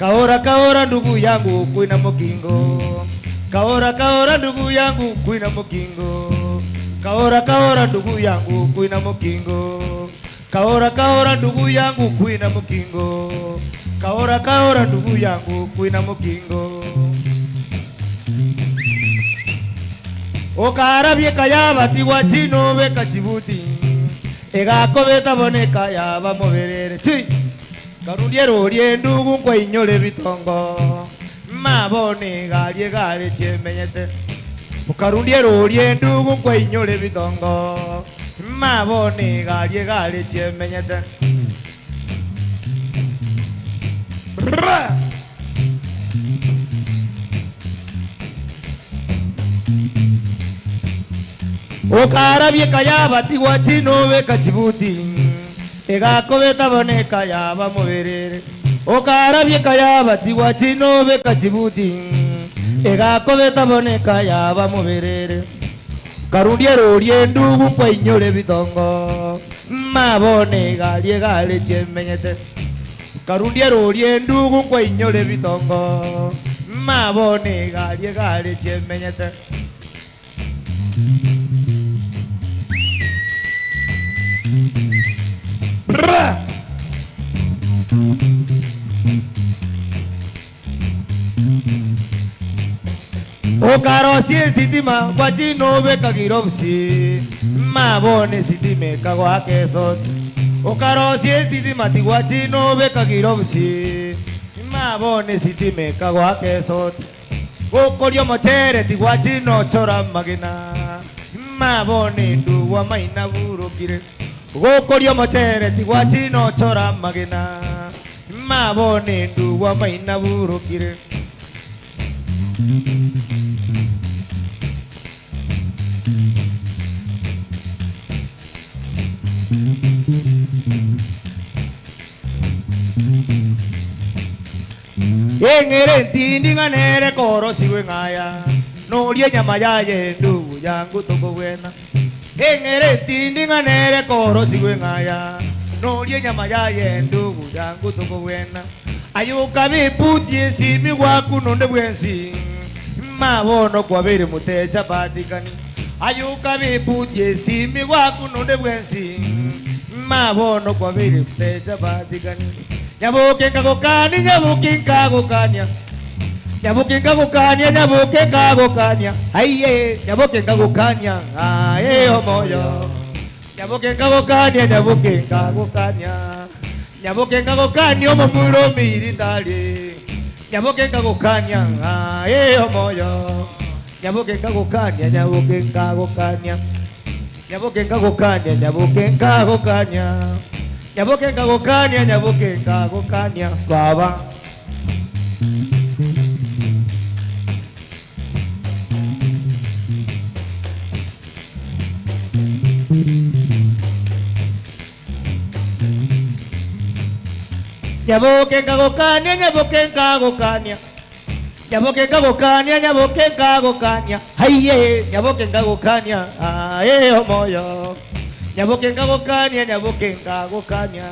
Kaora kaora ndugu yangu kwina mokingo. Kaora kaora ndugu yangu kwina mokingo. Kaora kaora ndugu yangu kwina mokingo. Kaora kaora ndugu yangu kwina mokingo. Kaora kaora ndugu yangu kwina mokingo. Okarabie kayaba tigwa chino beka chibuti. Egakobeta boneka yaba moberere. Chui. Karundiero rie ndugu nkwainyore bitongo. Mabone garie gare chiemenyete. Ukarundiero rie ndugu nkwainyore bitongo. Mabone garie gare chiemenyete. Brrra. Okarabie kayaba tigwa chino beka chibuti. Egakobeta boneka yaba moberere. Okarabie kayaba tigwa chino beka chibuti. Egakobeta boneka yaba moberere. Karundiero rie ndugu nkwainyore bitongo. Mabone garie gare chiemenyete. Karundiero rie ndugu nkwainyore bitongo. Mabone garie gare chiemenyete. Brrra. Okarosie sitima gwachino bekagirobusi mabone sitime kagwakesot. Okarosie sitima tigwachino bekagirobusi mabone sitime kagwakesot. Gokorio mochere tigwachino chora magina mabone nduwa maina burukire. Gokorio mochere tigwachino chora magina mabone nduwa maina burukire. Engere ntindi ng'anere koro sigwe ng'aya norie nyama yaye ndugu yangu tokobwena. Engere ntindi ng'anere koro sigwe ng'aya norie nyama yaye ndugu yangu tokobwena. Ayuka biputie simi gwaku nonde bwensi mabono kwabere mutecha patikani. Ayuka biputie simi gwaku nonde bwensi mabono kwabere mutecha patikani. Nyabuke nkagukania, nyabuke nkagukania. Nyabuke nkagukania, nyabuke nkagukania. Aiye, nyabuke nkagukania, aye omoyo. Nyabuke nkagukania, nyabuke nkagukania. Nyabuke nkagukania omomuro miritari. Nyabuke nkagukania, aye omoyo. Nyabuke nkagukania, nyabuke nkagukania. Nyabuke nkagukania, nyabuke nkagukania. Nyabuke nkagukania, nyabuke nkagukania, baba. Nyabuke nkagukania, nyabuke nkagukania. Nyabuke nkagukania, nyabuke nkagukania. Haiye, nyabuke nkagukania, aye omoyo. Nyabuke nkagukania, nyabuke nkagukania.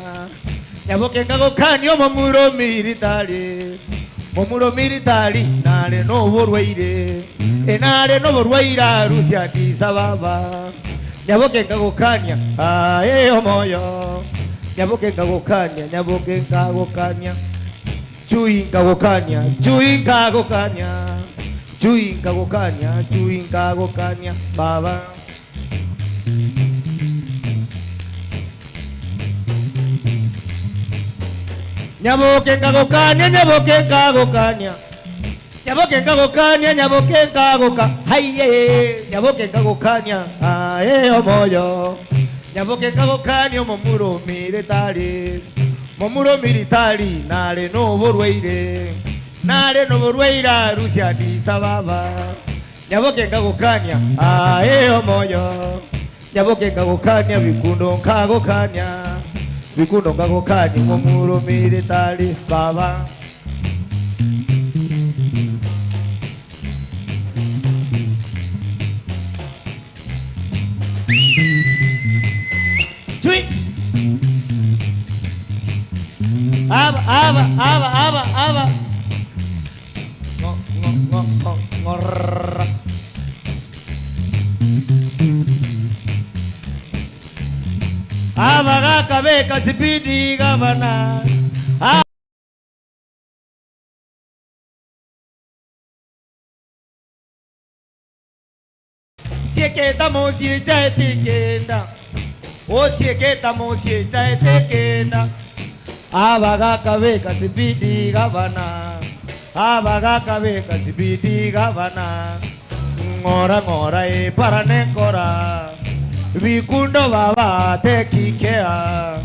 Nyabuke nkagukania omomuro miritari. Omuro miritari nare noborwaire. Enare noborwaire arusia Addis Ababa. Nyabuke nkagukania, aye omoyo. Nyabuke nkagukania, nyabuke nkagukania. Chui nkagukania, chui nkagukania. Chui nkagukania, chui nkagukania, baba. Nyabuke nkagukania, nyabuke nkagukania. Nyabuke nkagukania, nyabuke nkaguka. Haiye, nyabuke nkagukania, aye omoyo. Nyabuke nkagukania omomuro miritari. Momuro miritari nare noborwaire. Nare noborwaire arusia Addis Ababa. Nyabuke nkagukania, aye omoyo. Nyabuke nkagukania, bikundo nkagukania. Bikundo nkagukania momuro miritari baba. Chui. Aba, Aba aba aba aba. Ngo ngo ngo ngo ngorra. Abagaka beka sipidi gavana. Sieketa mosie chaetikenda. O sieketa mosie chaetikenda. Abagaka beka sipidi gavana. Abagaka beka sipidi gavana. Ngora ngora e paranekora. Bikundo baba tekikea.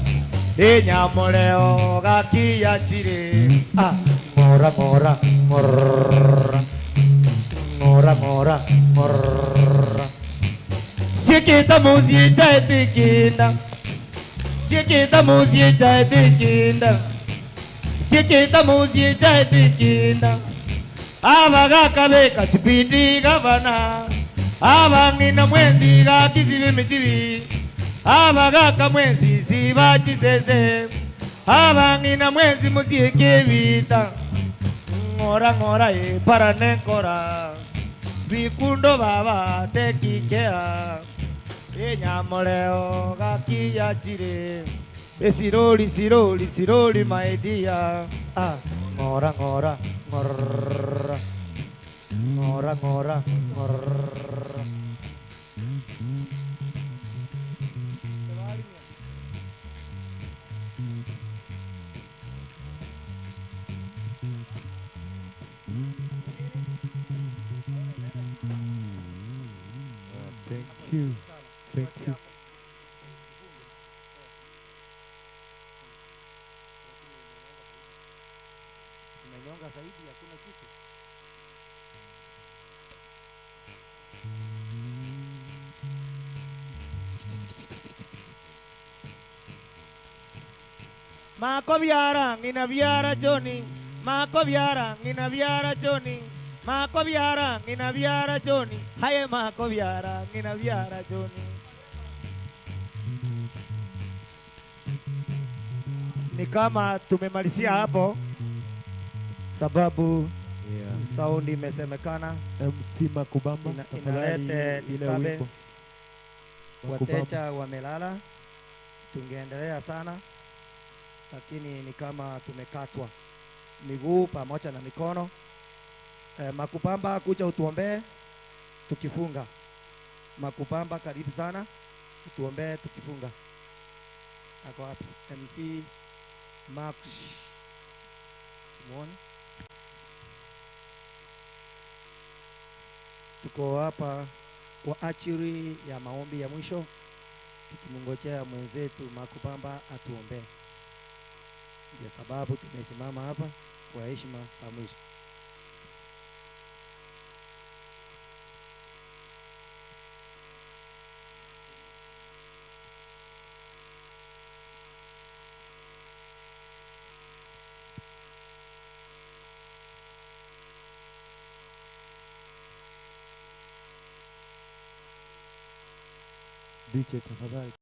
Enyamoleo gakia chire. Ah, ngora ngora ngora. Ngora ngora ngora. Sieketa mosie chaetikenda. Sieketa mosie chaetikenda. Sieketa mosie chaetikenda. Abagaka beka sipidi gavana. Abang'ina mwenzi gakizibe michibi. Abagaka mwenzi siba chisese. Abang'ina mwenzi musieke vita. Ngora ngora e paranekora. Bikundo baba tekikea. Enyamoleo gakia chire. Esiroli siroli siroli my dear. Ah, ngora ngora ngora. Ngora ngora ngora. Thank you. Thank you. Tumenyonga zaidi hakuna kitu. Mako biara ng'ina biara Johnny. Mako biara ng'ina biara Johnny. Mako biara ng'ina biara Johnny. Haye mako biara ng'ina biara Johnny. Ni kama tumemalizia hapo sababu Yeah. sound imesemekana MC Makubamba, tafadhali inalete ile wimbo. disturbance. Makubamba. Wateja wamelala, tungeendelea sana lakini ni kama tumekatwa miguu pamoja na mikono. Makubamba, kuja utuombee tukifunga. Makubamba, karibu sana, utuombee tukifunga. Ako wapi? MC Max Simuoni. Tuko hapa kwa ajili ya maombi ya mwisho tukimngojea mwenzetu Makubamba atuombee. Ndio sababu tumesimama hapa kwa heshima za mwisho. DJ tafadhali.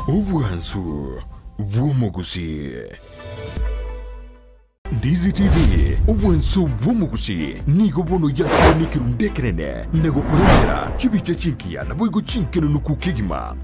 Obwansu bw'omogusii. Ndizi TV, obwansu bw'omogusii nigo bono yakire nekerundu ekenene na gokorentera chibicha chingiya naboigo chinkenenuku kegima.